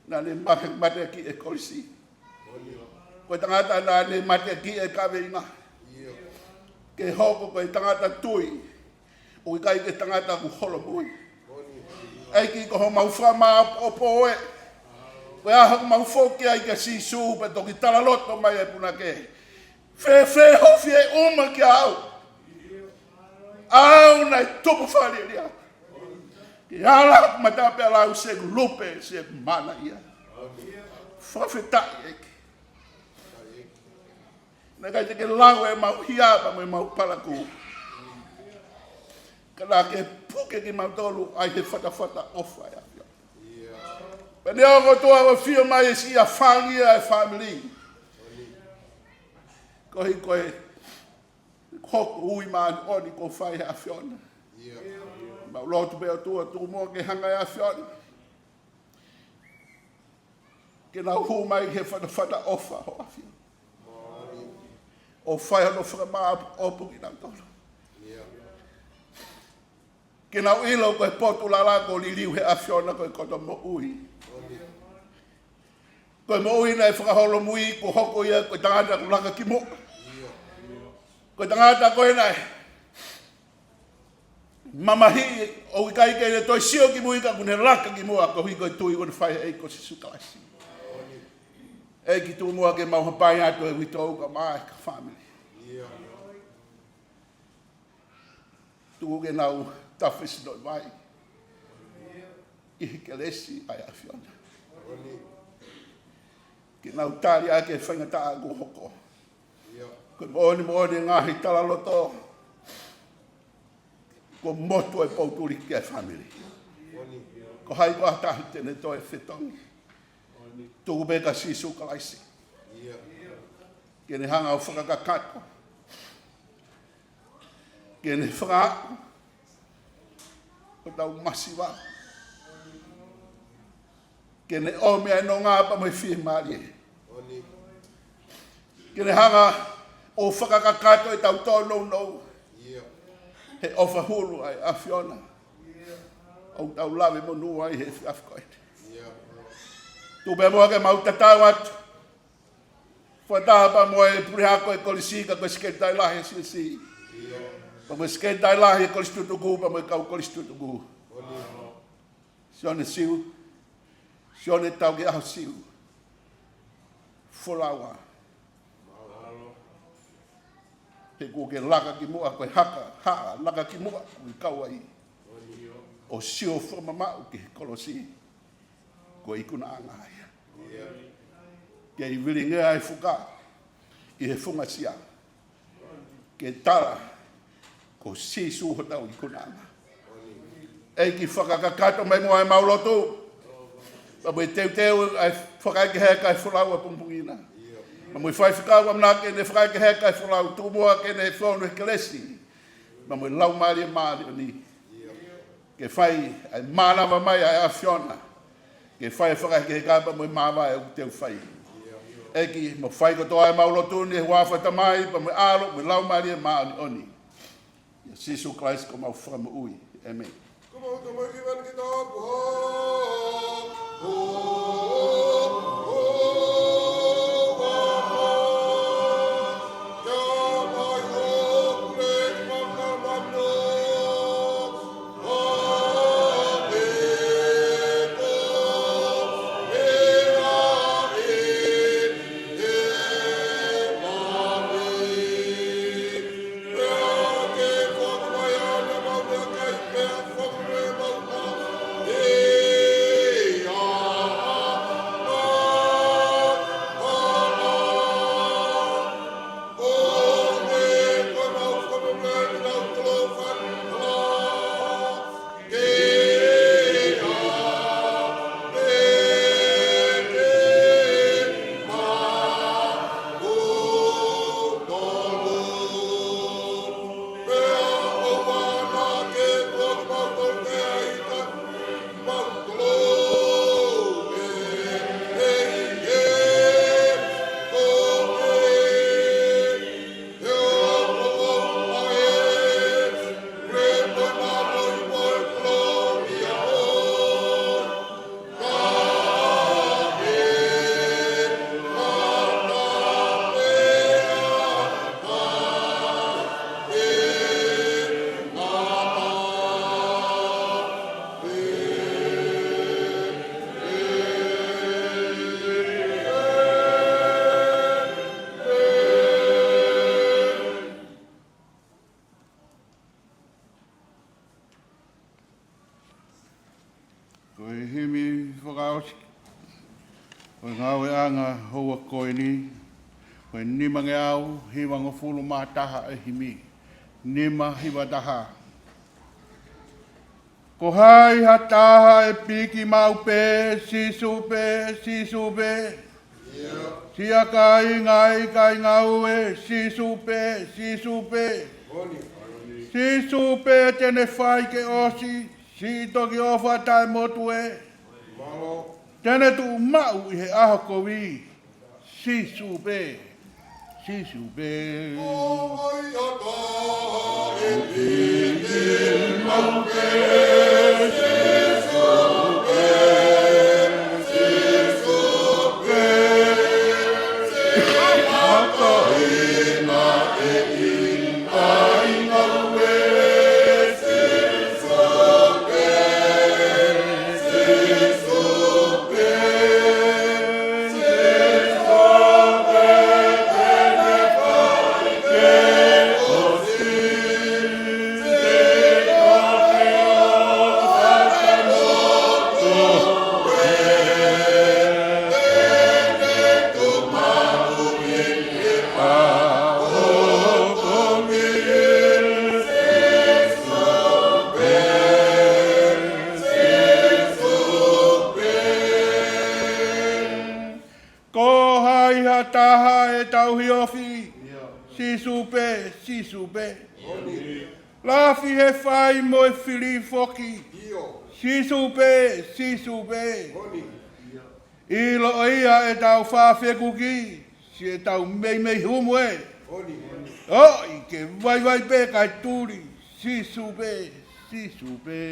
naʻa ne mate, mateakiʻi e kolisi. Ko e tangata naʻa ne mateakiʻi e kaveinga. Ke hoko ko e tangata tui. ʻOku ʻikai ke tangata ʻoku holomui. ʻEiki ko homau fakamāʻopoʻopo ē. Ko e ʻaho ʻoku mau foki ai kia Sīsū pea toki talaloto mai e punake. Fēfē hoʻo fie ʻuma kiate au. Au naʻe tupu fakalielia. Ke ala mata pea lau se lupe se mana ia. Fakafetaʻi ʻEiki. Naʻe ʻikai te ke lau e mau hia pea mo e mau palakū. Ka naʻa ke puke kimautolu ai he fatafata ʻofa ʻa e ʻAfiona. Pea neongo ʻOtua ʻoku ʻafio mai e siʻi afangi ʻa e fāmili. Koeʻuhi ko e hoko ui māʻoniʻoni kuo fai he ʻAfiona. Mau lotu pē ʻOtua tuku muʻa ke hanga e ʻAfiona ke nau hū mai he fatafata ʻofa ho ʻAfio. ʻO fai hono fakamāʻopoʻopo kinautolu. Ke nau ʻilo ko e potu lala kuo liliu he ʻAfiona ko e koto moʻui. Ko e moʻui naʻe fakaholomui kuo hoko ia ko e tangata kuo laka ki muʻa. Ko e tangata ko ē naʻe mamahiʻi ʻoku ʻikai ke ne toe sio ki mui ka kuo ne laka ki muʻa koeʻuhi ko e tui kuo ne fai he ʻEiki ko Sīsū Kalaisi. ʻEiki tuku muʻa ke mau hapai atu e uitou kae ʻumaʻā e kau fāmili. Tuku ke nau tafe sino vai ʻi he kelesi ʻa e ʻAfiona. Ke nau tali ʻaki e faingataʻa kuo hoko. Ko e moʻoni moʻoni e ngaahi talaloto. Kuo motu e poutuli ki he fāmili. Ko hai koā ha taha te ne toe fetongi. Tuku pē kia Sīsū Kalaisi. Ke ne hanga ʻo fakakakato. Ke ne fakaaʻu hotau masiva. Ke ne ʻomi ʻa e nonga pea mo e fiemālie. Ke ne hanga ʻo fakakakato ʻetau tōnounou he ʻofa hulu ʻa e ʻAfiona ʻoku tau lave monū ai he efiafi ko eni. Tuku pē muʻa ke mau tatau atu. Fakataha pea mo e puleako e kolisi ka ko e sekelitali lahi e siasi. Pea mo e sekelitali lahi e kolisi tutuku pea mo e kau kolisi tutuku. Sione Siu, Sione Taukeʻaho Siu. Folaua. He kuo ke laka ki muʻa ko e haka, haʻa, laka ki muʻa ko e kau ai. ʻO sio fakamamaʻu ki he kolosi. Ko e ikunaʻanga ia. Kei vilingia e fuka ʻi he funga sia. Ke tala ko Sīsū hotau ikunaʻanga. ʻEiki fakakakato mai muʻa e mau lotu. Pea mo e teuteu ʻa e fakaekeheka ʻa e folau ʻapongipongi na. Pea mo e faifekau ʻamanaki ke ne fakaekeheka ʻa e folau, tuku muʻa ke ne fonu he kelesi. Pea mo e Laumālie Māʻoniʻoni. Ke fai ʻa e mānava mai ʻa e ʻAfiona. Ke fai ʻa e fakaekeheka pea mo e māvae ʻoku teu fai. ʻEiki, mo fai kotoa ʻemau lotu ni ʻi he huafa ʻo e Tamai, pea mo e ʻAlo, mo e Laumālie Māʻoniʻoni. ʻIa Sīsū Kalaisi ko homau Fakamoʻui. ʻĒmeni. Ko mau tamai ki vani ki tapu ho. Ho, ho, ho, ho. Kia mai ho, kule ki mamna mamno. Ho, e, ko, e, a, e. Ko e himi fakaʻosi ʻo e ngāueʻanga houa ko eni, ko e nimangeau hivangofulu mā taha e himi. Nima hiva taha. Ko hai ha taha ʻe piki maʻu pē, Sīsū pē, Sīsū pē. Siʻa kāinga ʻikai ngāue, Sīsū pē, Sīsū pē. Sīsū pē te ne fai ke ʻosi, siʻi toki ʻofa taʻemotu ē. Te ne tuʻu maʻu ʻi he ʻaho kovi, Sīsū pē, Sīsū pē. Ko hai ha taha ʻe tauhi ofi, Sīsū pē, Sīsū pē. Lafi he fai mo e fili foki, Sīsū pē, Sīsū pē. ʻIlo ʻo ia ʻetau fāfekuki, siʻetau meimei humu ē. ʻOi, ke vaivai pē kae tuli, Sīsū pē, Sīsū pē.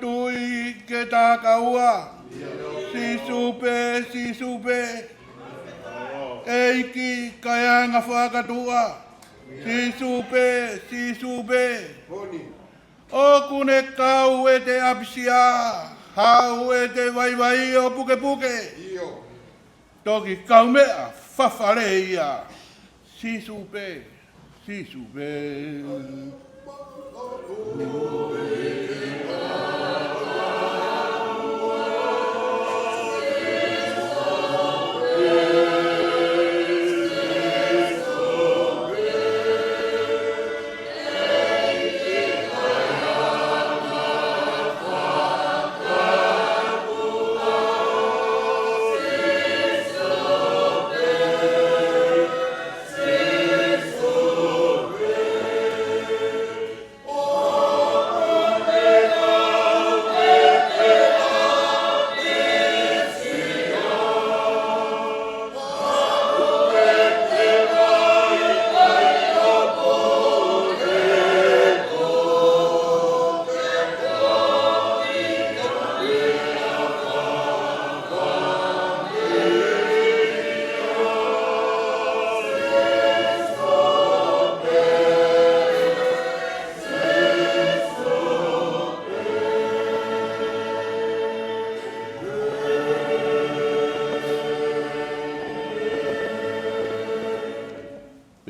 Tui ke takaua. Sīsū pē, Sīsū pē. ʻEiki kaeanga fakatuʻa. Sīsū pē, Sīsū pē. ʻOku ne kau ʻete ʻapisia, haʻu ʻete vaivai ʻo pukepuke. Toki kaumeʻa fafale ia. Sīsū pē, Sīsū pē.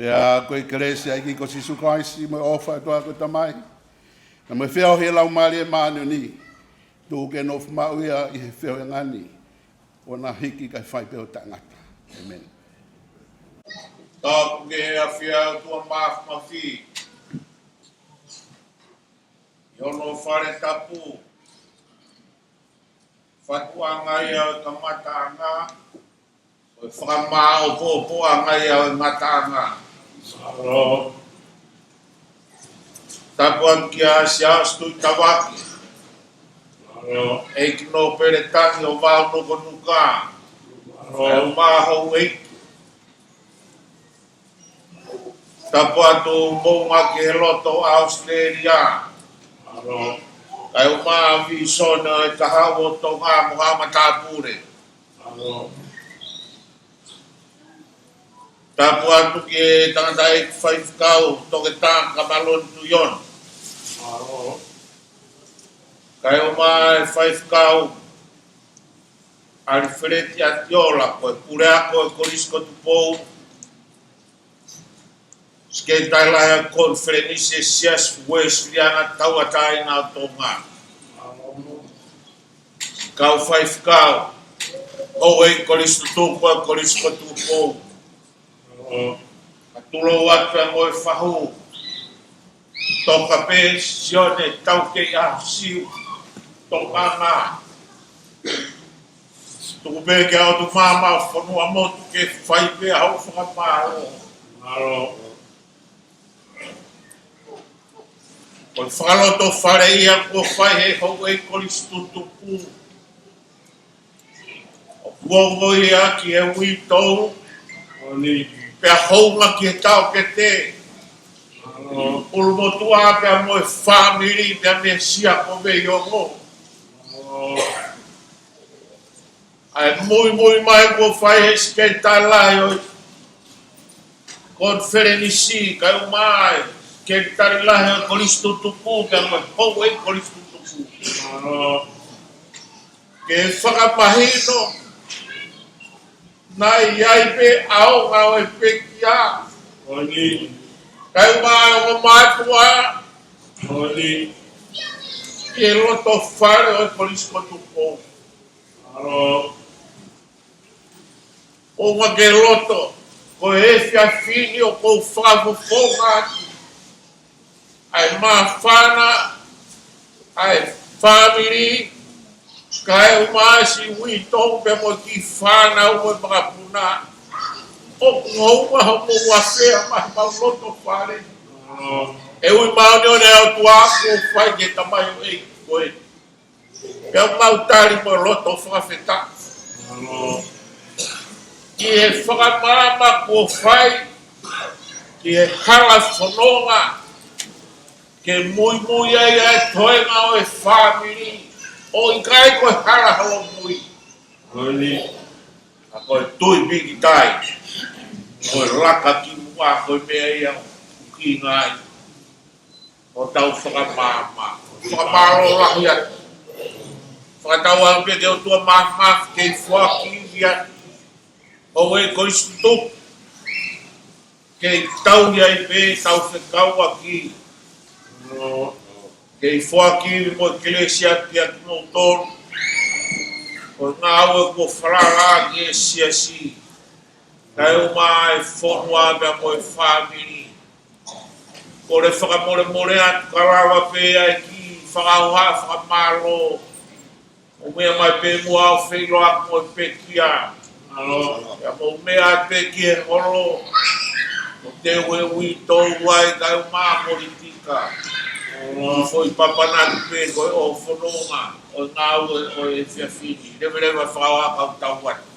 Pea ko e kelesi ʻa e ʻEiki ko Sīsū Kalaisi, mo e ʻofa ʻa e ʻOtua ko e Tamai, na mo e feohi ʻa e Laumālie Māʻoniʻoni, tuku ke nofo maʻu ia ʻi he feohi ʻa e ngaahi ʻo na hiki kae fai pē ʻo taʻengata. ʻĒmeni. Tapu ke ʻafio ʻa e ʻOtua Māfimafi ʻi hono fale tapu. Fatuʻanga ia ʻo e kamataʻanga, ʻo e fakamāʻopoʻopoʻanga ia ʻo e ngataʻanga. Mālō. Tapu atu kia Siaosi Tuʻitavake. Mālō. ʻEiki Nōpele Tangi ʻo Vaunukonuka. Mālō. ʻEiki Māhou ʻEiki. Tapu atu Moʻunga ki he loto ʻAositelēlia. Mālō. Kae ʻumaʻā Vīsone ʻo e Kahaʻu ʻo Tonga mo haʻa matāpule. Mālō. Tapu atu ki he tangataʻeiki faifekau Toketā Kamaloni Tuʻione. Mālō. Kae ʻumaʻā e faifekau ʻAlifeleti ʻAtiola, ko e puleako ʻo e Kolisi ko Tupou, Sekelitali Lahi ʻo e Konifelenisi ʻa e Siasi Uēsiliana Tauʻatāina ʻo Tonga. Kau faifekau, houʻeiki kolisi tutuku ʻo e Kolisi ko Tupou. Ka tulou atu pea mo e fahu, Toka pē Sione Taukei ʻa Siu, Tokanga. Tuku pē ke ʻOtua Māfimafi ʻo e fonua motu ke fai pē ʻa hoʻo fakamālō. Mālō. Ko e fakalotofale ia kuo fai he houʻeiki kolisi tutuku. ʻOku ongo ia ki he uitou, pea hounga ki he taʻokete. ʻUlumotuʻa pea mo e fāmili, pea mo e siasi ko Veiongo. ʻA e muimui mai kuo fai he Sekelitali Lahi ʻo e Konifelenisi, kae ʻumaʻā e Sekelitali Lahi ʻo e Kolisi tutuku, pea mo e houʻeiki kolisi tutuku. Ke fakamahino naʻe ʻi ai pē ʻaonga ʻo e pekia. Kae ʻumaʻā e ongo mātuʻa ʻi he lotofale ʻo e Kolisi ko Tupou. ʻOua ke loto, ko e efiafi ni ʻoku ou fakafofonga atu ʻa e māfana ʻa e fāmili, kae ʻumaʻā siʻi uitou pea mo e kiʻi fānau mo e makapuna. ʻOku hounga hoʻomou afea mai homau lotofale. ʻE ui māʻoniʻoni ʻa e ʻOtua kuo fai ke tamai ʻo e ko e. Pea mau tali mo e loto fakafetaʻi ki he fakamaama kuo fai ki he hala fononga Ke muimui ai ʻa e toenga ʻo e fāmili, ʻo ʻikai ko e hala holomui. Ko eni, ʻa ko e tui pīkitai, ko e laka ki muʻa, ko e meʻa ia ʻoku ʻuhinga ai ʻo tau fakamaama. Fakamālō lahi atu. Fakatauange pē ki he ʻOtua Māfimafi ke foaki ia ʻo e ko i sutu. Ke tau ia i pē tau fekauʻaki. Ke foaki mo e kelesi atu ia kimoutolu. Ko e ngāue kuo falala ki he siasi. Kae ʻumaʻā e fonua pea mo e fāmili. Kole fakamolemole atu ka lava pē ʻa e kiʻi fakahoha fakamālō. ʻO meʻa mai pē muʻa ʻo feʻiloaki mo e pekia. Pea mou meʻa pē ki he holo. ʻO te ue uitou ai kae ʻumaʻā politika. ʻO foʻi papanaki pē ko e ʻo fononga ʻo e ngāue ʻo e efiafi ni. Leveleva fakahoha kau tau atu.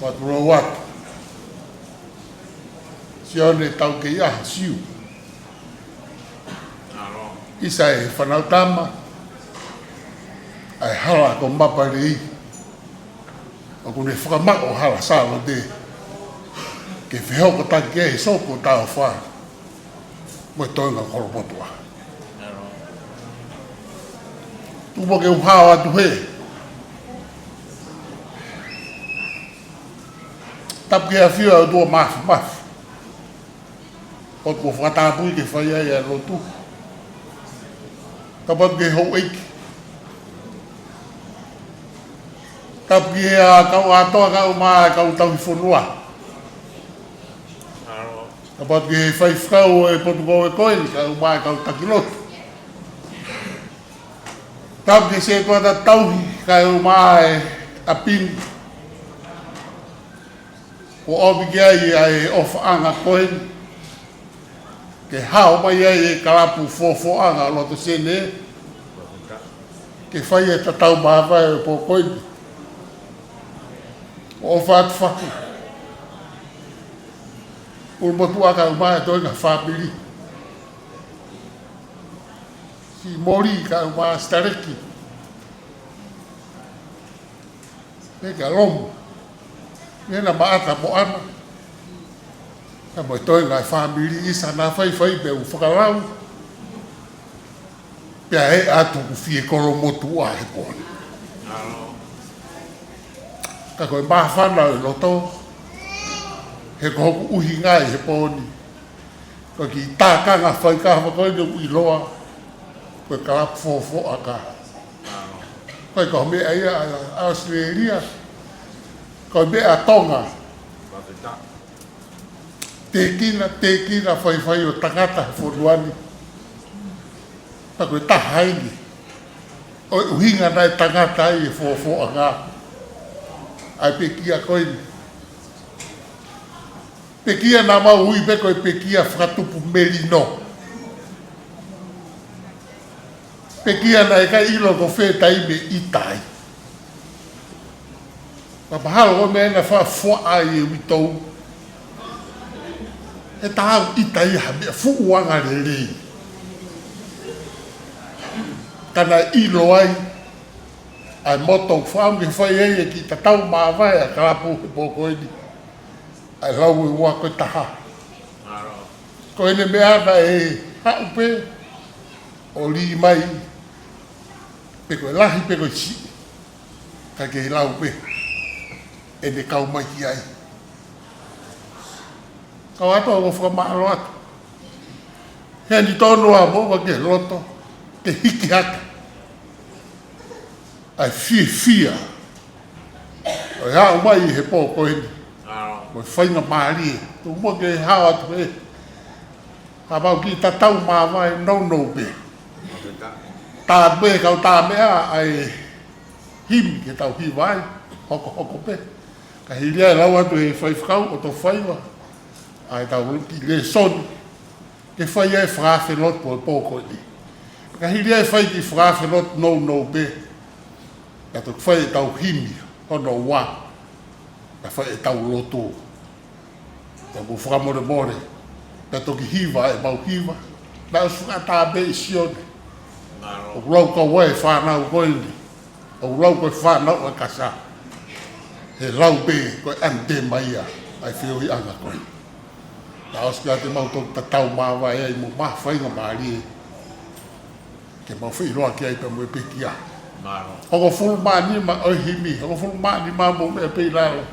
Atu lou atu. Sione tau kei ʻaho Siu. ʻIsa e fānau tama. ʻA e hala ko Mapalei. ʻOku ne fakamaʻu hala Sālote. Ke fehokotaki ki he soko tau fā. Mo e toenga kolopotuʻa. Tuku muʻa ke u hao atu hē. Tapu ki he ʻafio ʻa e ʻOtua Māfimafi. ʻOku ou fakatapui ke fai ai ʻa e lotu. Tapu atu ki he houʻeiki. Tapu ki he ʻa kau ʻa toa kau mā kau tauhi fonua. Tapu atu ki he faifekau e potu ko e koe ni, kau mā kau taki lotu. Tapu ki he sētuata tauhi, kau mā e ʻapi ni. Ko ʻomi ki ai ʻa e ʻofaʻanga ko eni. Ke hao mai ai e kalapu fofoʻanga loto sene. Ke fai e tatau māvae ʻo e pō ko eni. ʻOfa atu faku. ʻUlumotuʻa kau mā e toenga fāmili. Siʻi Moli kau mā Sitaleki. Pea ka Lomu. Mena maʻata mo ana. Ka mo e toenga e fāmili ʻisa naʻa faifai pea u fakalau. Pea ʻe ʻatu ʻoku fie kolomotuʻa he pō ni. Ka ko e māfana ʻo e loto. He ko hoku ʻuhinga ʻi he pō ni. Ko e kiʻi tākanga faikava ko eni ʻoku ʻiloa. Ko e kalapu fofoʻanga. Ko e ko e meʻa ia ʻa ʻAositelēlia. Ko e meʻa ʻa Tonga. Tēkina, tēkina faifai ʻo tangata he fonua ni. Pea ko e taha eni. ʻO e ʻuhinga naʻe tangata ai e fofoʻanga. ʻA e pekia ko eni. Pekia naʻa mau ui pē ko e pekia fakatupu melino. Pekia naʻe ʻikai ʻilo ko fē taimi ʻe ʻita ai. Ka mahalo ko e meʻa naʻe faʻa foʻi ai e uitou. He taau ʻita ia ha meʻa fuʻu angalelei. Ka naʻe ʻilo ai. ʻA e moto faʻamu ke fai ai e kiʻi tatau māvae ʻa e kalapu he pō ko eni. ʻA e lau e ua ko e taha. Ko ʻene meʻa naʻe haʻu pē ʻo lī mai pe ko e lahi pe ko e siʻi. Ka ke lau pē ʻene kau mai ki ai. Kau atu ʻo fakamālō atu. He ni tonu a mo wa ke loto ke hiki hake. ʻA e fiefia. ʻO e haʻu mai he pō ko eni. Ko e faingamālie. Tuku muʻa ke hao atu he. Ka mau kiʻi tatau māvae nounou pē. Tā pē kau tā meʻa ʻa e himi ke tau hiva ai. Hokohoko pē. Ka hili ai lau atu he faifekau ʻo to faiva. ʻA e tau kiʻi lēsoni. Ke fai ai fakaafe lotu ʻo e pō ko eni. Ka hili ai fai kiʻi fakaafe lotu nounou pē. Ka toki fai e tau himi hono ua. Ka fai e tau lotu. Ka mo fakamolemole. Ka toki hiva e mau hiva. Naʻe ʻosi fakatā pē ʻe Sione. ʻOku lau kau ai e fānau ko eni. ʻOku lau ko e fānau ʻa e kasa. He lau pē ko e ʻanitema ia ʻa e feohiʻanga ko ē. Naʻe ʻosi ka te mau toki tatau māvae ai mo ma faingamālie. Ke mau feʻiloaki ai pea mo e pekia. Hongofulu mā nima ʻo e himi, hongofulu mā nima mo meʻa pē ʻi lalo.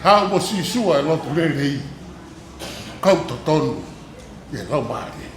Haʻu mo Sīsū ʻa e lotu lelei. Kau totonu, ʻi he lau mālie.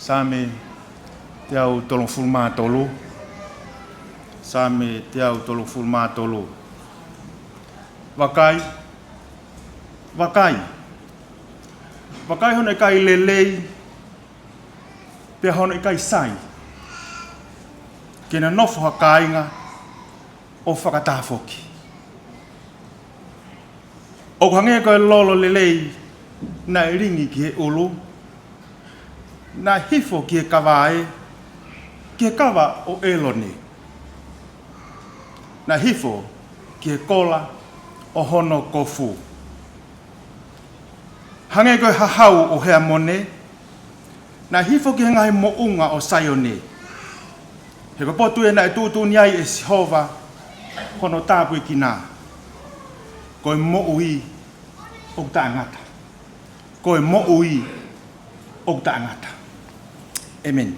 Saame teau tolungofulu mā tolu. Saame teau tolungofulu mā tolu. Vakai, vakai, vakai hono ʻikai lelei, pea hono ʻikai sai, ke na nofo ha kāinga ʻo fakataha foki. ʻOku hangē ko e lolo lelei naʻe lingi ki he ʻulu, naʻe hifo ki he kavae, ki he kava ʻo ʻElone, naʻe hifo ki he kola ʻo hono kofu. Hangē ko e hahau ʻo Heamone, naʻe hifo ki he ngaahi moʻunga ʻo Saione. He ko e potu ia naʻe tuʻutuʻuni ai ʻe Sihova hono tāpuekina. Ko e moʻui ʻoku taʻengata. Ko e moʻui ʻoku taʻengata. ʻĒmeni.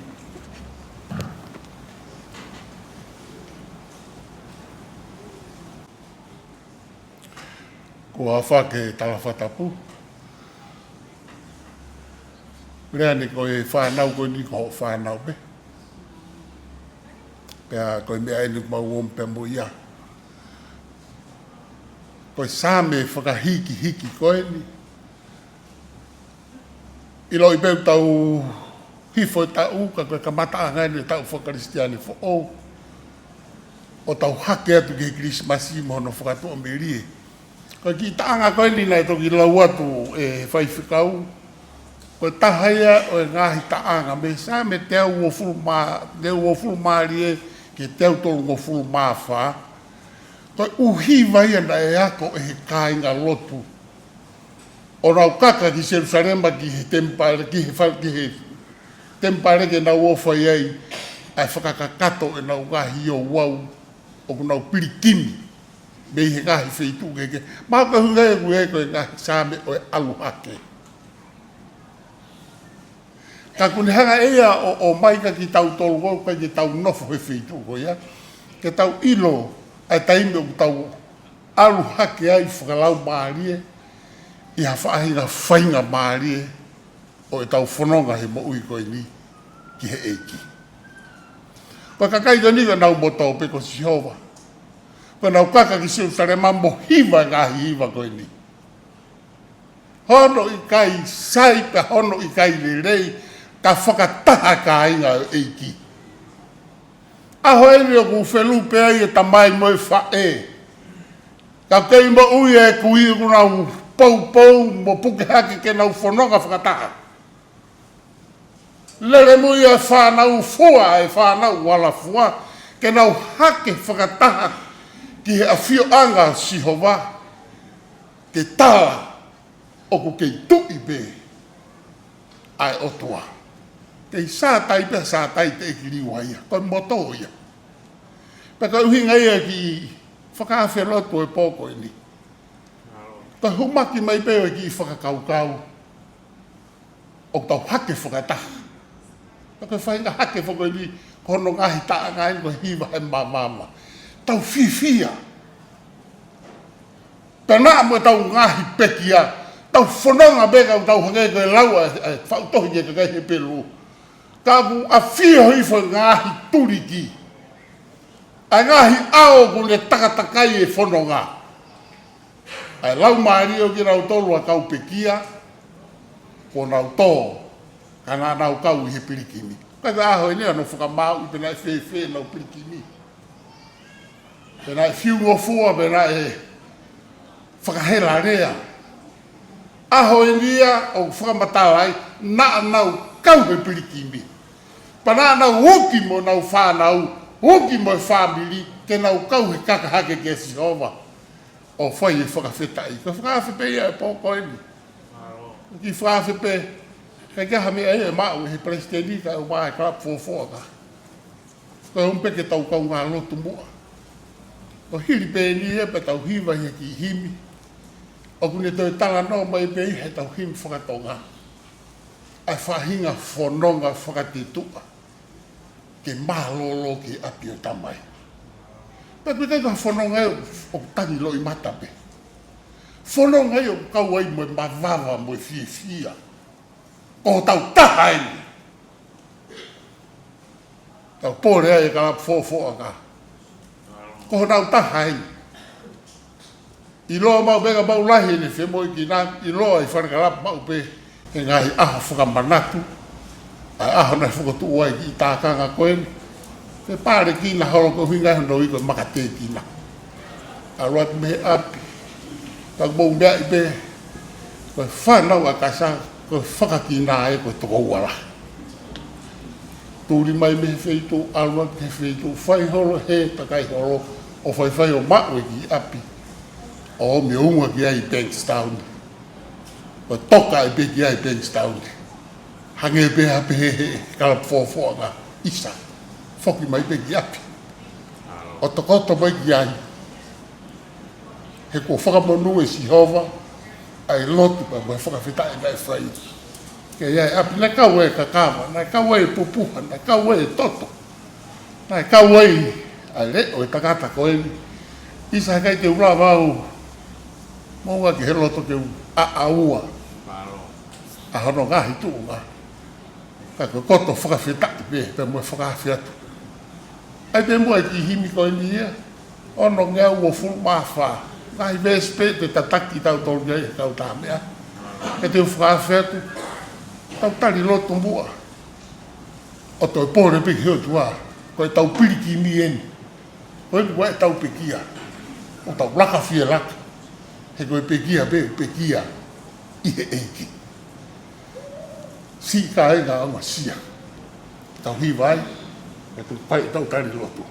Ko e ʻofa ki he tala fakatapu. Lea ni ko e fānau ko eni ko hoʻo fānau pē. Pea ko e meʻa eni ʻoku mau ō pē mo ia. Ko e saame fakahikihiki ko eni. ʻIloʻi pē ʻoku tau hifo e taʻu, ka ko e kamataʻanga eni e taʻu fakakalisitiane foʻou. ʻO tau hake atu ki he Kilisimasi mo hono fakatuʻamelie. Ko e kiʻi taʻanga ko eni naʻe toki lau atu ʻe he faifekau. Ko e taha ia ʻo e ngaahi taʻanga mei he Saame teau uofulu mā, teau uofulu mā ua ki he teau tolungofulu mā fā. Ko e ʻuhiva ia naʻe ako ʻe he kāingalotu ʻo nau kaka ki Selusalema ki he temipale, ki he fal-, ki he temipale ke nau ō ʻo fai ai ʻa e fakakakato ʻenau ngaahi ouau ʻoku nau pilikimi mei he ngaahi feituʻu kehekehe. Mahalo ko e ʻuhinga ia ʻoku ui ko e ngaahi Saame ʻo e ʻalu hake. Ka ʻoku ne hanga ʻe ia ʻo, ʻo ʻomai kia kitautolu ʻoku ʻikai ke tau nofo he feituʻu ko ia, ke tau ʻilo ʻa e taimi ʻoku tau ʻalu hake ai fakalaumālie ʻi ha faʻahinga faingamālie ʻo ʻetau fononga he moʻui ko eni ki he ʻEiki. Ko e kakai ko eni ko ʻenau moto pē ko Sihova. Ko ʻenau kaka ki Selusalema mo hiva e ngaahi hiva ko eni. Hono ʻikai sai pea hono ʻikai lelei, ka fakataha kāinga ʻo e ʻEiki. ʻAho eni ʻoku felupe ai e tamai mo e faʻē. Ka kei moʻui e kui ʻoku nau poupou mo puke hake ke nau fononga fakataha. Lele mo e fānau fua, e fānau ʻalafua, ke nau hake fakataha ki he ʻafioʻanga ʻo Sihova, ke tala ʻoku kei tuʻi pē ʻa e ʻOtua. Kei sātai pē, sātai teʻeki liua ia. Ko e moto ia. Pea ko e ʻuhinga ia ki he fakaafe lotu e pō ko eni. Ko e humaki mai pē ʻo e kiʻi fakakaukau ʻoku tau hake fakataha. Ka ko e faʻahinga hake foki eni, ko hono ngaahi taʻanga eni ko e hiva he mavava. Tau fiefia. Pea naʻa mo ʻetau ngaahi pekia, tau fononga pē ka tau hangē ko e lau ʻa e, ʻa e faʻu tohi ki he kakai Hepelū. Ka ʻoku ʻafio hifo e ngaahi tuliki. ʻA e ngaahi ʻao ʻoku ne takatakai e fononga. ʻA e laumālie ʻo kinautolu ʻa e kau pekia, kuo nau tō, ka naʻa nau kau ʻi he pilikimi. Ka ko e ʻaho eni ʻa hono fakamaauʻi pe naʻe fēfē ʻenau pilikimi. Pe naʻe fiungofua, pe naʻe fakahela lea. ʻAho eni ia ʻoku fakamatala ai, naʻa nau kau he pilikimi. Pea naʻa nau uki mo ʻenau fānau, uki mo e fāmili, ke nau kau he kaka hake kia Sihova. ʻO fai e fakafetaʻi. Ko e fakaafe pē ia e pō ko eni. Kiʻi fakaafe pē. Ka ʻikai ha meʻa ia ʻe maʻu ʻe he palesiteni kae ʻumaʻā e kalapu Fofoʻa ka. Ko e ʻuhinga pē ke tau kaungā lotu muʻa. Ko e hili pē eni ia pea tau hiva ʻi he kiʻi himi. ʻOku ne toe talanoa mai pē ʻi heʻetau himi fakatonga. ʻA e faʻahinga fononga fakatetuʻa. Ke mālōlō ki he ʻapi ʻo e Tamai. Pea ʻoku ʻikai ko ha fononga ia ʻoku tangi loʻimata pē. Fononga ia ʻoku kau ai mo e mavava mo e fiefia. Ko hotau taha eni. Tau pole ai e kalapu Fofoʻa ka. Ko hotau taha eni. ʻIloa maʻu pē ka maʻu lahi ʻene femoʻuekina, ʻiloa ʻi he fale kalapu maʻu pē he ngaahi ʻaho fakamanatu, ʻa e ʻaho naʻe fokotuʻu ai e kiʻi tākanga ko eni, pea palekina holo ko e ʻuhinga ia hono ui ko e makatekina. ʻAlu atu mei he ʻapi, ka mou meaʻi pē, ko e fānau ʻa Kasa, ko e fakakina ē ko e tokoua lahi. Tuli mai mei he feituʻu, ʻalu atu ki he feituʻu, fai holo he takai holo, ʻo faifai ʻo maʻu e kiʻi ʻapi. ʻO ʻomi ʻo unga ki ai Bankstown. ʻO toka ai pē ki ai Bankstown. Hangē pē ha pehē he kalapu Fofoʻa ka ʻisa. Foki mai pē ki ʻapi. ʻO tokoto mai ki ai. He kuo fakamonū ʻe Sihova ʻa e lotu pea mo e fakafetaʻi naʻe fai. Ke ʻi ai e ʻapi naʻe kau ai e kakava, naʻe kau ai e pupuha, naʻe kau ai e toto. Naʻe kau ai ʻa e leʻo e tangata ko eni. ʻIsa, heʻikai te u lava au. Mou ʻai ke he loto ke u ʻaʻaua ʻa hono ngaahi tuʻunga. Ka ko e koto fakafetaʻi pē, pea mo e fakaafe atu. ʻAi pē muʻa e kiʻi himi ko eni ia, ono ngeau uofulu mā fā. Ngaahi veesi pē te tataki tautolu ki ai he kautaha meʻa. Ke te u fakaafe atu, tau tali lotu muʻa. ʻO toe pole pē ki he ʻOtua, ko ʻetau pilikimi eni. Ko eni ʻoku ʻi ai ʻetau pekia. ʻOku tau laka fielaka. He ko e pekia pē, pekia ʻi he ʻEiki. Siʻi kāinga ʻoku ʻaonga sia. Tau hiva ai, ka tau pē tau tali lotu.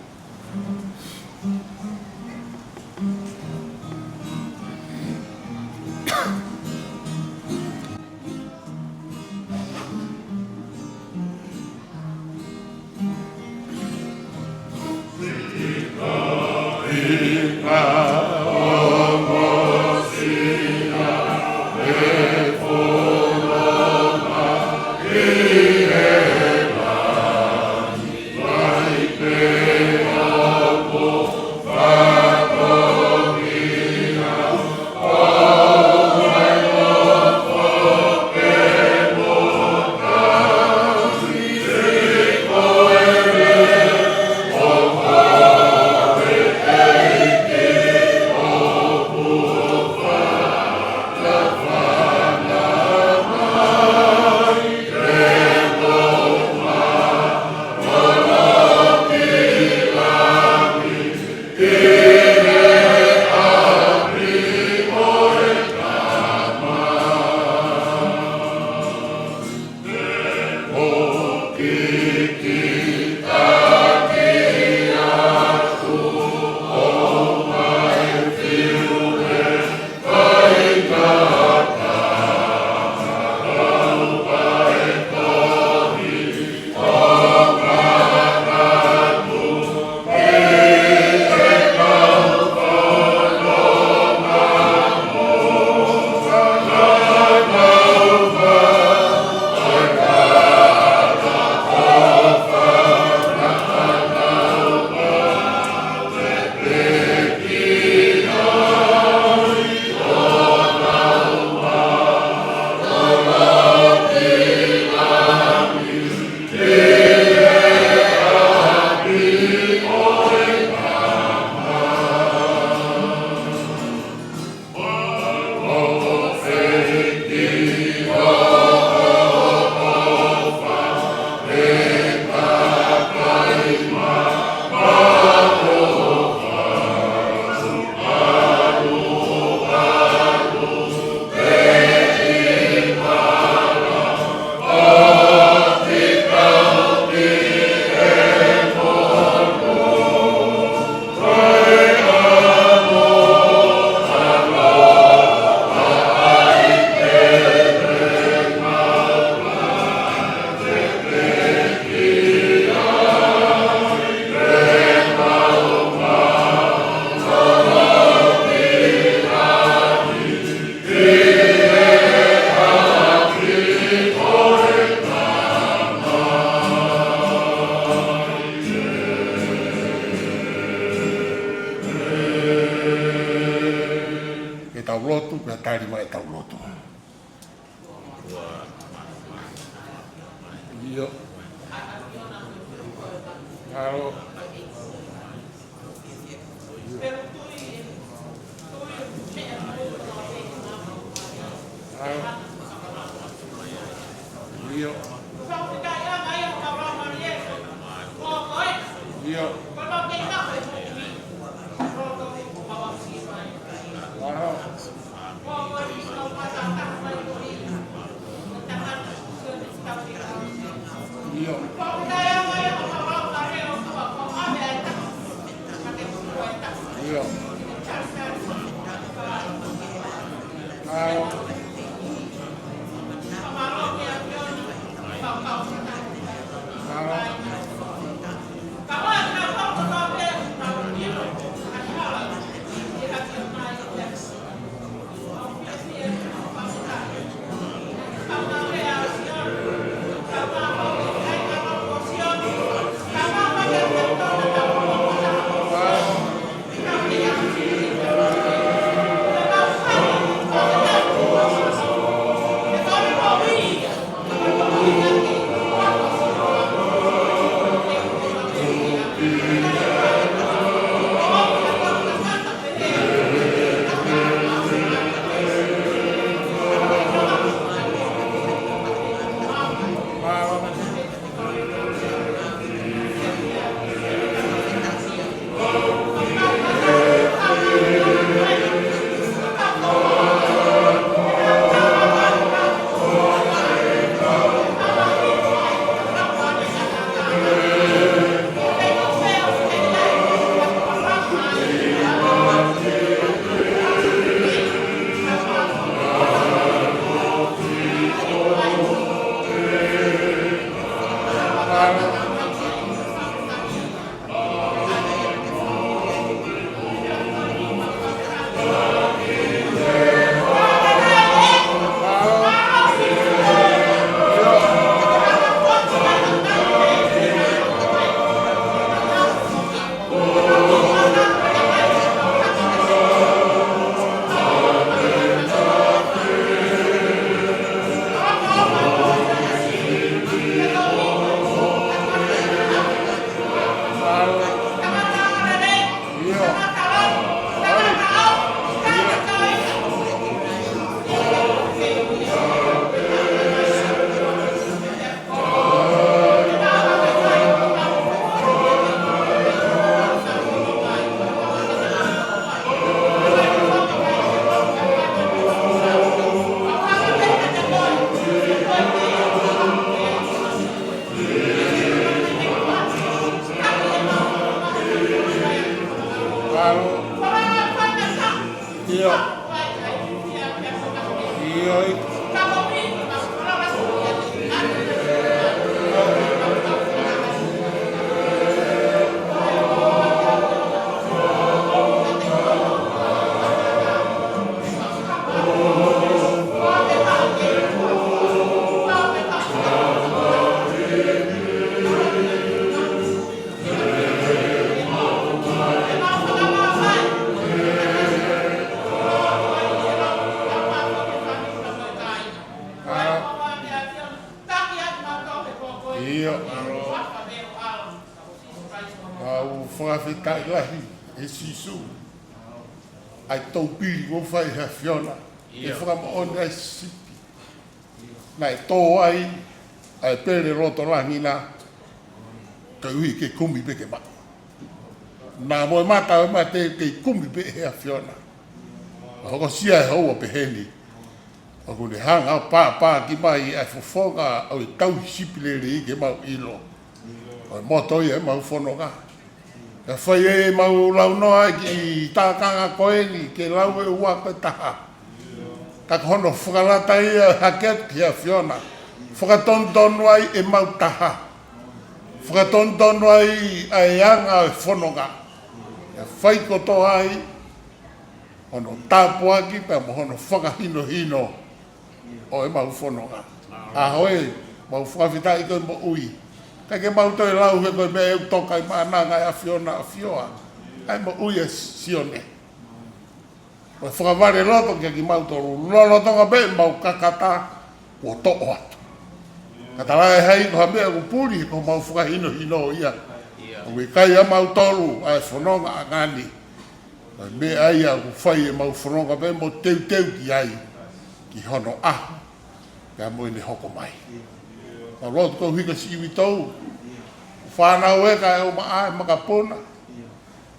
Tau lotu, pea tali mai ʻetau lotu. ʻIo. Mālō. Mālō. ʻIo. ʻIo. Mālō. ʻIo. ʻIo. Mālō. Mālō. ʻIo. ʻIo. ʻIo. ʻOku mau fakafetaʻi lahi ʻe Sīsū ʻa e toupili kuo fai ʻe he ʻAfiona ke fakamoʻoni ʻa e sipi. Naʻe tō ai ʻa e pele loto langi na, koeʻuhi ke kumi pē ke maʻu. Naʻa mo e mata ʻo e mate kei kumi pē ʻe he ʻAfiona. ʻA hokosia ʻe he houa pehē ni, ʻoku ne hanga ʻo pāpāʻaki mai ʻa e fofonga ʻo e tauhi sipi lelei ke mau ʻilo. ʻO e moto ia ʻemau fononga. Ka fai ʻemau launoa ki he tākanga ko eni ke lau ʻe ua ko e taha. Ka ko hono fakalata ia ʻo e hake atu ki he ʻAfiona. Fakatonutonu ai ʻemau taha. Fakatonutonu ai ʻa e anga ʻo e fononga. ʻE fai kotoa ai hono tāpuaki pea mo hono fakahinohino ʻo ʻemau fononga. ʻAho ē, mau fakafetaʻi ko e moʻui. Ka ke mau toe lau he ko e meʻa ʻoku toka ʻi he maʻananga ʻo e ʻAfiona ʻAfio ʻa e moʻui ʻa Sione. ʻo e fakavaleloto kia kimautolu, lolotonga pē ʻemau kakata kuo toʻo atu. Ka talaʻehai ko ha meʻa ʻoku puli, ko homau fakahinohino ia. ʻOku ʻikai ʻamautolu ʻa e fononga ʻanga ni. Ko e meʻa ia ʻoku fai ʻemau fononga pē mo teuteu ki ai, ki hono ʻaho, pea mo ʻene hoko mai. Ka lotu ko hika si iwi tou. Fānau ē kae ʻumaʻā e makapuna.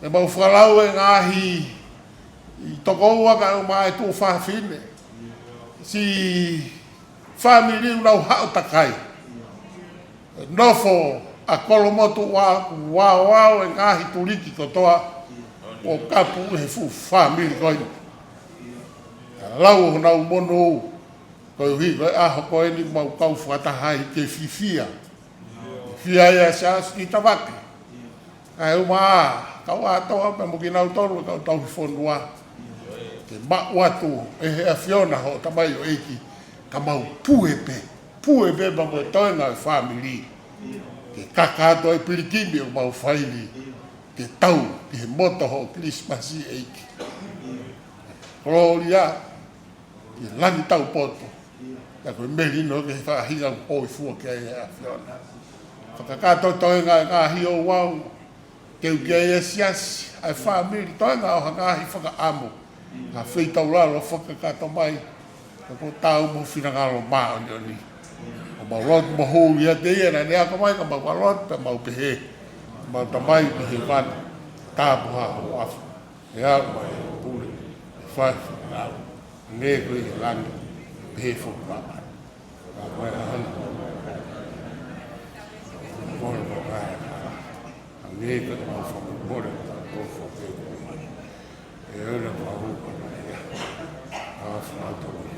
ʻEmau fakalau e ngaahi tokoua kae ʻumaʻā e tuofāfine. Siʻi fāmili ʻoku nau haʻu takai. Nofo ʻa Kolomotuʻa kuo vaoao e ngaahi tuliki kotoa. ʻO kapu he fuʻu fāmili ko eni. Lau honau monū. Koeʻuhi ko e ʻaho ko eni mau kau fakataha ai ke fifia. Fia ia Siaosi Kitavake. Kae ʻumaʻā, kau ʻa toa pē mo kinautolu, kau tauhi fonua. Ke maʻu atu ʻe he ʻAfiona hoʻo tamaioʻeiki, ka mau pue pē, pue pē pea mo e toenga e fāmili. Ke kaka atu e pilikimi ʻoku mau fai ni. Ke tau, ki he moto hoʻo Kilisimasi ʻEiki. Kolōlia, ki he langi taupotu. Ka ko e melino ke faʻahinga ʻoku ʻoifua ki ai e ʻAfiona. Fakakakato toenga e ngaahi ouau. Teu ki ai e siasi, ʻa e fāmili, toenga ʻo ha ngaahi fakaʻamu. Ha feitaulalo fakakakato mai. Ka ko e tau mo finangalo māʻoniʻoni. ʻO mau lotu mo hū ia te ia naʻa ne ako mai ka mau ka lotu pea mau pehē. Mau Tamai ʻoku ʻi hēvani. Tāpuhā ho huafa. ʻE aʻu mai ho pule, ʻe fai ho finangalo, hangē ko ia ʻi langi, pehē foki ʻi māmani. Ka ko e ʻaho ni, pole ko ka e ka, hangē ko ʻemau fakamolemole, ko e fakamolemole. ʻE ʻoua naʻa fakamolemole ia, ʻa fakamolemole.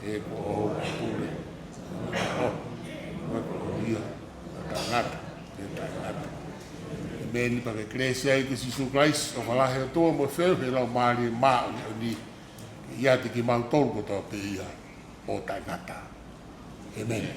ʻE ko ho pule, ʻo, ʻo ko ia, ʻo taʻengata, ʻe taʻengata. ʻEmeni. Pea ko e kelesi ʻa e ʻEiki ko Sīsū Kalaisi, ʻofa lahi ʻa e ʻOtua mo e feohi ʻa e Laumālie Māʻoniʻoni, ke ʻiate kimautolu kotoa pē ia ʻo taʻengata. ʻEmeni.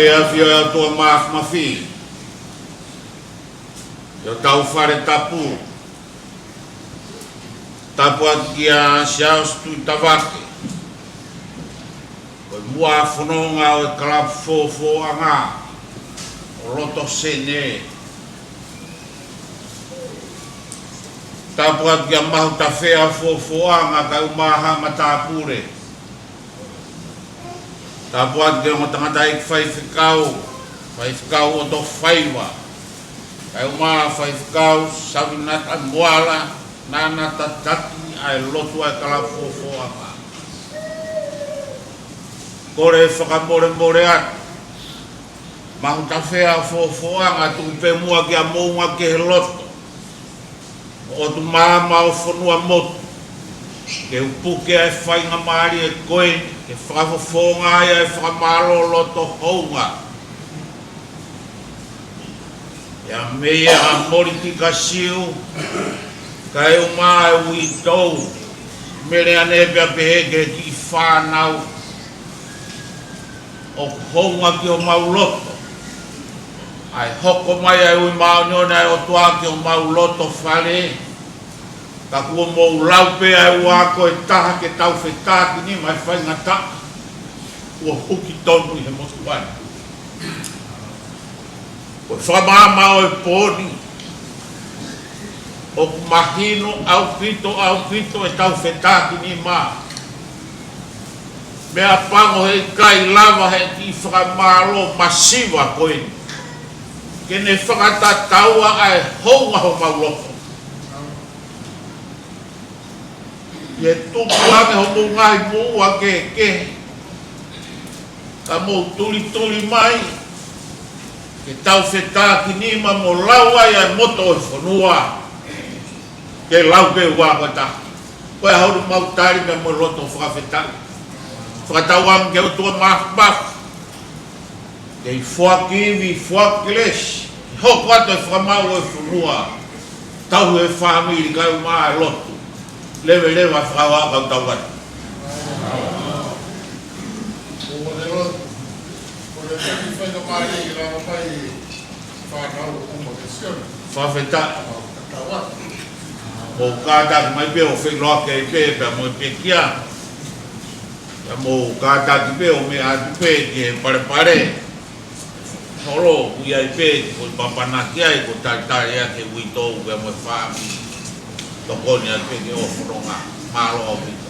ʻAfio ʻa e ʻOtua Māfimafi ʻi hotau fale tapu. Tapu atu kia Siaosi Tuʻitavake, ko e muʻa fononga ʻo e kalapu Fofoʻanga ʻo loto Senē. Tapu atu kia Mahutafea Fofoʻanga kae ʻumaʻā haʻa matāpule. Tapu atu ki he ongo tangataʻeiki faifekau, Faifekau ʻOtofaiva, kae ʻumaʻā Faifekau Savinata Moala, naʻa na tataki ʻa e lotu ʻa e kalapu Fofoʻanga. Kole fakamolemole atu, Mahutafea Fofoʻanga, tuku pē muʻa kia Moʻunga ki he loto, ʻOtu Maama ʻo Fonuamotu, ke u puke ʻa e faingamālie ko eni ke fakafofonga ai ʻa e fakamālō loto hounga. ʻIa meia ʻa Molitika Siu, kae ʻumaʻā ʻa e uitou, Meleane pea pehē ki he kiʻi fānau, ʻoku hounga ki homau loto ʻa e hoko mai ʻa e ui māʻoniʻoni ʻa e ʻOtua ki homau loto fale. Ka kuo mou lau pē ʻa e ua ko e taha ke tau fetākinima ʻa e faingataʻa kuo huki tonu ʻi he motuʻa ni. Ko e fakamaama ʻo e pō ni, ʻoku mahino ʻaupito, ʻaupito ʻetau fetākinima. Meʻapango heʻikai lava ʻe he kiʻi fakamālō masiva ko eni ke ne fakatataua ʻa e hounga homau loto. ʻI he tupu ange homou ngaahi moʻua kehekehe, ka mou tulituli mai ke tau fetākinima mo lau ai ʻa e moto ʻo e fonua. Ke lau pē ua ko e taha. Ko e ʻaho ni mau tali pē mo e loto fakafetaʻi. Fakatauange ki he ʻOtua Māfimafi, kei foaki ivi, foaki kelesi, hoko atu e fakamaau ʻo e fonua, tauhi e fāmili kae ʻumaʻā e lotu. Leveleva fakahoa kau tau atu. Fakafetaʻi. Mou kātaki mai pē ʻo feʻiloaki ai pē pea mo e pekia. Pea mou kātaki pē ʻo meʻa atu pē ki he palepale holo, ui ai pē ko e papanaki ai, ko e talitali ʻa e uitou pea mo e fāmili. Tokoni atu pē ki he ʻofononga. Mālō ʻaupito.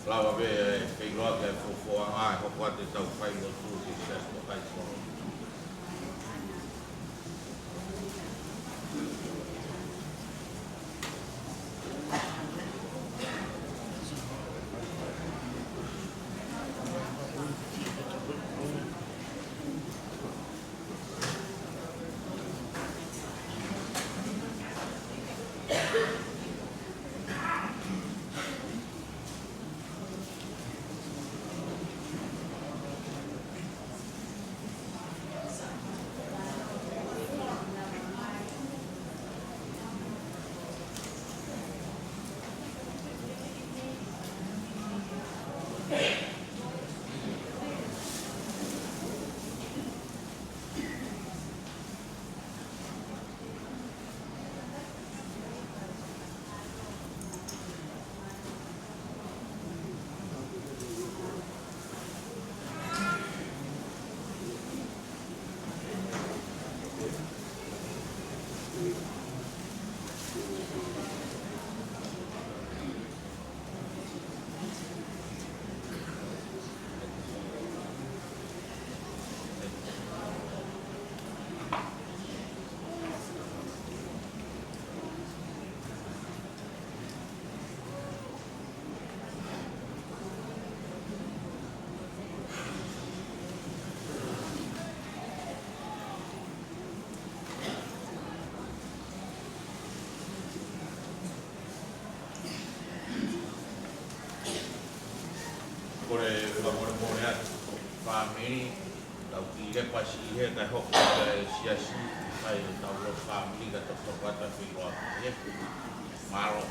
Lava pē e feiloaki ʻa e fuofua ngāue ʻe hoko atu ʻetau fai lotu ki he Siasi ʻo Kalaisi. Kole fakamolemole atu ki he fāmili, tau kiʻi lepa siʻi he kae hoko atu e siasi, kae tau lotu fāmili kae tau tokanga atu ki he fakamolemole. Mālō.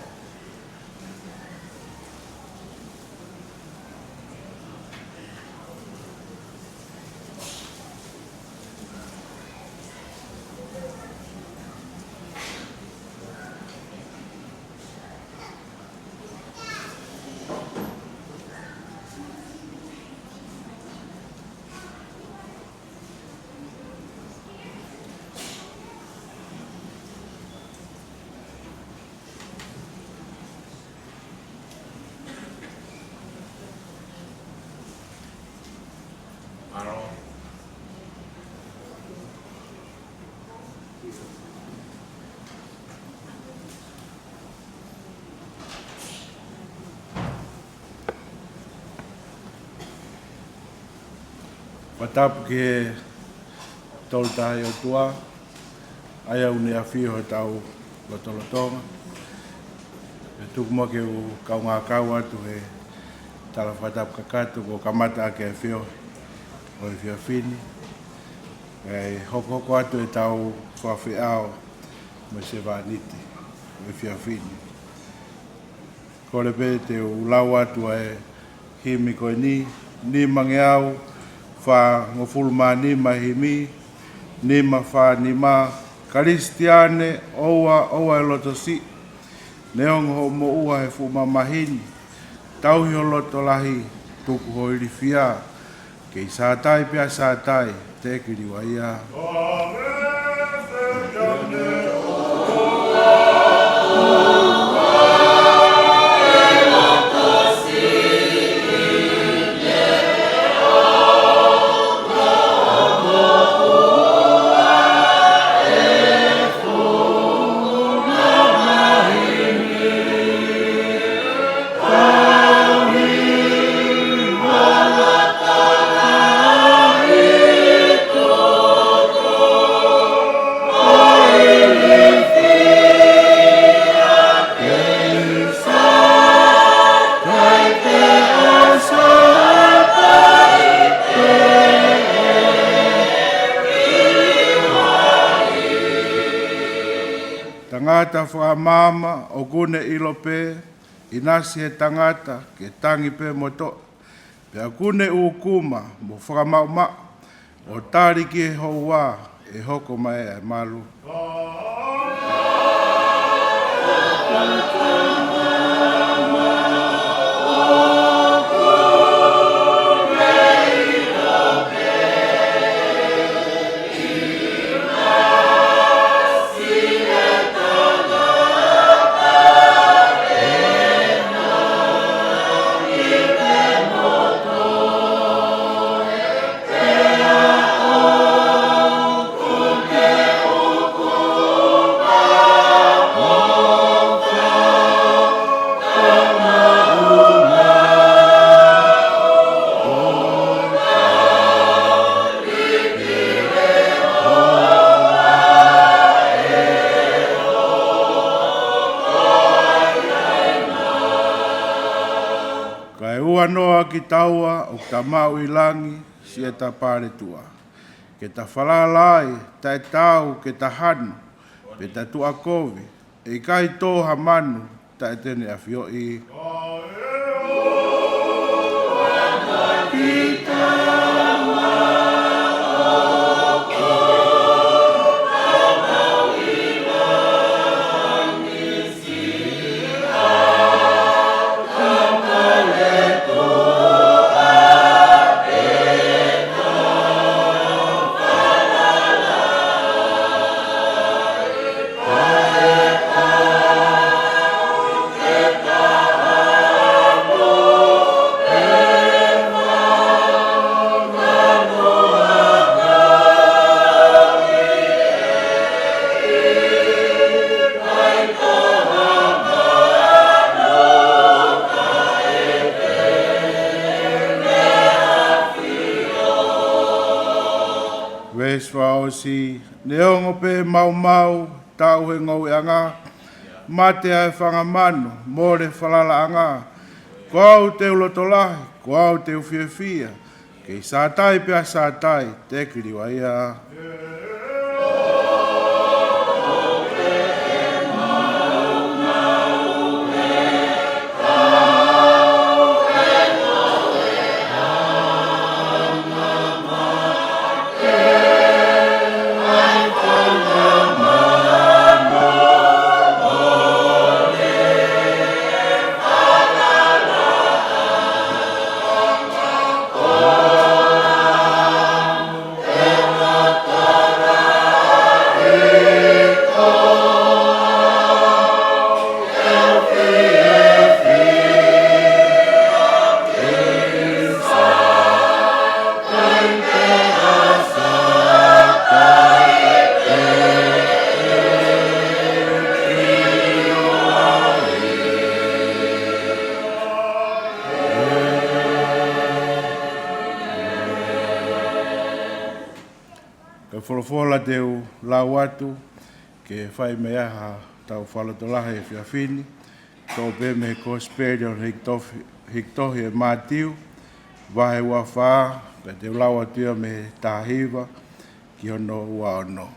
Mālō. Fakatapu ki he Tolu Tahaʻi ʻOtua, ʻa ia ʻoku ne ʻafio ʻi hotau lotolotonga. ʻE tuku muʻa ke u kaungā kau atu he tala fakatapu kakato kuo kamata ʻaki e feohi ʻo e efiafi ni. ʻE hokohoko atu ʻetau fakafeʻao mo e sevāniti ʻo e efiafi ni. Kole pē te u lau atu ʻa e himi ko eni, nimangeau fāngofulu mā nima himi, nima fā nima. Kalisitiane, ʻoua, ʻoua ʻe loto siʻi, neongo hoʻo moʻua he fuʻu mamahi ni, tauhi ho loto lahi, tuku ho ilifia, kei sātai pea sātai, teʻeki liua ia. Tangata fakamaama ʻoku ne ʻilo pē, ʻinasi he tangata ke tangi pē mo toʻa. Pea ʻoku ne ʻūkuma mo fakamaʻumaʻu, ʻo tali ki he houa ʻe hoko mai ai ʻa e malu. Kae ʻoua naʻa kitaua ʻoku ta maʻu ʻi langi, siʻeta paletuʻa, ke ta falala ai, taʻe taau ke ta hanu, pe ta tuʻa kovi, ʻe ʻikai tō ha manu taʻe te ne ʻafioʻi. Veesi fakaʻosi, neongo pē maumau, taʻu he ngoueʻanga, mate ʻa e fanga manu, mole falalaʻanga. Ko au te u loto lahi, ko au te u fiefia, kei Sātai pea Sātai, te ki liua ia. Ko e folofola te u lau atu ke fai mei ai haʻatau fakalotolahi he efiafi ni, toʻo pē mei he Kosipeli ʻo e hiki tohi, hiki tohi ʻe Mātiu, vahe ua fā, pea te u lau atu ia mei he taha hiva ki hono ua ono.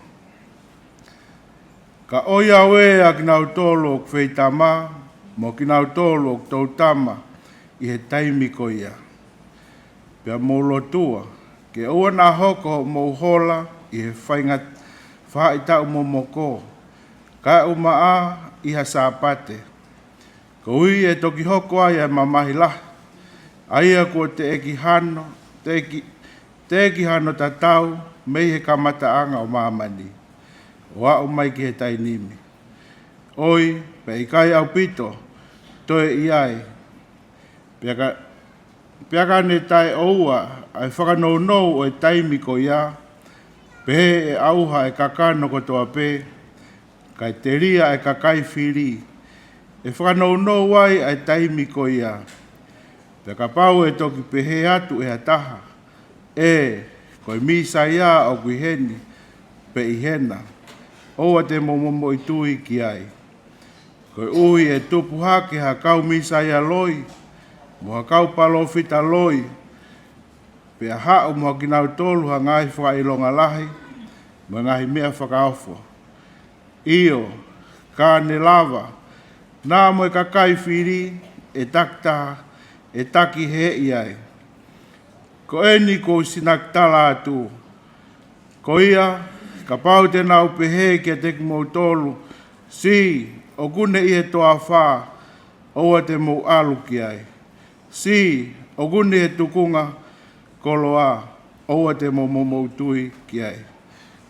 Ka ʻoiauē ʻa kinautolu ʻoku feitama, mo kinautolu ʻoku toutama ʻi he taimi ko ia. Pea mou lotua, ke ʻoua naʻa hoko hoʻomou hola ʻi he fainga-, faʻahitaʻu momoko, kae ʻumaʻā ʻi ha Sāpate. Koeʻuhi ʻe toki hoko ai ʻa e mamahi lahi, ʻa ia kuo teʻeki hano, teʻeki, teʻeki hano tatau mei he kamataʻanga ʻo māmani, ʻo aʻu mai ki he taimi ni. ʻOi, pea ʻikai ʻaupito toe ʻi ai. Pea ka, pea ka ne taʻeʻoua ʻa e fakanounou ʻo e taimi ko ia, pehē ʻe ʻauha ʻa e kakano kotoa pē, kae telia ʻa e kakai fili ʻe fakanounou ai ʻa e taimi ko ia. Pea kapau ʻe toki pehē atu ʻe ha taha, ʻE, ko e Mīsaia ʻoku ʻi heni, pe ʻi hena, ʻoua te mou momoʻi tui ki ai. Koeʻuhi ʻe tupu hake ha kau mīsaia loi, mo ha kau palōfita loi, pea haʻu mo kinautolu ha ngaahi fakaʻilonga lahi, mo e ngaahi meʻa fakaofo. ʻIo, ka ne lava, naʻa mo e kakai fili ʻe takitaha ʻe takihēʻi ai. Ko eni kuo u sinakitala atu. Ko ia, kapau te nau pehē kiate kimoutolu, Sī, ʻoku ne ʻi he toafa, ʻoua te mou ʻalu ki ai. Sī, ʻoku ne ʻi he tukunga koloa, ʻoua te mou momou tui ki ai.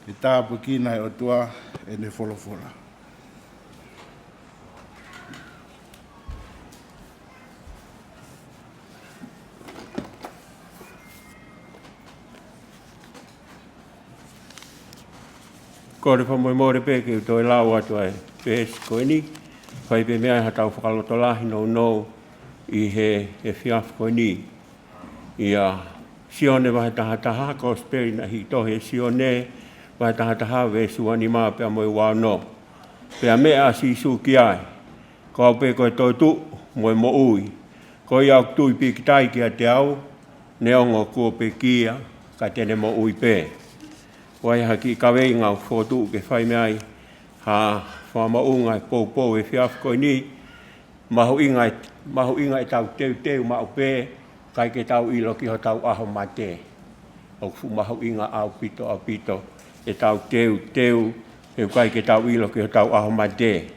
Ke tāpuekina ʻe he ʻOtua ʻene folofola. Kole fakamolemole pē ke u toe lau atu ʻa e veesi ko eni. Fai pē mei ai haʻatau fakalotolahi nounou ʻi he efiafi ko eni. ʻIa Sione vahe taha taha, Kosipeli naʻe hiki tohi ʻe Sione, vahe taha taha, veesi ua nima pea mo e ua ono. Pea meʻa ʻa Sīsū ki ai, Ko au pē ko e toetuʻu mo e moʻui. Ko ia ʻoku tui pīkitai kiate au, neongo kuo pekia, ka te ne moʻui pē. ʻOku ʻi ai ha kiʻi kaveinga ʻoku fokotuʻu ke fai mei ai ha fakamoʻunga ʻi he poupou efiafi ko eni. Mahuʻinga, mahuʻinga ʻetau teuteu maʻu pē, ʻikai ke tau ʻilo ki hotau ʻaho mate. ʻOku fuʻu mahuʻinga ʻaupito, ʻaupito ʻetau teuteu, he ʻikai ke tau ʻilo ki hotau ʻaho mate.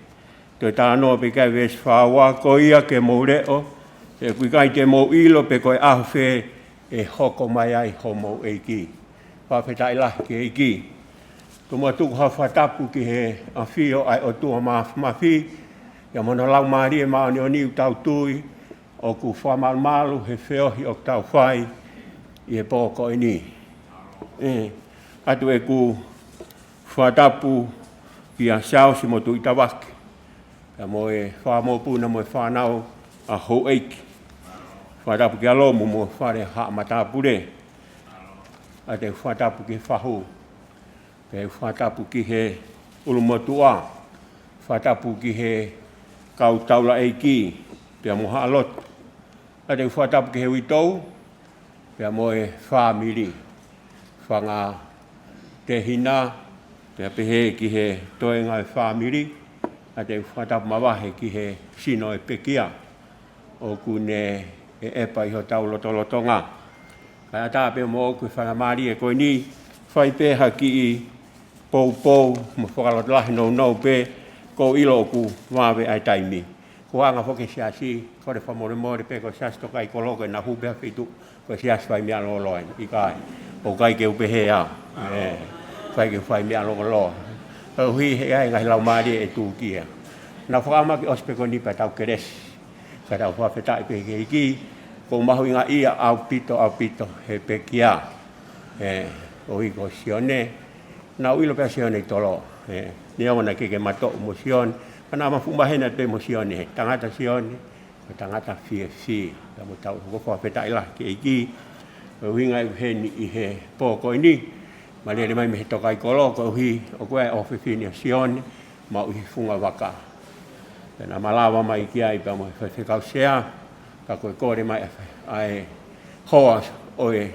Toe talanoa pē ki ai veesi fā ua, Ko ia ke mou leʻo, he ʻoku ʻikai te mou ʻilo pe ko e ʻaho fē ʻe hoko mai ai homou ʻEiki. Fakafetaʻi lahi ki he ʻEiki. Tomuʻa tuku ha fakatapu ki he ʻafio ʻa e ʻOtua Māfimafi, ʻia mo hono Laumālie Māʻoniʻoni ʻoku tau tui ʻoku fakamalumalu he feohi ʻoku tau fai ʻi he pō ko eni. ʻE, ʻoatu ʻeku fakatapu kia Siaosi mo Tuʻitavake, pea mo e fanga mokopuna mo e fānau ʻa houʻeiki. Fakatapu kia Lomu mo e fale haʻa matāpule. ʻOatu ʻeku fakatapu ki he fahu. Pea ʻoku ou fakatapu ki he ʻulumotuʻa, fakatapu ki he kau taulaʻeiki, pea mo haʻa lotu. ʻOatu ʻeku fakatapu ki he uitou, pea mo e fāmili, fanga tehina, pea pehē ki he toenga e fāmili. ʻOatu ʻeku fakatapu mavahe ki he sino e pekia, ʻoku ne ʻeʻepa ʻi hotau lotolotonga. Kae ʻatā pē moʻoku e faingamālie ko eni, fai pē ha kiʻi poupou mo fakalotolahi nounou pē, ʻoku ou ʻilo ʻoku vave ʻa e taimi. Ko e anga foki e siasi, kole fakamolemole pē ko e siasi Tokaikoló ke na hū pē ha feituʻu, ko e siasi fai meʻa lōloa eni, ʻikai. ʻOku ʻikai ke u pehē au. ʻE, ʻikai ke u fai meʻa lōloa. Koeʻuhi he ʻi ai e ngaahi laumālie ʻe tūkia. Naʻa fakamaki ʻosi pē ko eni pea tau kelesi. Ka tau fakafetaʻi pē ki he ʻEiki, ʻoku mahuʻinga ia ʻaupito, ʻaupito he pekia. ʻE, ʻo hiko Sione, naʻa ku ʻilo pē ʻa Sione ʻi tolo. ʻE, neongo naʻe ʻikai ke ma toʻu mo Sione, ka naʻa ma fuʻu maheni pē mo Sione, he tangata Sione, ko e tangata fiefia, pea mo tau, ʻoku ou fakafetaʻi lahi ki he ʻEiki, ʻuhinga ʻeku ʻi heni ʻi he pō ko eni, ma lele mai mei he Tokaikolo, koeʻuhi, ʻoku ʻi ai e ʻofefine ʻo Sione, maʻu ʻi he funga vaka. Pea naʻa ma lava mai ki ai pea mo e faifekau sea, ka ko e kole mai ʻa e, ʻa e hoa ʻo e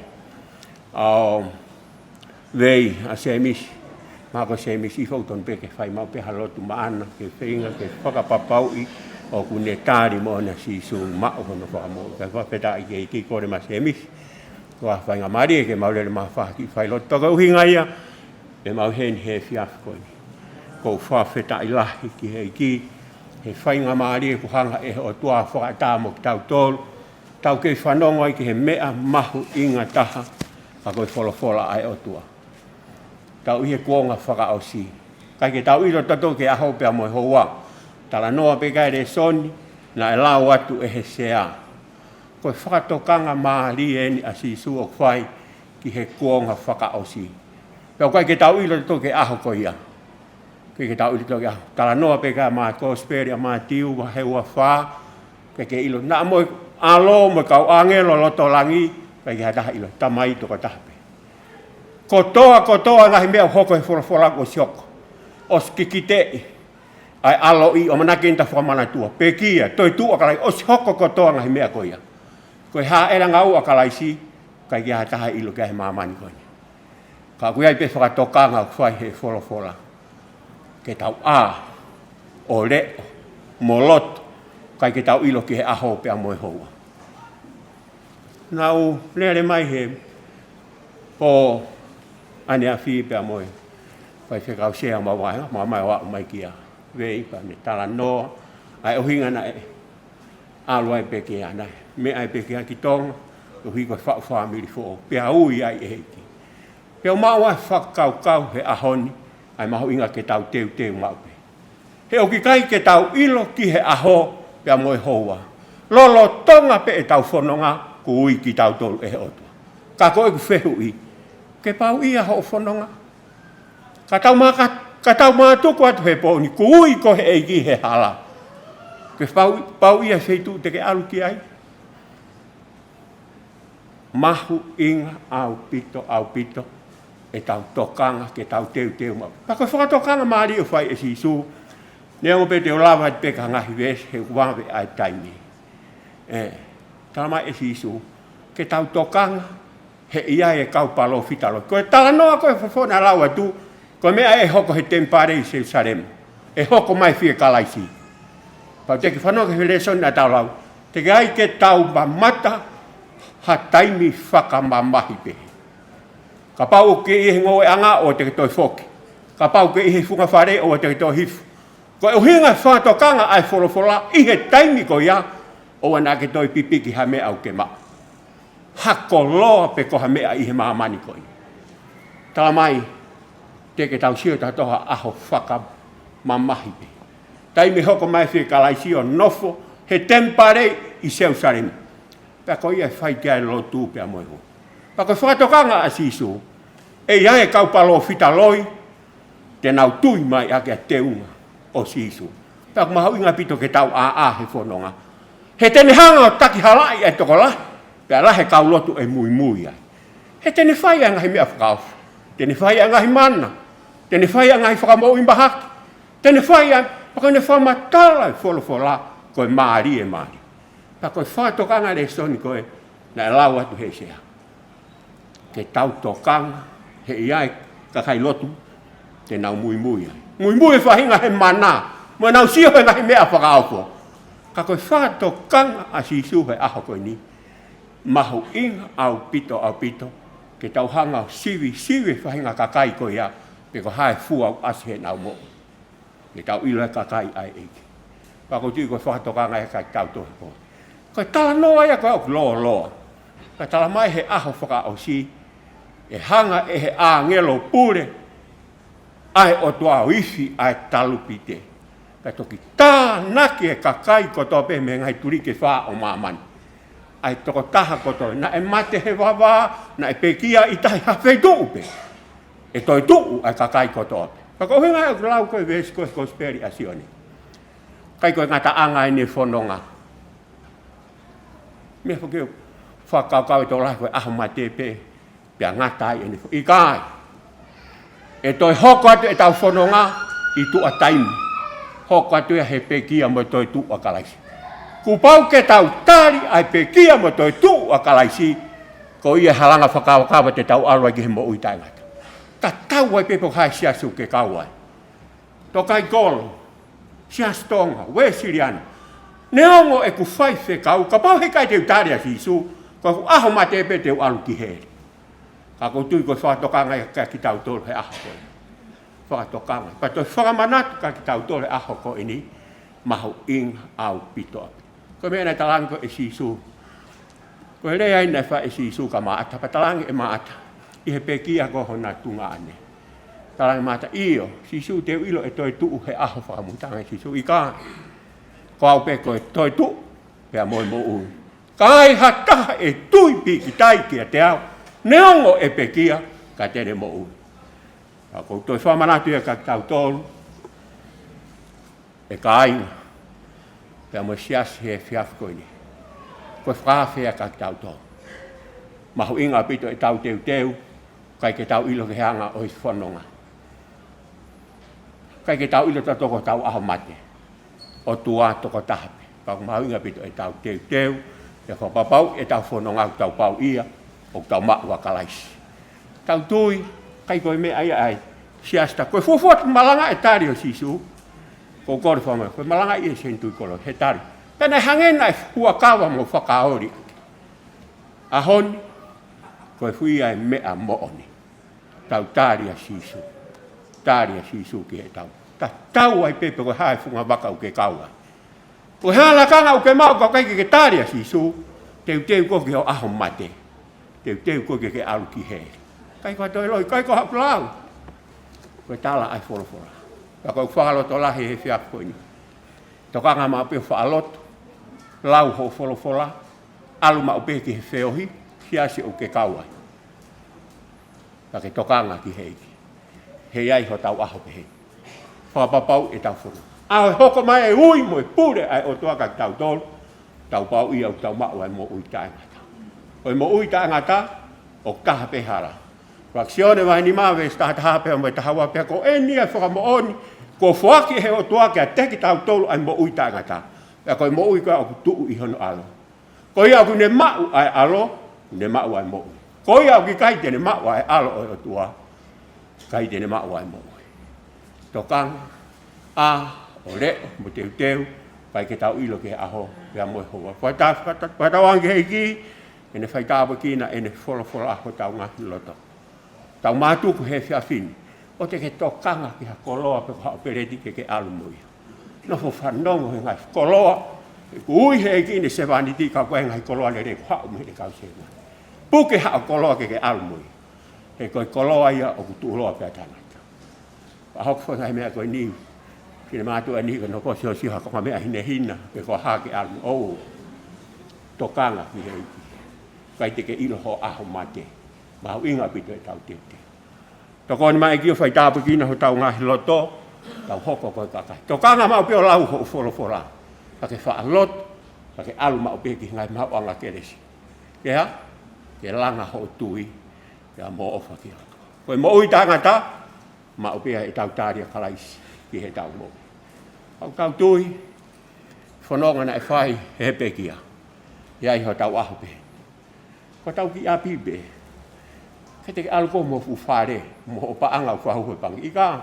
ʻao vei ʻa Semisi. Ma ko Semisi ʻi fau tonu pē ke fai maʻu pē ha lotu maʻana, ke feinga, ke fakapapauʻi ʻoku ne tali moʻona Sīsū maʻu hono fakamoʻui. Kae fakafetaʻi ki he ʻEiki, kole mai Semisi. Ko e faingamālie ke mau lele mai ʻo fai ha kiʻi failotu. Pea ko e ʻuhinga ia, ʻe mau ʻi heni he efiafi ko eni. ʻOku ou fakafetaʻi lahi ki he ʻEiki, he faingamālie kuo hanga ʻe he ʻOtua ʻo fakaʻatā mo kitautolu, tau kei fanongo ai ki he meʻa mahuʻinga taha, ka ko e folofola ʻa e ʻOtua. Tau ʻi he kuonga fakaʻosi. ʻIkai ke tau ʻilo tautolu ki he ʻaho pea mo e houa. Talanoa pē ki ai e lēsoni, naʻe lau atu ʻe he sea. Ko e fakatokanga mālie eni ʻa Sīsū ʻoku fai ki he kuonga fakaʻosi. Pea ʻoku ʻikai ke tau ʻilo tautolu ki he ʻaho ko ia. ʻIkai ke tau ʻilo tautolu ki he ʻaho. Talanoa pē ki ai e Kosipeli ʻa Mātiu, vahe ua fā, ʻikai ke ʻilo. Naʻa mo e ʻAlo mo e kau ʻāngelo loto langi, ʻikai ke ha taha ʻilo. Tamai tokotaha pē. Kotoa, kotoa e ngaahi meʻa ʻoku hoko he folofola kuo ʻosi hoko. ʻOsi kikiteʻi ʻa e ʻaloʻi, ʻamanaki eni ta fakamanatua. Pekia, toetuʻu ʻa Kalaisi, ʻosi hoko kotoa e ngaahi meʻa ko ia. Ko e hāʻele angaua ʻa Kalaisi, ʻikai ke ha taha ʻilo ki ai he māmani ko eni. Ka ʻoku ʻi ai pē fakatokanga ʻoku fai he folofola. Ke tau ʻā. ʻo leʻo mo loto, ʻikai ke tau ʻilo ki he ʻaho pea mo e houa. Naʻa ku lele mai he pō ʻaneafi pea mo e faifekau sea mo e vaʻinga, mo e mai ʻo aʻu mai kia Vei pea ne talanoa ʻa e ʻuhinga naʻe ʻalu ai e pekia, naʻe meʻa ai e pekia ki Tonga, ʻuhi ko e faʻu fāmili foʻou, pea ui ai e ʻEiki. Pea u maʻu ai e fakakaukau he ʻaho ni, ʻa e mahuʻinga ke tau teuteu maʻu pē. He ʻoku ʻikai ke tau ʻilo ki he ʻaho pea mo e houa. Lolotonga pē ʻetau fononga, kuo ui kitautolu ʻe he ʻOtua. Ka ko ʻeku fehuʻi, ke pau ia hoʻo fononga? Ka tau maka-, ka tau makatuku atu he pō ni, kuo ui koe ʻe he ʻEiki he hala. Ke pau, pau ia e feituʻu te ke ʻalu ki ai? Mahuʻinga ʻaupito, ʻaupito ʻetau tokanga ke tau teuteu maʻu. Pea ko e fakatokanga mālie ʻoku fai ʻe Sīsū, neongo pē te u lava atu pē ki he ngaahi veesi he ʻoku vave ʻa e taimi. ʻE, tala mai ʻe Sīsū, ke tau tokanga, he ʻe ʻi ai e kau palōfita loi. Ko e talanoa ko ē ʻoku fofonga lau atu, ko e meʻa ʻe hoko he temipale ʻi Selūsalema. ʻE hoko mai e fie Kalaisi. Pea te ke fanongo ki he lēsoni naʻa tau lau. Teʻeki ai ke tau mamata ha taimi fakamamahi pē. Kapau ʻoku ke ʻi he ngoueʻanga ʻoua te ke toe foki. Kapau ʻoku ke ʻi he funga fale ʻoua te ke toe hifo. Ko e ʻuhinga e fakatokanga ʻa e folofola ʻi he taimi ko ia, ʻoua naʻa ke toe pipiki ha meʻa ʻoku ke maʻu. Ha koloa pe ko ha meʻa ʻi he māmani ko ia. Tala mai, te ke tau sio tautolu ha ʻaho fakamamahi pē. Taimi ʻe hoko mai e fie Kalaisi ʻo nofo he temipale ʻi Selūsalema. Pea ko ia ʻe fai ki ai e lotu pea mo e hū. Pea ko e fakatokanga ʻa Sīsū, ʻe ʻi ai e kau palōfita loi, te nau tui mai ʻaki ʻa e teunga ʻo Sīsū. Pea ʻoku mahuʻinga ʻaupito ke tau ʻāʻā he fononga. He te ne hanga ʻo takihalaʻi ʻa e tokolahi, pea lahi e kau lotu ʻe muimui ai. He te ne fai ʻa e ngaahi meʻa fakaofo. Te ne fai ʻa e ngaahi mana. Te ne fai ʻa e ngaahi fakamoʻui mahaki. Te ne fai ʻa, pea ko ʻene fakamatala e folofola, ko e mālie, mālie. Pea ko e fakatokanga lēsoni ko ē naʻe lau atu he sea. Ke tau tokanga, he ʻe ʻi ai e kakai lotu, te nau muimui ai. Muimui e faʻahinga he mana, mo nau sio he ngaahi meʻa fakaofo. Ka ko e fakatokanga ʻa Sīsū he ʻaho ko eni, mahuʻinga ʻaupito, ʻaupito, ke tau hanga ʻo sivisivi e faʻahinga kakai ko ia, pe ko e hā e fua ʻoku ʻasi heʻenau moʻui. Ke tau ʻilo e kakai ʻa e ʻEiki. Pea ʻoku ou tui ko e fakatokanga ia kiate kitautolu he pō. Ko e talanoa ia ko ē ʻoku lōloa. Ka tala mai he ʻaho fakaʻosi, ʻe hanga ʻe he ʻāngelo pule ʻa e ʻOtua ʻo ifi ʻa e talupite. Pea toki tānaki e kakai kotoa pē mei he ngaahi tuliki ʻe fā ʻo māmani. ʻA e tokotaha kotoa, naʻe mate he vavā, naʻe pekia ʻi tahi ha feituʻu pē. ʻE toetuʻu ʻa e kakai kotoa pē. Pea ko e ʻuhinga ia ʻoku lau ko ē e veesi ko ē he Kosipeli ʻa Sione. ʻIkai ko e ngataʻanga ʻene fononga. Meʻa foki ʻoku fakakaukau e tokolahi ko e ʻaho mate pē, pea ngata ai ʻene fo-, ʻikai. ʻE toe hoko atu ʻetau fononga ʻi tuʻa taimi. Hoko atu ia he pekia mo e toetuʻu ʻa Kalaisi. Kuo pau ke tau tali ʻa e pekia mo e toetuʻu ʻa Kalaisi, ko ia e halanga fakakavakava te tau ʻalu ai ki he moʻui taʻengata. Tatau ai pē pe ko e hā e siasi ʻoku ke kau ai. Tōkaikolo, Siasi Tonga, Uēsiliana. Neongo ʻeku faifekau, kapau heʻikai te u tali ʻa Sīsū, ko ʻeku ʻaho mate pē te u ʻalu ki heli. Ka ʻoku ou tui ko e fakatokanga ia kiate kitautolu he ʻaho ko ē. Fakatokanga. Pea toe fakamanatu kiate kitautolu he ʻaho ko eni, mahuʻinga ʻaupito ʻaupito. Ko e meʻa naʻe talaange ko ē ʻe Sīsū. Ko e lea ia naʻe fai ʻe Sīsū kia Māʻata, pea talaange ʻe Māʻata, ʻi he pekia ko hona tuongaʻane. Talaange ʻe Māʻata, ʻio, Sīsū te u ʻilo ʻe toetuʻu he ʻaho fakamuimui? Talaange ʻe Sīsū, ʻikai. Ko au pē ko e toetuʻu, pea mo e moʻui. Ka ai ha taha ʻe tui pīkitai kiate au, neongo ʻe pekia, ka te ne moʻui. Ka ʻoku ou toe fakamanatu ia kiate kitautolu, ʻe kāinga, pea mo e siasi he efiafi ko eni. Ko e fakaafe ia kiate kitautolu. Mahuʻinga ʻaupito ʻetau teuteu, ʻikai ke tau ʻilo ki he anga ʻo e fononga. ʻIkai ke tau ʻilo tautolu ko hotau ʻaho mate. ʻOtua tokotaha pē. Pea ʻoku mahuʻinga ʻaupito ʻetau teuteu, ʻe fakapapauʻi ʻetau fononga ʻoku tau pau ia, ʻoku tau maʻu ʻa Kalaisi. Tau tui, ʻikai ko e meʻa ia ʻa e siasi ta. Ko e fuofua malanga e tali ʻo Sīsū. Ko e kole fakamolemole, ko e malanga ʻi he senituli kolo, he tali. Pea naʻe hangē naʻe fuakava mo fakaoli. ʻAho ni, ko e foʻi ʻa e meʻa moʻoni. Tau tali ʻa Sīsū. Tali ʻa Sīsū ki heʻetau. Tatau ai pē pe ko e hā e funga vaka ʻoku ke kau ai. Ko e hā e lakanga ʻoku ke maʻu ka ʻoku ʻikai ke ke tali ʻa Sīsū, teuteu koe ki ho ʻaho mate. Teuteu koe ke ke ʻalu ki heli. ʻIkai ko ha toe loi, ʻikai ko haʻaku lau. Ko e tala ʻa e folofola. Pea ko e fakalotolahi he efiafi ko eni. Tokanga maʻu pē ʻo fakalotu. Lau hoʻo folofola. ʻAlu maʻu pē ki he feohi. Siasi ʻoku ke kau ai. Pea ke tokanga ki he ʻEiki. He ʻe ʻi ai hotau ʻaho pehē. Fakapapauʻi ʻetau fononga. ʻAho ʻe hoko mai e ui mo e pule ʻa e ʻOtua kiate kitautolu. Tau pau ia ʻoku tau maʻu ʻa e moʻui taʻengata. Ko e moʻui taʻengata, ʻoku taha pē hala. Fakaʻosi ʻo ne vahe nima veesi taha taha pea mo e taha ua pea ko eni ʻa e fakamoʻoni, kuo foaki ʻe he ʻOtua kiate kitautolu ʻa e moʻui taʻengata. Pea ko e moʻui ko ia ʻoku tuʻu ʻi hono ʻAlo. Ko ia ʻoku ne maʻu ʻa e ʻAlo, ne maʻu ʻa e moʻui. Ko ia ʻoku ʻikai te ne maʻu ʻa e ʻAlo ʻo e ʻOtua, ʻikai te ne maʻu ʻa e moʻui. Tokanga, ʻā, ʻo leʻo, mo teuteu, ʻikai ke tau ʻilo ki he ʻaho, pea mo e houa. Fakata-, fakata-, fakatauange ki he ʻEiki, ʻene faitāpuekina, ʻene folofola hotau ngaahi loto. Tau mātuku he efiafi ni, ʻoua te ke tokanga ki ha koloa pe ko ha ʻōpeleti ke ke ʻalu mo ia. Nofo fanongo he ngaahi koloa, ʻoku ui he ʻEiki ʻene sevāniti ka ko e ngaahi koloa lelei ʻoku haʻu mei heʻene kau sevāniti. Puke haʻo koloa ke ke ʻalu mo ia. He ko e koloa ia ʻoku tuʻuloa pea taʻengata. Pea hoko foki e ngaahi meʻa ko eni, ki he mātuʻa ni ko e nofo siosio ha konga meʻa hinehina, pe ko e hā ke ʻalu mo ia. Tokanga ki he ʻEiki. ʻIkai te ke ʻilo ho ʻaho mate. Mahuʻinga ʻaupito ʻetau teuteu. Tokoni mai ʻEiki ʻo faitāpuekina hotau ngaahi loto, tau hoko ko e kakai. Tokanga maʻu pē ʻo lau hoʻo folofola. Pea ke fakalotu, pea ke ʻalu maʻu pē ki he ngaahi maʻuʻanga kelesi. Ke hā? Ke langa hoʻo tui, pea mo ʻofa ki he ʻOtua. Ko e moʻui taʻengata, maʻu pē ʻetau tali ʻa Kalaisi ki heʻetau moʻui. ʻOku tau tui, fononga naʻe fai he pekia. ʻI ai hotau ʻaho pē. Ko hotau kiʻi ʻapi pē. ʻIkai te ke ʻalu koe mo e fuʻu fale, mo hoʻo paʻanga ʻoku fahu he pangi. ʻIkai,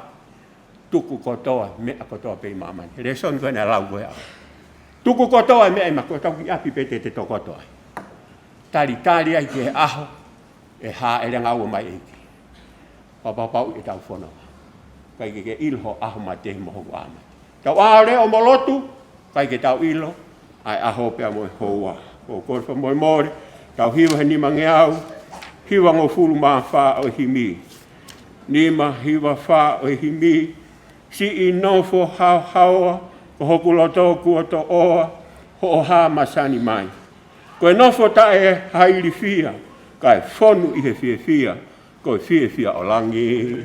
tuku kotoa, meʻa kotoa pē ʻi māmani. He lēsoni ko ē naʻe lau ko ē ʻa. Tuku kotoa e meʻa ʻi māmani, ko hotau kiʻi ʻapi pē te te tokoto ai. Talitali ai ki he ʻaho, ʻe hāʻele ngaue mai ʻEiki. Fakapapauʻi ʻetau fononga. ʻIkai ke ke ʻilo ho ʻaho mate mo hoku ʻaho mate. Tau ʻā ʻo leʻo mo lotu, ʻikai ke tau ʻilo ʻa e ʻaho pea mo e houa. Ko e kole fakamolemole, tau hiva he nimangeau hivangofulu mā fā ʻo e himi. Nima hiva fā ʻo e himi, siʻi nofo haohaoa, ko hoku loto kuo toʻoa, hoʻo hā masani mai. Ko e nofo taʻe ha ilifia, kae fonu ʻi he fiefia, ko e fiefia ʻo langi.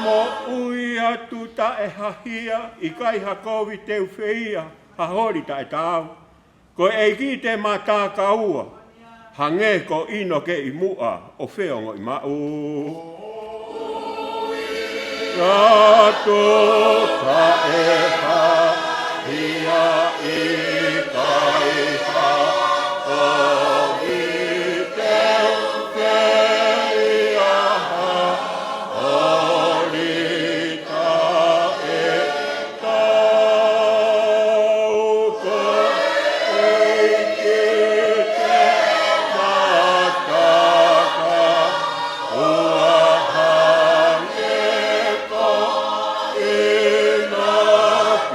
Moʻui atu taʻe ha hia, ʻikai ha kovi te u feia, ha holi taʻe taau. Ko e ʻEiki te ma takaua, hangē ko ʻInoke ʻi muʻa ʻo feongoʻi maʻu. Atu taʻe ha hia, ʻikai ha kovi te u feia, ha holi taʻe taau. Ko e ʻEiki te ma takaua, hangē ko ʻInoke ʻi muʻa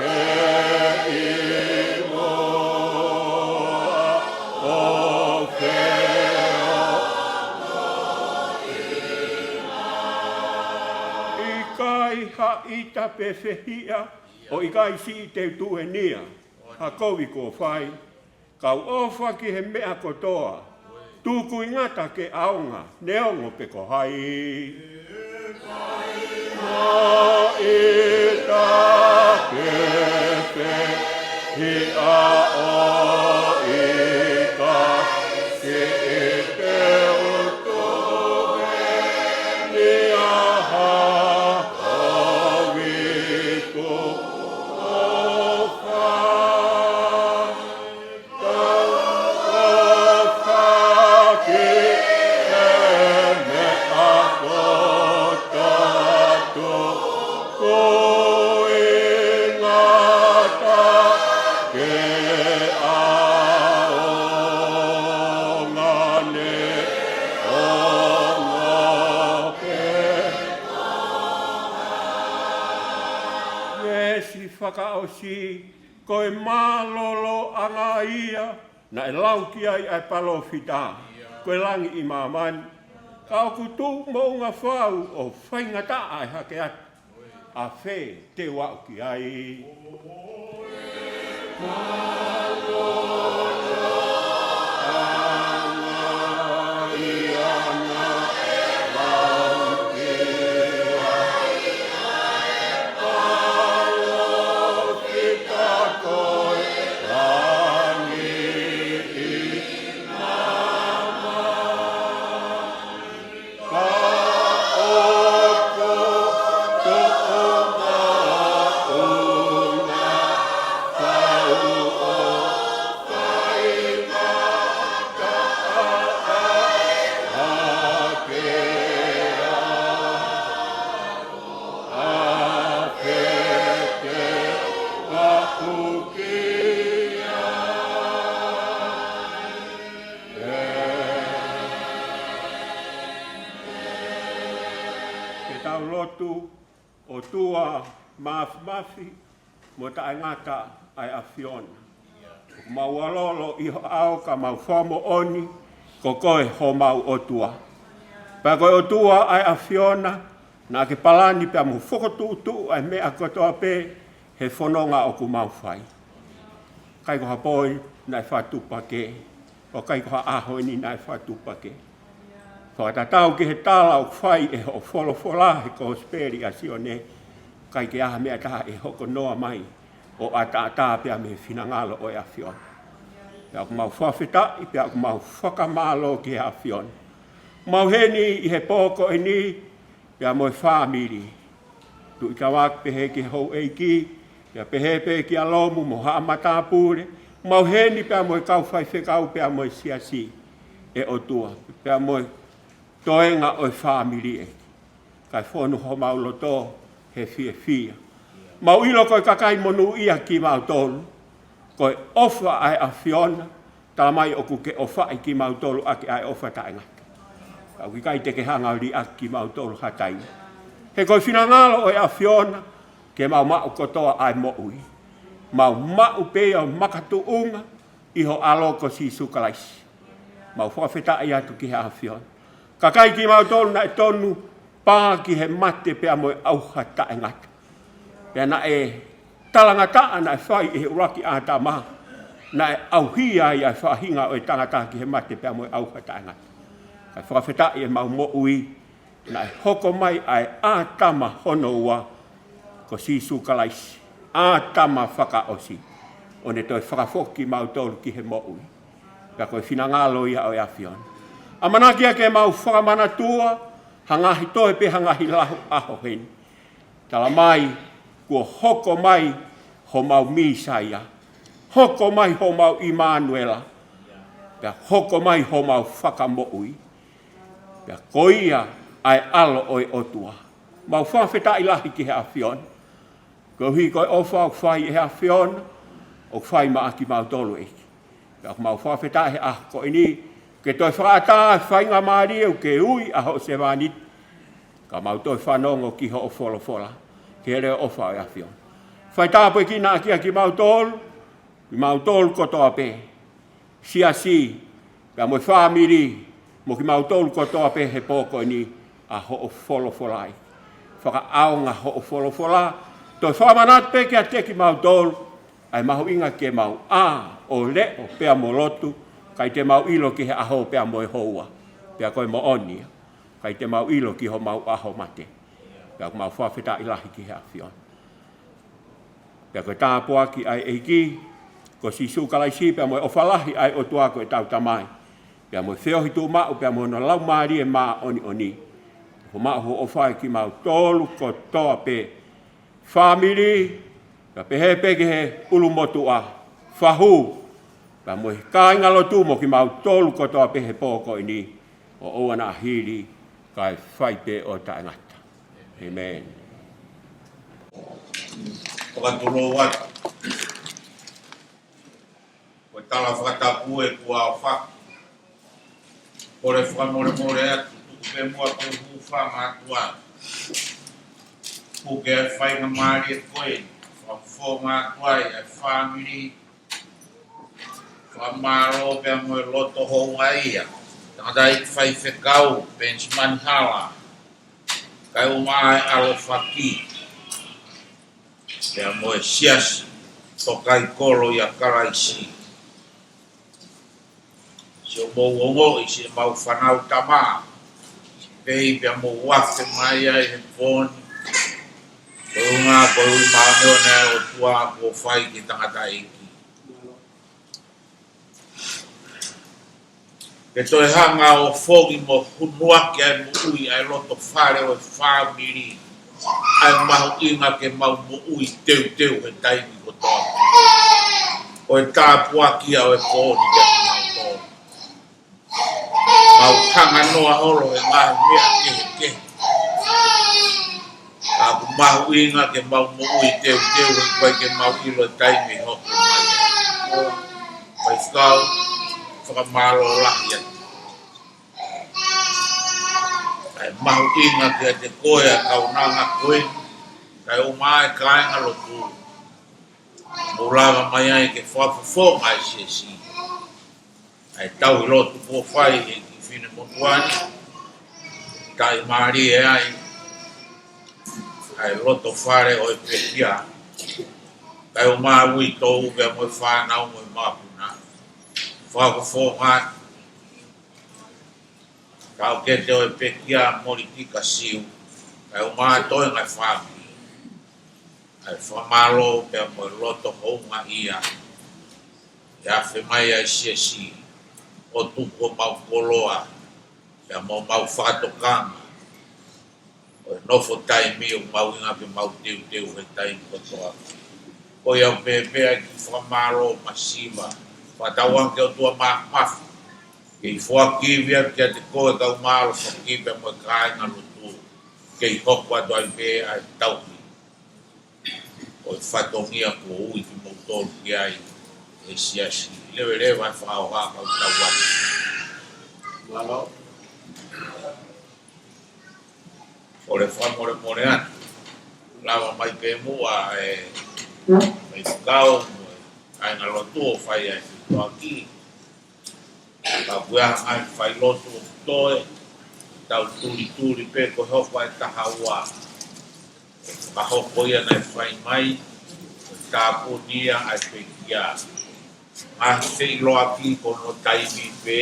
ʻo feongoʻi. ʻIkai ha ʻita pe fehiʻa, ʻo ʻikai siʻi te u tuʻu eni ia. ha kovi kuo fai, kau ʻofa ki he meʻa kotoa, tuku ʻi ngata ke ʻaonga, neongo pe ko hai. Ita ke fehiʻa ʻo ika, siʻi te utu ni aha o viku o fai. Veesi fakaʻosi, ko e mālōlōʻanga ia naʻe lau ki ai ʻa e palōfita, ko e langi ʻi māmani. Ka ʻoku tuʻu moʻunga fau ʻo faingataʻa e hake atu. ʻAfē te u aʻu ki ai. Ke tau lotu. ʻOtua mafimafi mo taʻengata ʻa e ʻAfiona. ʻOku mau ʻalolo ʻi ho ʻao ka mau fakamoʻoni, ko koe homau ʻOtua. Pea ko e ʻOtua ʻa e ʻAfiona, naʻa ke palani pea mo fokotuʻutuʻu ʻa e meʻa kotoa pē he fononga ʻoku mau fai. ʻIkai ko ha pō eni naʻe fakatupu hake, ʻo ʻikai ko ha ʻaho eni naʻe fakatupu hake. Fakatatau ki he tala ʻoku fai ʻe hoʻo folofola he Kosipeli ʻa Sione, ʻikai ke ʻi ai ha meʻa ʻe taha ʻe hoko noa mai ʻo ʻataʻatā pea mei he finangalo ʻo e ʻAfiona. Pea ʻoku mau fakafetaʻi, pea ʻoku mau fakamālō ki he ʻAfiona. Mau ʻi heni ʻi he pō ko eni, pea mo e fāmili. Tuʻi Kavaki pehē ki he houʻeiki, pea pehē pē kia Lomu mo haʻa matāpule, mau ʻi heni pea mo e kau faifekau pea mo e siasi ʻe ʻOtua, pea mo e toenga ʻo e fāmili ʻEiki. Kae fonu homau loto he fiefia. Mau ʻilo ko e kakai monūʻia kimautolu, ko e ʻofa ʻa e ʻAfiona, tala mai ʻoku ke ʻofaʻi kimautolu ʻaki ʻa e ʻofa taʻengata. Ka ʻoku ʻikai te ke hanga ʻo liʻaki kimautolu ha taimi. He ko e finangalo ʻo e ʻAfiona, ke mau maʻu kotoa ʻa e moʻui. Mau maʻu pē ia ʻo makatuʻunga ʻi ho ʻAlo ko Sīsū Kalaisi. Mau fakafetaʻi atu ki he ʻAfiona. Kakai kimautolu naʻe tonu pā ki he mate pea mo e ʻauha taʻengata. Pea naʻe talangataʻa naʻe fai ʻe he ʻuluaki ʻĀtama, naʻe ʻauhia ai ʻa e faʻahinga ʻo e tangata ki he mate pea mo e ʻauha taʻengata. Kae fakafetaʻi ʻemau moʻui, naʻe hoko mai ʻa e ʻĀtama hono ua, ko Sīsū Kalaisi, ʻĀtama fakaʻosi, ʻo ne toe fakafoki kimautolu ki he moʻui. Pea ko e finangalo ia ʻo e ʻAfiona. ʻAmanaki ia ke mau fakamanatua ha ngaahi toe pe ha ngaahi lau ʻaho heni. Tala mai, kuo hoko mai homau Mīsaia, hoko mai homau ʻImanuela, pea hoko mai homau Fakamoʻui. Pea ko ia ʻa e ʻAlo ʻo e ʻOtua. Mau fakafetaʻi lahi ki he ʻAfiona. Koeʻuhi ko e ʻofa ʻoku fai ʻe he ʻAfiona, ʻoku fai maʻa kimautolu ʻEiki. Pea ʻoku mau fakafetaʻi he ʻaho ko eni, ke toe fakaʻatā e faingamālie ʻoku ke ui ʻa hoʻo sevāniti, ka mau toe fanongo ki hoʻo folofola, ki he leʻo ʻofa ʻo e ʻAfiona. Fai tāpuekina ʻaki ʻa kimautolu, kimautolu kotoa pē. Siasi, pea mo e fāmili, mo kimautolu kotoa pē he pō ko eni ʻa hoʻo folofola ʻEiki. Fakaʻaonga hoʻo folofola, toe fakamanatu pē kiate kimautolu, ʻA e mahuʻinga ke mau ʻā ʻo leʻo pea mo lotu, ʻikai te mau ʻilo ki he ʻaho pea mo e houa, pea ko e moʻoni ia, ʻikai te mau ʻilo ki homau ʻaho mate. Pea ʻoku mau fakafetaʻi lahi ki he ʻAfiona. Pea ko e tāpuaki ʻa e ʻEiki ko Sīsū Kalaisi, pea mo e ʻofa lahi ʻa e ʻOtua ko ʻetau Tamai, pea mo e feohi tuʻumaʻu pea mo hono Laumālie Māʻoniʻoni, ʻofa maʻu hoʻo ʻofa kiate kimautolu kotoa pē, fāmili, pea pehē pē ki he ʻulumotuʻa, fahu, pea mo e kāingalotu mo kimautolu kotoa pē he pō ko eni, ʻo ʻoua naʻa hili, kae fai pē ʻo taʻengata. ʻĒmeni. Fakatulou atu. Ko e tala fakatapu ē kuo aofaki. Kole fakamolemole atu, tuku pē muʻa ko e hūfanga atu ai. Puke ʻa e faingamālie ko ē, fakafofonga atu ai ʻa e fāmili, fakamālō pea mo e loto houngaʻia. Tangataʻeiki faifekau, Penisimani Hala, kae ʻumaʻā e ʻAlofaki, pea mo e siasi, Tokaikoloi ʻa Kalaisi. Siʻo mou ongoʻi siʻemau fānau tama, pea mou afe mai ai he pō ni. Ko e ʻuhinga ko e ui māʻoniʻoni ʻa e ʻOtua kuo fai ki he tangataʻeiki. Ke toe hanga ʻo foki mo hunuaki ʻa e moʻui ʻa e loto fale ʻo e fāmili, ʻa e mahuʻinga ke mau moʻui teuteu he taimi kotoa. Ko e tāpuaki ia ʻo e pō ni kiate kimautolu. Mau hanga noa holo he ngaahi meʻa kehekehe. Ka ʻoku mahuʻinga ke mau moʻui teuteu he ʻikai ke mau ʻilo e taimi ʻe hoko mai. Faifekau, fakamālō lahi atu. ʻA e mahuʻinga kiate koe ʻa e kaunanga ko ē, kae ʻumaʻā e kāingalotu. Mou lava mai ai ke fakafofonga e siasi. ʻA e tauhi lotu kuo fai ʻe he kiʻi finemotuʻa ni, taʻimālie ai ʻa e loto fale ʻo e pekia, kae ʻumaʻā e uitou pea mo e fānau mo e mapuna. Fakafofonga atu, kau kete ʻo e pekia, Molitika Siu, kae ʻumaʻā e toenga e fāmili. ʻA e fakamālō pea mo e loto houngaʻia. ʻE afe mai ʻa e siasi ʻo tuku homau koloa, pea mo homau fakatokanga ʻo e nofo taimi ʻoku mahuʻinga ke mau teuteu he taimi kotoa. Ko ia ʻoku pehē ai e kiʻi fakamālō masiva, fakatauange ki he ʻOtua Māfimafi, ke foaki ivi atu kiate koe kau mālō foki pea mo e kāingalotu, ke hoko atu ai pē ʻa e tauhi ʻo e fatongia kuo ui kimoutolu ki ai ʻe he siasi. Leveleva e fakaʻofa kau tau atu. Mālō. Kole fakamolemole atu. Lava mai pē muʻa e faifekau mo e kāingalotu ʻo fai ʻa e fetuʻutaki. Ka ʻoku ʻi ai e ngaahi failotu ʻoku toe, tau tulituli pē ko e hoko ʻa e taha ua. Ka hoko ia naʻe fai mai, tāpuni ia ʻa e pekia. Ngaahi feʻiloaki ko hono taimi pē.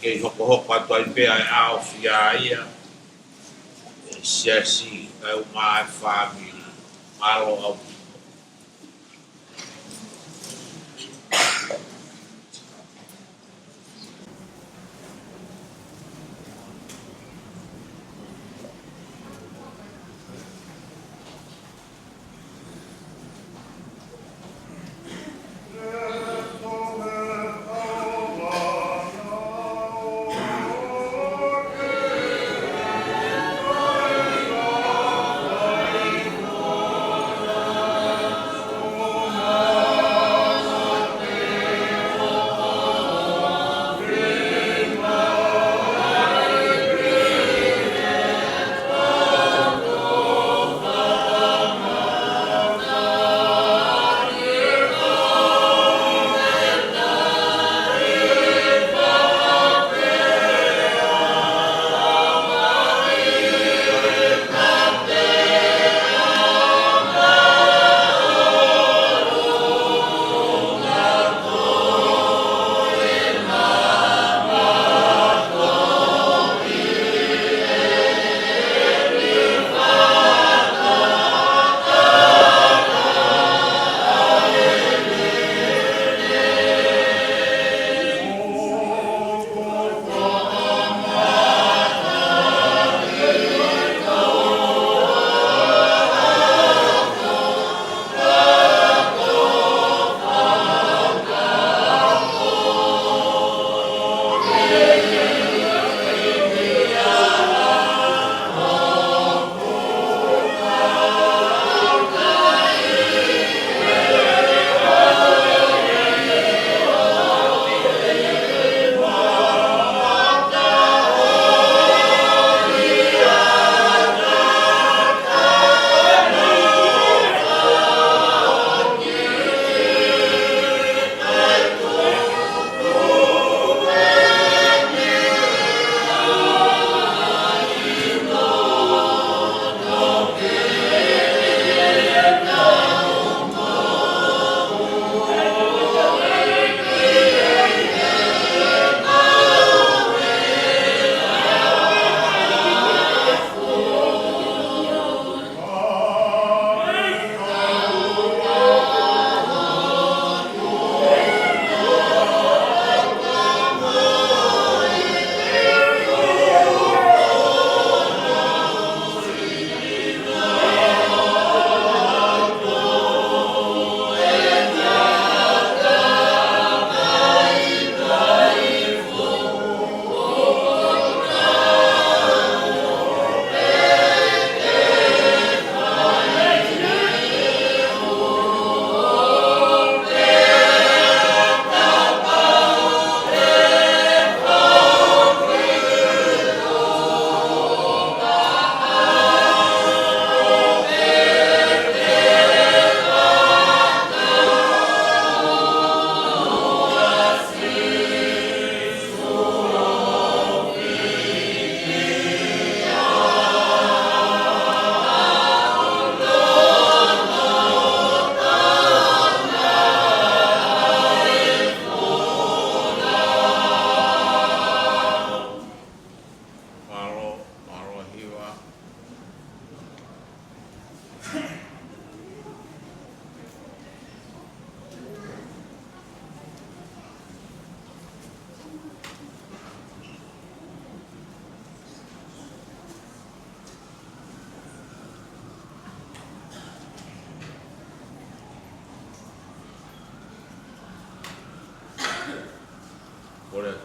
Kei hokohoko atu ai pē ʻa e ʻaofia ia ʻa e siasi kae ʻumaʻā e fāmili. Mālō ʻaupito.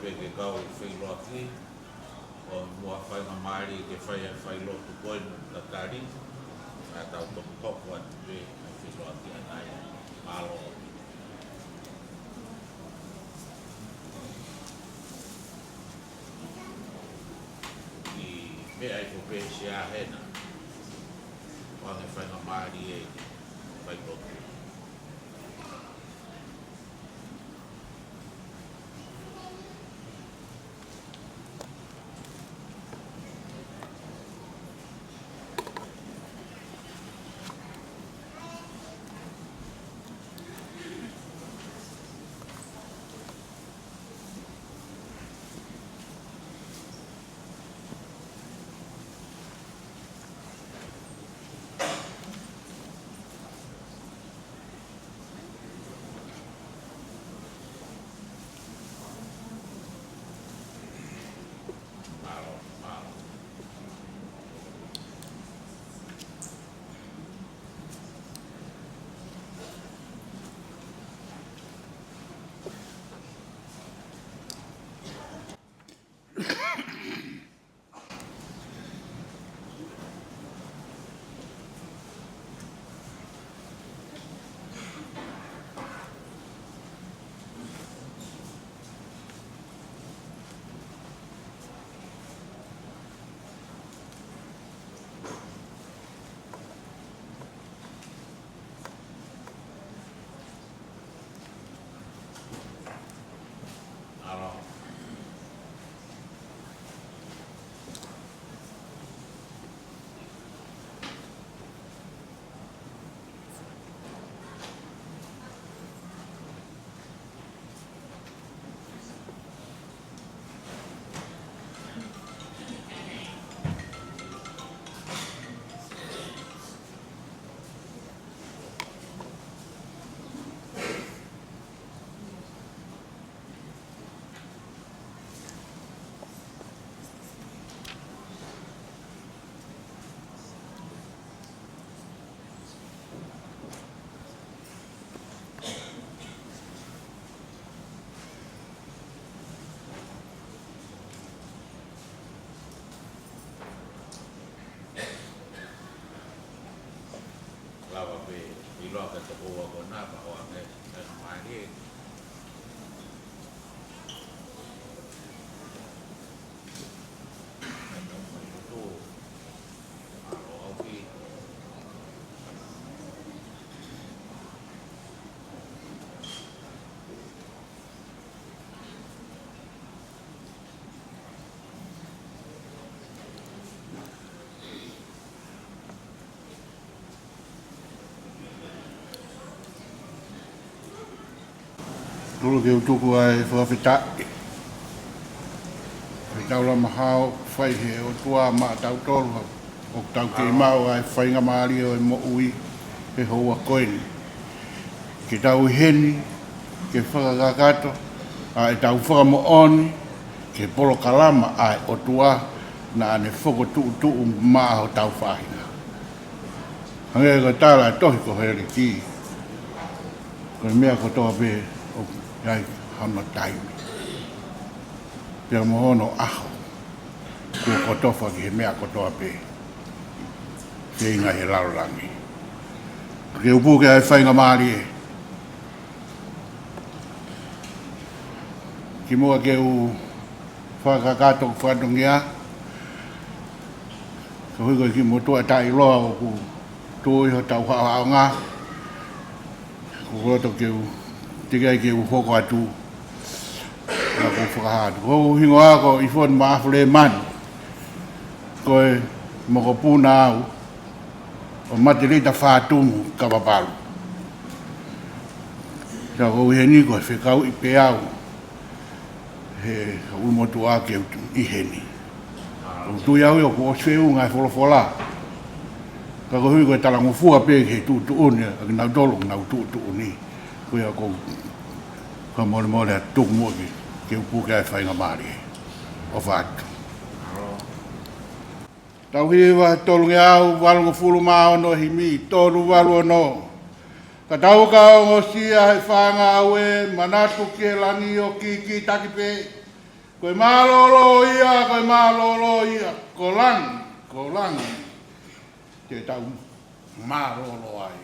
Ke kau feʻiloaki, ʻo muʻa faingamālie ke fai ʻa e failotu ko eni ʻo tatali, ka tau toki hoko atu pē ʻa e feʻiloaki ʻanai. Mālō. ʻI meʻa ʻi ko pē sia hena, ʻoange faingamālie ke failotu. Lava pē ʻiloa ka toko ua ko ena pea ʻoange faingamālie. Tolu ke u tuku ʻa e fakafetaʻi. Fakafetaʻi ʻoku lava mahalo fai he ʻOtua maʻatautolu ʻoku tau kei maʻu ʻa e faingamālie ʻo e moʻui he houa ko eni. Ke tau ʻi heni, ke fakakakato ʻa ʻetau fakamoʻoni ki he polokalama ʻa e ʻOtua naʻa ne fokotuʻutuʻu maʻa hotau faʻahinga. Hangē ko e tala ʻa e tohi ko Heliki, ko e meʻa kotoa pē ʻoku ʻi ai hano taimi, pea mo hono ʻaho, kuo kotofa ki he meʻa kotoa pē, feinga he lalo langi. Ke u puke ʻa e faingamālie kimuʻa ke u fakakakato ʻeku fatongia, koeʻuhi ko e kiʻi motuʻa taʻeʻiloa ʻoku tuʻu ʻi hotau haʻohaʻonga. Ko e loto ke u, teʻeki ai ke u hoko atu, ka ʻoku ou fakahā atu. Ko hoku hingoa ko ʻIfoni Maʻafu Lemani, ko e mokopuna au ʻo Matelita Fatumu Kavapalu. Ka ʻoku ou ʻi heni ko e fekauʻi pē au he ʻulumotuʻa ke u ʻi heni. ʻOku ou tui au ia ʻoku ʻosi feʻunga e folofola, ka koeʻuhi ko e talangofua pē ki he tuʻutuʻuni ʻa kinautolu ʻoku nau tuʻutuʻuni. Ko ia ʻoku ou fakamolemole atu, tuku muʻa ke, ke u puke ʻa e faingamālie. ʻOfa atu. Tau hiva tolungeau valungofulu mā ono, himi tolu valu ono. Ka tau ka ongosia he fanga ʻauē, manatu ki he langi ʻo kikitaki pē. Ko e mālōlō ia, ko e mālōlō ia, ko langi, ko langi, te tau mālōlō ai.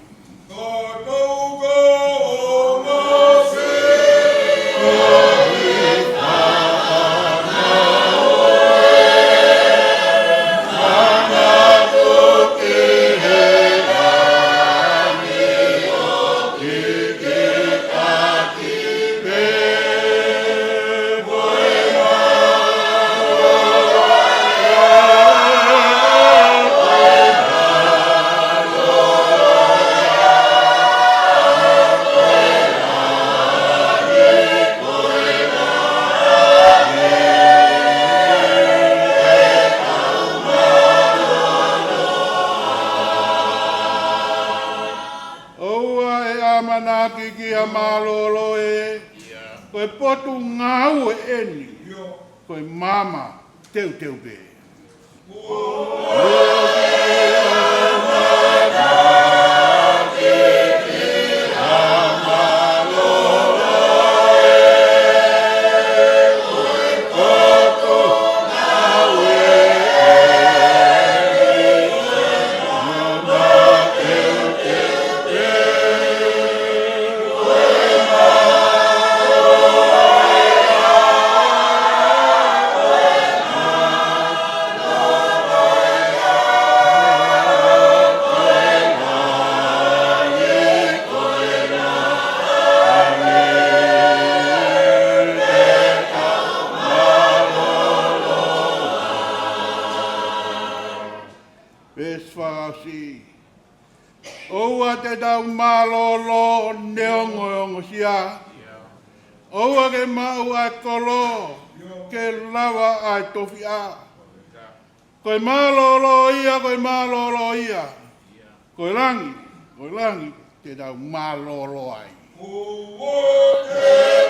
ʻOua ʻe ʻamanaki ki ha mālōlō ē, ko e potungāue eni, ko e maama teuteu pē. Veesi fakaʻosi. ʻOua te tau mālōlō neongo e ongosia. ʻOua ke maʻu ʻa e kolo ke lava ʻa e tofiʻa. Ko e mālōlō ia, ko e mālōlō ia, ko e langi, ko e langi, te tau mālōlō ai. Ko e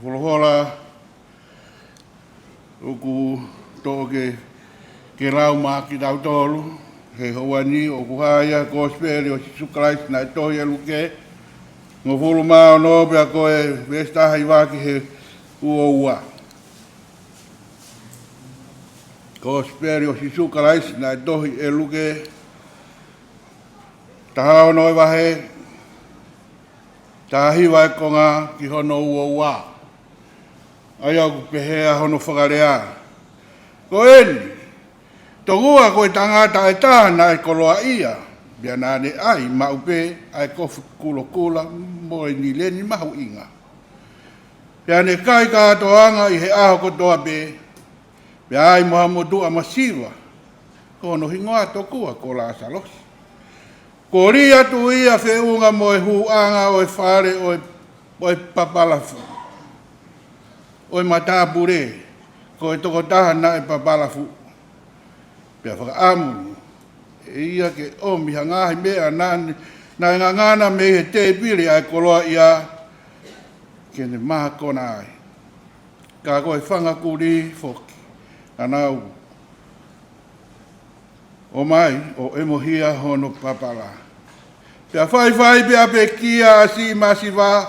folofola ʻoku toʻo ke, ke lau maʻa kitautolu he houa ni, ʻoku hā ia he Kosipeli ʻo Sīsū Kalaisi naʻe tohi ʻe Luke, hongofulu mā ono pea ko e veesi taha hiva ki he ua ua. Kosipeli ʻo Sīsū Kalaisi naʻe tohi ʻe Luke, taha ono e vahe, taha hiva e konga ki hono ua ua. ʻA ia ʻoku pehē ʻa hono fakalea: Ko eni, tokoua ko e tangata ʻe taha naʻe koloaʻia, pea naʻa ne ʻai maʻu pē ʻa e kofu kulokula mo e nileni mahuʻinga. Pea ne kai kātoanga ʻi he ʻaho kotoa pē, pea ʻai mo ha motuʻa masiva, ko hono hingoa tokua ko Lāsalosi. Kuo lī atu ia feʻunga mo e hūʻanga ʻo e fale ʻo e, ʻo e papalafu, ʻo e matāpule, ko e tokotaha naʻe papalafu. Pea fakaʻamu ʻe ia ke ʻomi ha ngaahi meʻa naʻa ne, naʻe ngangana mei he tēpile ʻa e koloaʻia, ke ne mākona ai. Ka ko e fanga kulī foki naʻa nau ʻomai ʻo ʻemohia hono papala. Pea faifai pea pekia ʻa siʻi masiva,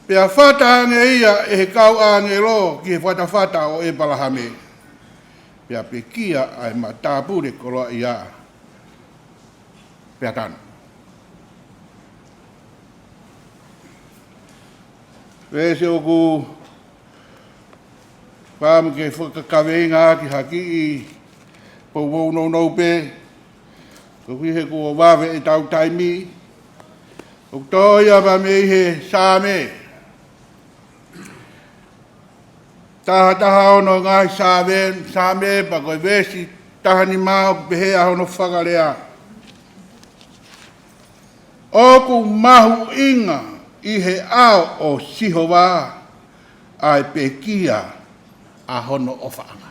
pea fata ange ia ʻe he kau ʻāngelo ki he fatafata ʻo ʻĒpalahame. Pea pekia ʻa e matāpule koloaʻia, pea tanu. Veesi ʻoku fakaʻamu ke fakakaveinga ʻaki ha kiʻi poupou nounou pē. Ko Koeʻuhi he kuo vave ʻetau taimi, ʻoku tō ia mei he Saame. Taha taha ono ngaahi Saame, Saame pea ko e veesi taha nima ʻoku pehē ʻa hono fakalea: ʻOku mahuʻinga ʻi he ʻao ʻo Sihova ʻa e pekia ʻa hono ʻofaʻanga.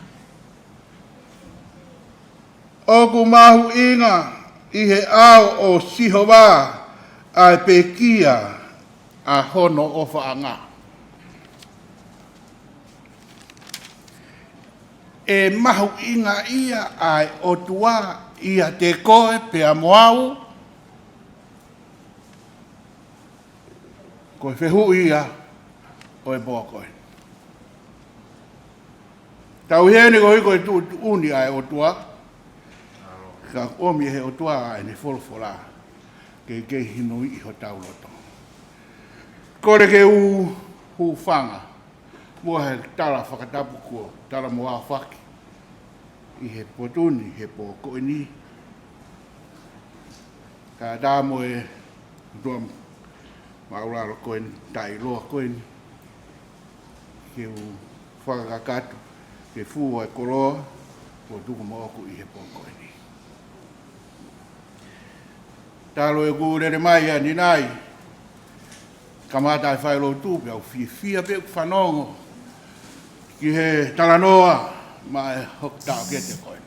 ʻOku mahuʻinga ʻi he ʻao ʻo Sihova ʻa e pekia ʻa hono ʻofaʻanga. ʻE mahuʻinga ia ʻa e ʻOtua ʻiate koe pea mo au? Ko e fehuʻi ia ʻo e pō ko ē. Tau ʻi heni koeʻuhi ko e tuʻutuʻuni ʻa e ʻOtua. Ka ʻomi ʻe he ʻOtua ʻa ʻene folofola ke kei hinoiʻi hotau loto. Kole ke u hūfanga muʻa he tala fakatapu kuo tala mo aofaki ʻi he potu ni he pō ko eni. Kae ʻatā mo e ʻOtua māʻulalo ko eni, taʻeʻiloa ko eni, ke u fakakakato ke fua e koloa kuo tuku moʻoku ʻi he pō ko eni. Talu ʻeku lele mai ʻanenai, kamata e failotu pea u fiefia pē ʻeku fanongo ki he talanoa maʻa e hoko taʻokete ko ē.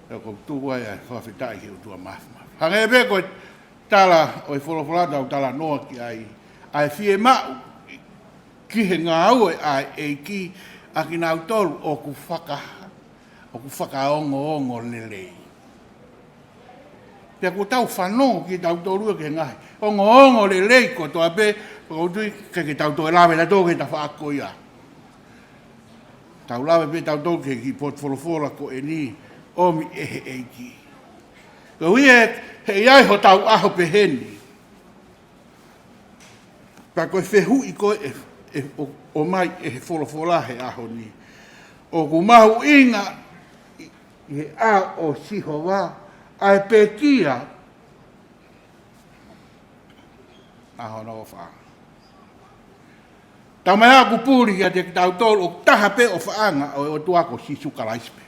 Pea ʻoku ou tuku ai ʻa e fakafetaʻi ki he ʻOtua Māfimafi. Hangē pē ko e tala ʻo e folofola tau talanoa ki ai, ʻa e fiemaʻu ki he ngāue ʻa e ʻEiki ʻa kinautolu ʻoku faka-, ʻoku fakaongoongo lelei. Pea ʻoku tau fanongo kitautolu ki he ngaahi ongoongo lelei kotoa pē, ʻoku ou tui ke, ke tau toe lave tautolu ki he tafaʻaki ko ia. Tau lave pē tautolu ki he kiʻi potu folofola ko eni ʻomi ʻe he ʻEiki. Koeʻuhi he, he ʻi ai hotau ʻaho pehē ni. Pea ko e fehuʻi ko ē ʻe, ʻe, ʻo, ʻomai ʻe he folofola he ʻaho ni: ʻOku mahuʻinga ʻi, ʻi he ʻao ʻo Sihova ʻa e pekia ʻa hono ʻofaʻanga. Talamai ʻoku puli kiate kitautolu ʻoku taha pē ʻofaʻanga ʻo e ʻOtua ko Sīsū Kalaisi pē.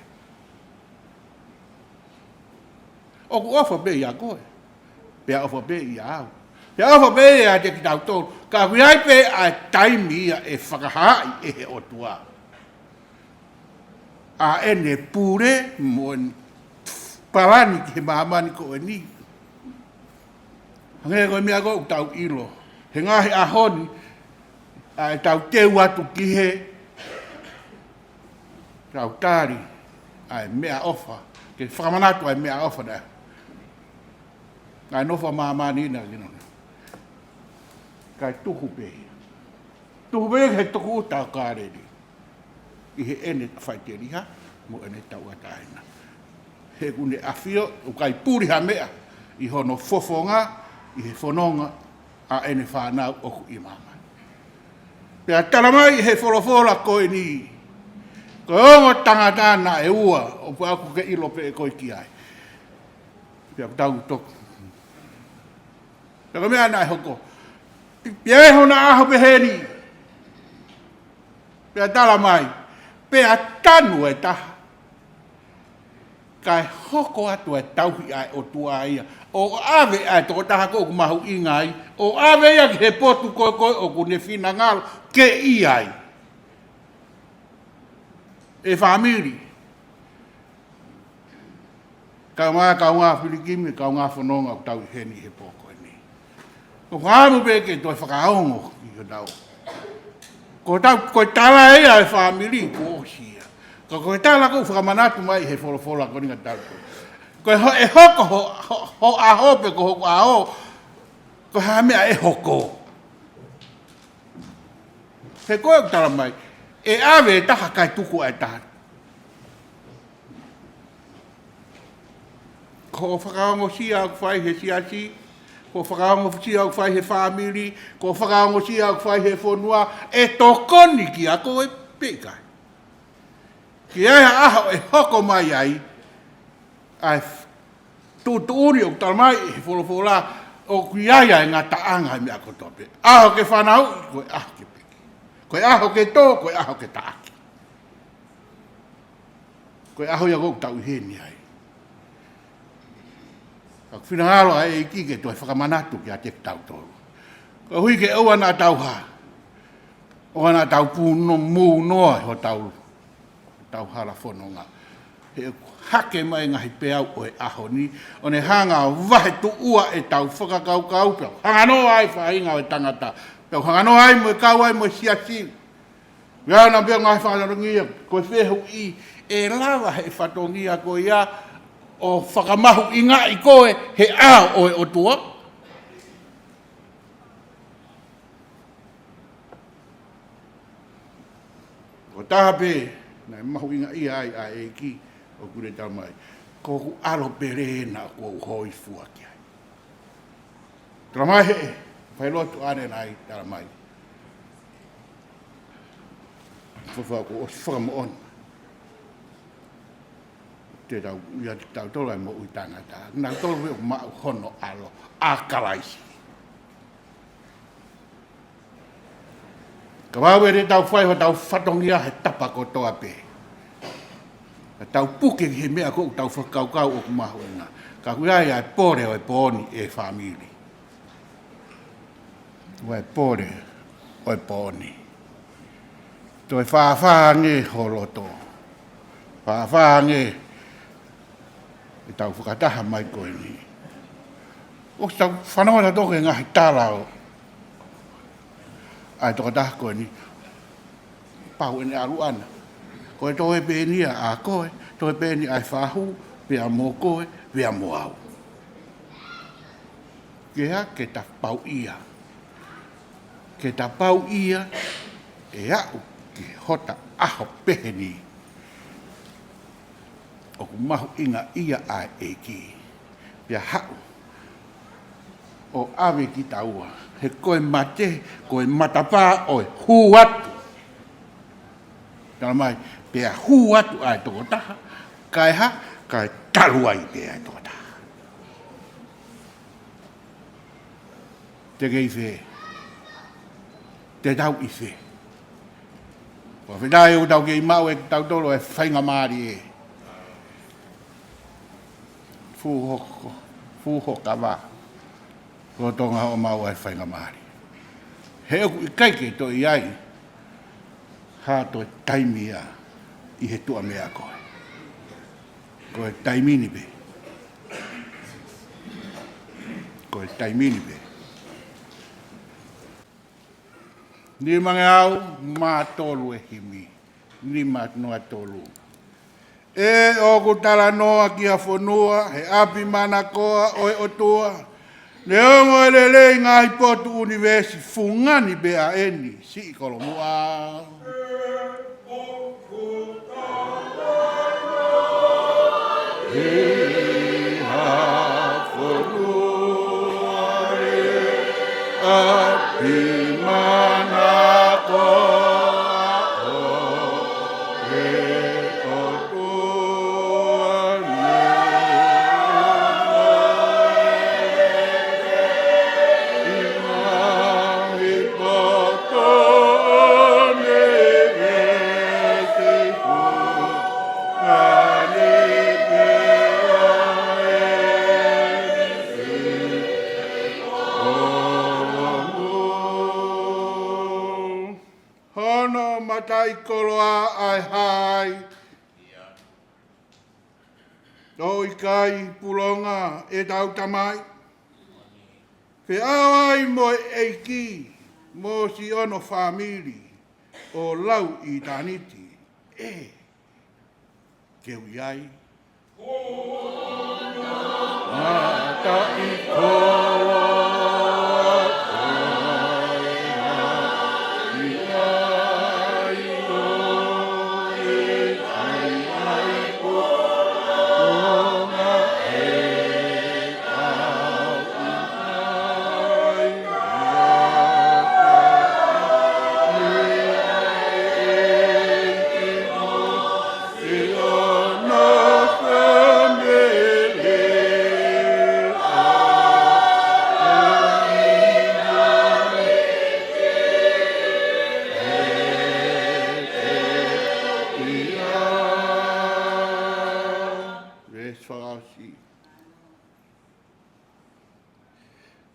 ʻOku ʻofa pē ʻia koe, pea ʻofa pē ʻia au, pea ʻofa pē ʻiate kitautolu. Ka ʻoku ʻi ai pē ʻa e taimi ia ʻe fakahaaʻi ʻe he ʻOtua ʻa ʻene pule mo ʻene palani ki he māmani ko eni. Hangē ko e meʻa ko ē ʻoku tau ʻilo he ngaahi ʻaho ni, ʻa ʻetau teu atu ki he tau tali ʻa e meʻaʻofa, ke fakamanatu ʻa e meʻaʻofa naʻe, naʻe nofo ʻa māmani naʻa ke nofo. Kae tuhu pē ia. Tuhu pē ia ki he tukuʻuta ʻo Kāleli ʻi heʻene faʻiteliha mo ʻene tauʻatāina. He ʻoku ne ʻafio, ʻoku ʻikai puli ha meʻa ʻi hono fofonga, ʻi he fononga ʻa ʻene fānau ʻoku ʻi māmani. Pea talamai ʻe he folofola ko eni, ko e ongo tangata naʻe ua, ʻoku ʻaku ke ʻilo pē ʻe koe ki ai. Pea ʻoku tau toki. Pea ko e meʻa naʻe hoko, pea ʻi ai hona ʻaho pehē ni. Pea talamai, pea tanu e taha, kae hoko atu e tauhi ʻa e ʻOtua ia, ʻo ʻave ʻa e tokotaha ko ē ʻoku mahuʻinga ai, ʻo ʻave ia ki he potu ko ē ko ē ʻoku ne finangalo ke ʻi ai. ʻE fāmili, kaungā, kaungā pilikimi, kaungā fononga ʻoku tau ʻi heni he pō ko eni. ʻOku ou fakaʻamu pē ke toe fakaongo ki hotau. Ko tau, ko e tala ia ʻa e fāmili kuo ʻosi ia. Ka ko e tala ʻoku fakamanatu mai he folofola ko eni ngata tau. Ko e ho-, ʻe hoko ho, ho, ho ʻaho pe ko hoku ʻaho, ko e hā e meʻa ʻe hoko. He ko e talamai, ʻe ʻave e taha kae tuku ʻa e taha. Ko e fakaongosia ʻoku fai he siasi, ko e fakaongosia ʻoku fai he fāmili, ko e fakaongosia ʻoku fai he fonua, ʻe tokoni kia koe pe ʻikai. Ki he ʻaho ʻe hoko mai ai ʻa e f-, tuʻutuʻuni ʻoku tala mai he folofola ʻoku ʻi ai ʻa e ngataʻanga ʻi he meʻa kotoa pē. ʻAho ke fanauʻi, ko e ʻaho ke piki. Ko e ʻaho ke tō, ko e ʻaho ke taʻaki. Ko e ʻaho ia ʻoku tau ʻi heni ai. Ka ʻoku finangalo ʻa e ʻEiki ke toe fakamanatu kiate kitautolu. Koeʻuhi ke ʻoua naʻa tau hā, ʻoua naʻa tau pūno, mūnoa ʻi hotau, hotau hala fononga. He ʻoku hake mai ngaahi peau ʻo e ʻaho ni, ʻo ne hanga ʻo vahe tuʻua ʻetau fakakaukau pea hanganoa ai faʻahinga ʻo e tangata. Pea hanganoa ai mo e kau ai mo e siasi. Ia na pea ngaahi fatongia, ko e fehuʻi, ʻe lava he fatongia ko ia ʻo fakamahuʻingaʻi koe he ʻao ʻo e ʻOtua? Ko e taha pē naʻe mahuʻingaʻia ai ʻa e ʻEiki ʻoku ne tala mai, ko hoku ʻAlo pele na ʻoku ou hōifua ki ai. Tala mai he, fai lotu ʻanenai, tala mai. Fakafa ko ʻosi fakamoʻoni. Te tau, ia te tau tola mo ui tangata. Naʻa tolu ʻoku maʻu hono ʻAlo, ʻa Kalaisi. Ka vave te tau fai hotau fatongia he tapa kotoa pē. Ka tau puke ki he meʻa ko ʻetau fakakaukau ʻoku mahuʻinga. Ka ʻoku ʻi ai ʻa e pole ʻo e pō ni ʻe fāmili. ʻOku ʻi ai e pole ʻo e pō ni. Toe fāfā ange ho loto. Fāfā ange ʻetau fakataha mai ko eni. ʻOku tau fanongo ʻa toke ngaahi tala ʻo ʻa e tokotaha ko eni. Pau ʻene ʻalu ʻana. Ko e toe pē eni ʻa koe, toe pē eni ʻa e fahu, pea mo koe, pea mo au. Ke hā, ke ta pau ia. Ke ta pau ia, ʻe aʻu ki hota ʻaho pehē ni. ʻOku mahuʻingaʻia ʻa e ʻEiki. Pea haʻu ʻo ʻave kitaua. He ko e mate, ko e matapā ʻo e hū atu. Tala mai, pea hū atu ʻa e tokotaha, kae hā, kae talu ai pē ʻa e tokotaha. Te ke ʻi fē? Te tau ʻi fē? Ko e fēfē ʻoku tau kei maʻu ʻe kitautolu e faingamālie. Fuʻu hoko, fuʻu hokava. Lolotonga ʻo maʻu ʻa e faingamālie. He ʻoku ʻikai ke toe ʻi ai ha toe taimi ia ʻi he tuʻa meʻa ko ē. Ko e taimi ni pē. Ko e taimi ni pē. Nimangeau mā tolu e himi. Nima noa tolu. ʻE ʻoku talanoa ki ha fonua, he ʻapi manakoa ʻo e ʻOtua. Neongo e lelei ngaahi potu ʻunivēsi, fungani pē ʻa eni, siʻi Kolomuʻa. ʻI ha fonua ʻe ʻapi manakoa ʻo e ʻOtua. Hono mataʻikoloa ʻa e hai. ʻOku ʻikai pulonga ʻetau Tamai. Feʻao ai mo e ʻEiki, mo siʻono fāmili, ʻo lau ʻitāniti. ʻE, ke ui ai. Mataʻikoloa.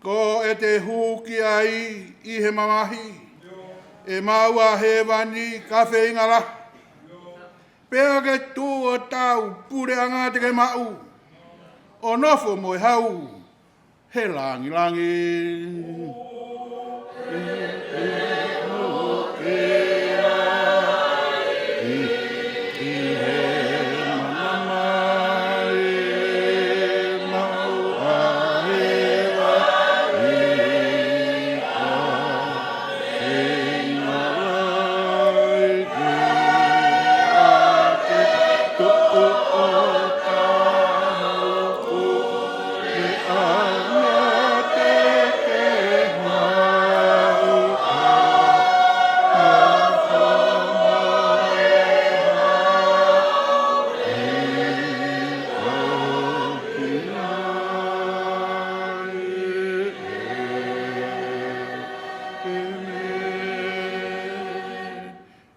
Ko ʻete hū ki ai ʻi he mamahi, ʻemau ʻa hēvani ka feinga lahi. Pea ke tuʻu ʻo tau puleʻanga te ke maʻu, ʻo nofo mo e hau he langilangi.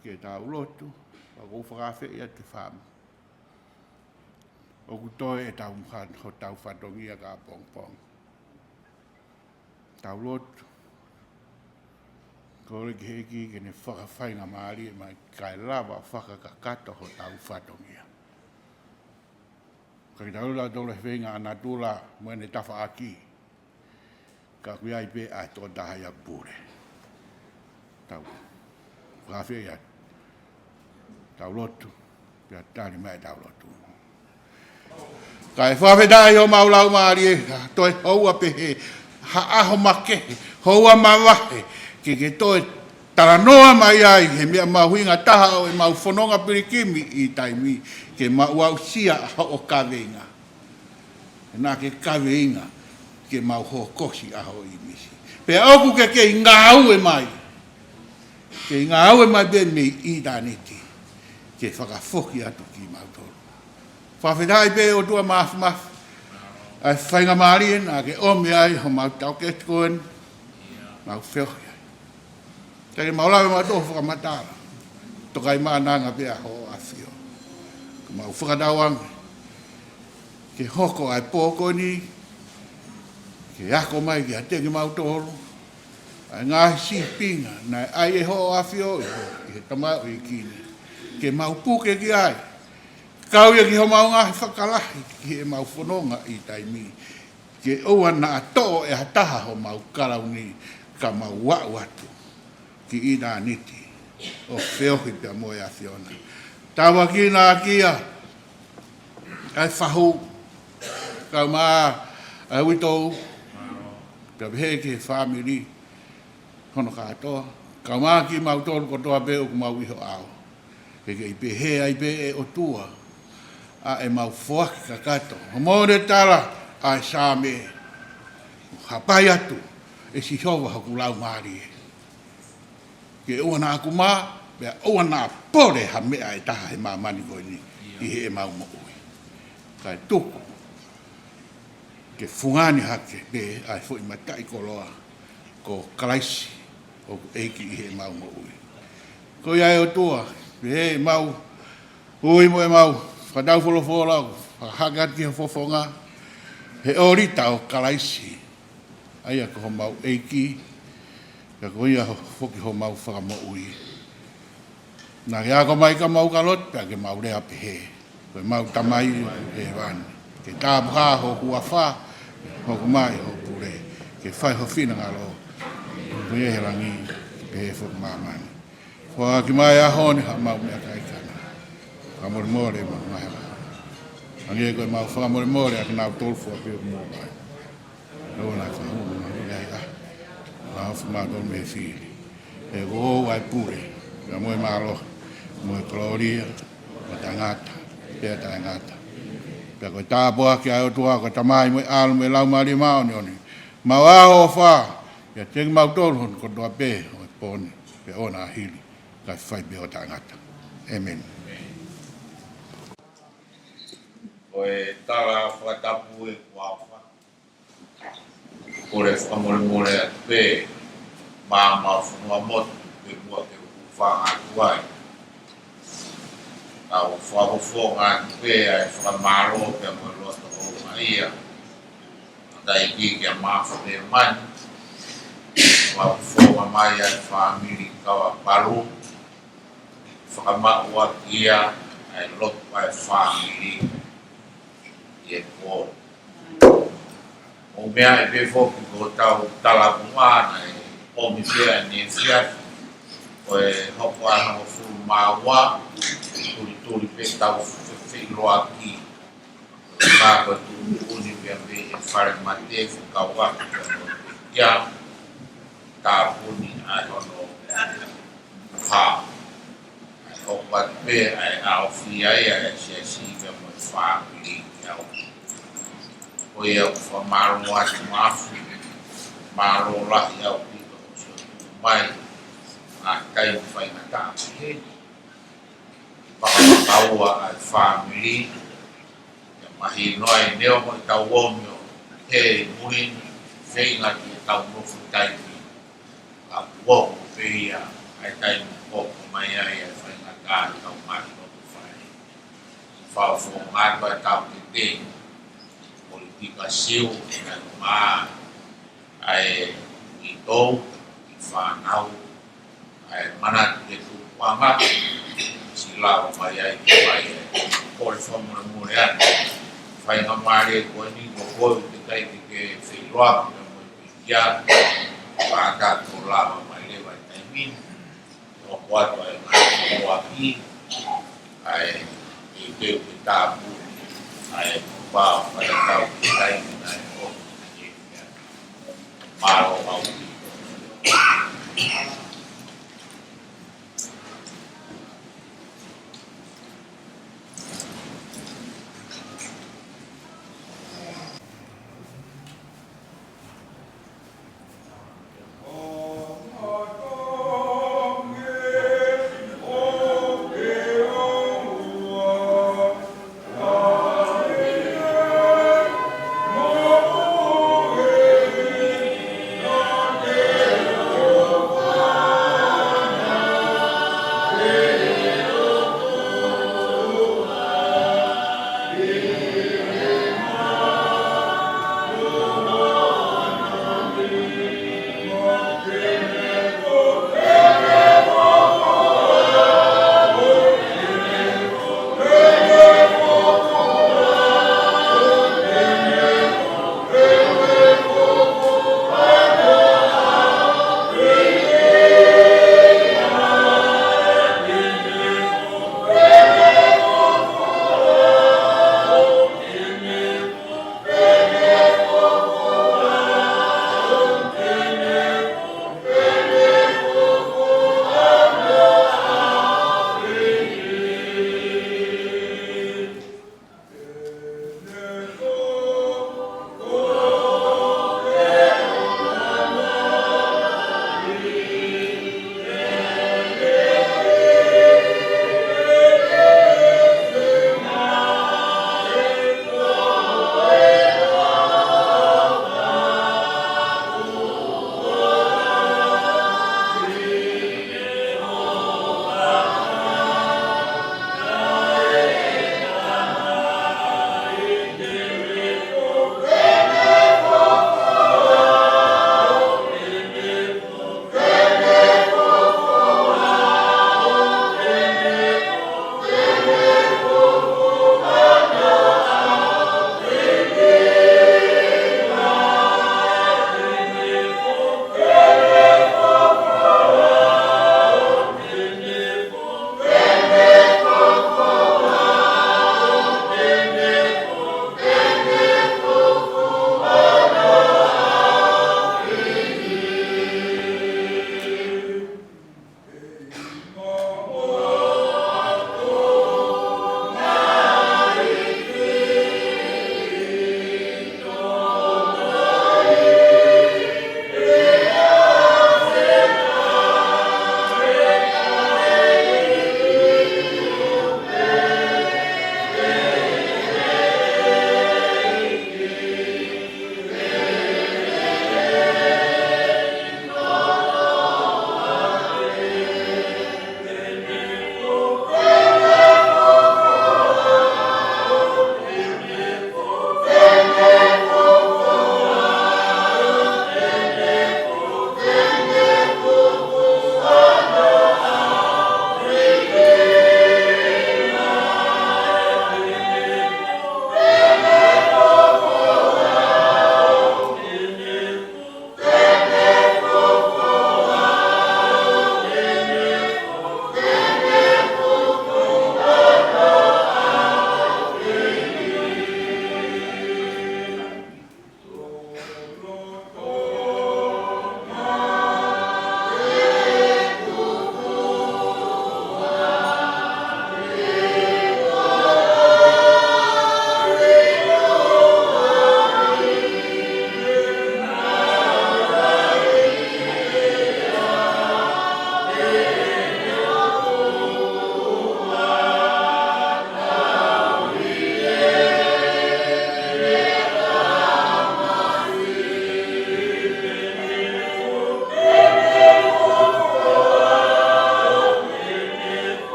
Ke tau lotu, ʻoku ou fakaafeʻi atu ki he fāmili ʻoku toe ʻetau fa-, hotau fatongia ki ʻapongipongi. Tau lotu, kole ki he ʻEiki ke ne fakafaingamālie mai kae lava fakakakato hotau fatongia. Ka ke tau la tolo he feinga ʻa natula mo ʻene tafaʻaki. Ka ʻoku ʻi ai pē ʻa e tokotaha ia pule. Tau fakaafeʻi atu. Tau lotu. Pea tali mai tau lotu. Kae fakafetaʻi homau laumālie, toe houa pehē, ha ʻaho makehe, houa mavahe, ke ke toe talanoa mai ai he meʻa mahuʻinga taha ʻo ʻemau fononga pilikimi ʻi taimi, ke mau aʻusia hoʻo kaveinga. Naʻa ke kaveinga ke mau hoko ʻi ha ʻaho ʻīmisi. Pea ʻoku ke kei ngāue mai. Kei ngāue mai pē mei ʻitāniti ke fakafoki atu kimautolu. Fakafetaʻi pē ʻOtua Māfimafi, ʻa e faingamālie naʻa ke ʻomi ai homau tauketi ko eni, mau feohi ai. Kae ke mau lave mautolu fakamatala. Tokaimaʻananga pē ʻa hoʻo ʻAfio. Ka mau fakatauange ke hoko ʻa e pō ko eni, ke ako mai kiate kimautolu ʻa e ngaahi sīpinga naʻe ʻai ʻe hoʻo ʻAfio ʻi he, ʻi he tamaioʻeiki ni, ke mau puke ki ai. Kau ia ki homau ngaahi fakalahi ki heʻemau fononga ʻi taimi, ke ʻoua naʻa toʻo ʻe ha taha homau kalauni ka mau aʻu atu ki ʻitāniti ʻo feohi pea mo e ʻAfiona. Tāpuakiʻi ʻaki ia ʻa e fahu, kae ʻumaʻā ʻa e uitou, pea pehē ki he fāmili hono kātoa, kae ʻumaʻā kimautolu kotoa pē ʻoku mau ʻi ho ʻao. Ke kei pehē ai pē ʻe ʻOtua ʻa ʻemau foaki kakato. Hoʻo moʻoni tala ʻa e Saame, hapai atu ʻe Sihova hoku laumālie, ke ʻoua naʻa ku mā, pea ʻoua naʻa pole ha meʻa ʻe taha he māmani ko eni ʻi heʻemau moʻui. Kae tuku ke fungani hake pē ʻa e foʻi mataʻikoloa ko Kalaisi ʻoku ʻEiki ʻi heʻemau moʻui. Ko ia ʻe ʻOtua, pehē ʻemau ui mo ʻemau fakatau folofola, fakahake atu ki he fofonga, he ʻolita ʻo Kalaisi, ʻa ia ko homau ʻEiki, pea ko ia ho-, foki homau Fakamoʻui. Naʻa ke ako mai ka mau ka lotu, pea ke mau lea pehē: Ko ʻemau Tamai ʻi hēvani, ke tāpuhā ho huafa, hoko mai hoʻo pule, ke fai ho finangalo, ko ia ʻi he langi, ke pehē foki ʻi māmani. Foaki mai he ʻaho ni haʻamau meʻakai kana. Fakamolemole ʻemau ngaahi hala, hangē ko ʻemau fakamolemole ʻa kinautolu fua pē ʻoku mou vakai. ʻOua naʻa ke fakahū mai kimautolu ʻi he ʻahiʻahi, kae ʻofa kimautolu mei he fili. He ko hoʻo ʻa e pule, pea mo e mālohi, mo e kolōlia, mo e taʻengata pea taʻengata. Pea ko e tāpuaki ʻa e ʻOtua ko e Tamai, mo e ʻAlo, mo e Laumālie Māʻoniʻoni, mau ʻofa ʻiate kimautolu hono kotoa pē ʻo e pō ni, pea ʻo na hili, kae fai pē ʻo taʻengata. ʻĒmeni. Ko e tala fakatapu ē kuo ʻofa. Kole fakamolemole atu pē maʻa homau fonua motu, pea muʻa ke u hūfanga atu ai. Tau fakafofonga atu pē ʻa e fakamālō pea mo e loto houngaʻia ʻa Taiki kia Mafu Leimani, ʻoku fofonga mai ʻa e fāmili Kauapalu, fakamaʻu ʻaki ia ʻa e lotu ʻa e fāmili ʻi he pō. Mou meaʻi pē foki ko hotau talamonū naʻe ʻomi pē ʻa e efiafi, ko e hoko ʻa e hongofulu mā ua, tulituli pē tau fe-, feʻiloaki. Ka ko e tuʻutuʻuni pē mei he fale mate, fekauʻaki pea mo e pekia, tāpuni ʻa e hono hā. ʻA e hoko atu pē ʻa e ʻaofia ia ʻa e siasi pea mo e fāmili ki au. Ko ia ʻoku fakamālō atu Mafu, mālō lahi ʻaupito hoʻo sio tuʻu mai ʻa e taimi faingataʻa ki heni. Fakapapauʻi ʻa e fāmili, ʻe mahino ai neongo ʻetau ōmio he muli ni, feinga ki heʻetau nofo taimi, ka kuo pē ia ʻa e taimi kuo hoko mai ai ʻa e faingataʻa ʻi heʻetau ngaahi loto fale. Fakafofonga atu ʻa e tau tete, politika Siu, ʻi he ngaahi mā, ʻa e ʻi tou, ʻi fānau, ʻa e manatu ke tupuʻanga, ʻosi lava mai ai ke fai e kole fakamolemole atu. Faingamālie ko eni ko koe ʻoku teʻeki ke feʻiloaki pea mo e pekia, pea ta ko lava mai leva ʻi he taimi ni. ʻOku ʻoatu ʻa e ngaahi koaʻi, ʻa e ʻi he pē ke tāpuni, ʻa e pau fai tau ki he taimi naʻe ʻomi ki he kia. Mālō ʻaupito.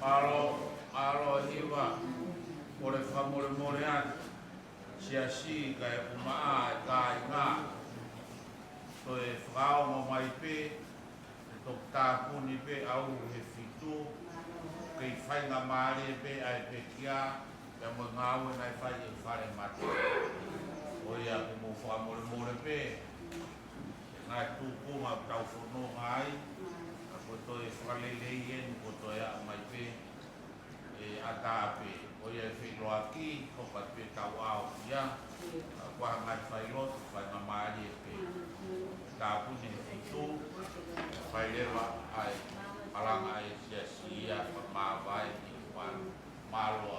Mālō, mālō e hiva, kole fakamolemole atu. Siasi kae ʻumaʻā e kāinga. Toe fakaongo mai pē, ʻe toki tāpuni pē ʻa e ʻaho ʻe fitu, kei faingamālie pē ʻa e pekia, pea mo e ngāue naʻe fai ʻe he fale mate. ʻOiauē, ke mou fakamolemole pē, ngaahi tūkunga ʻoku tau fononga ai, ka ko e toe fakaleleiʻi eni kuo toe aʻu mai pē, ʻe ʻatā pē, ʻoiauē, feʻiloaki, hopa pē tau ʻaofia, ka ko e ngaahi failotu, faingamālie pē. Tāpuni ʻe fitu, fai leva ai, malanga ai siasi ia, fakamāvae, ʻi he fale, mālō.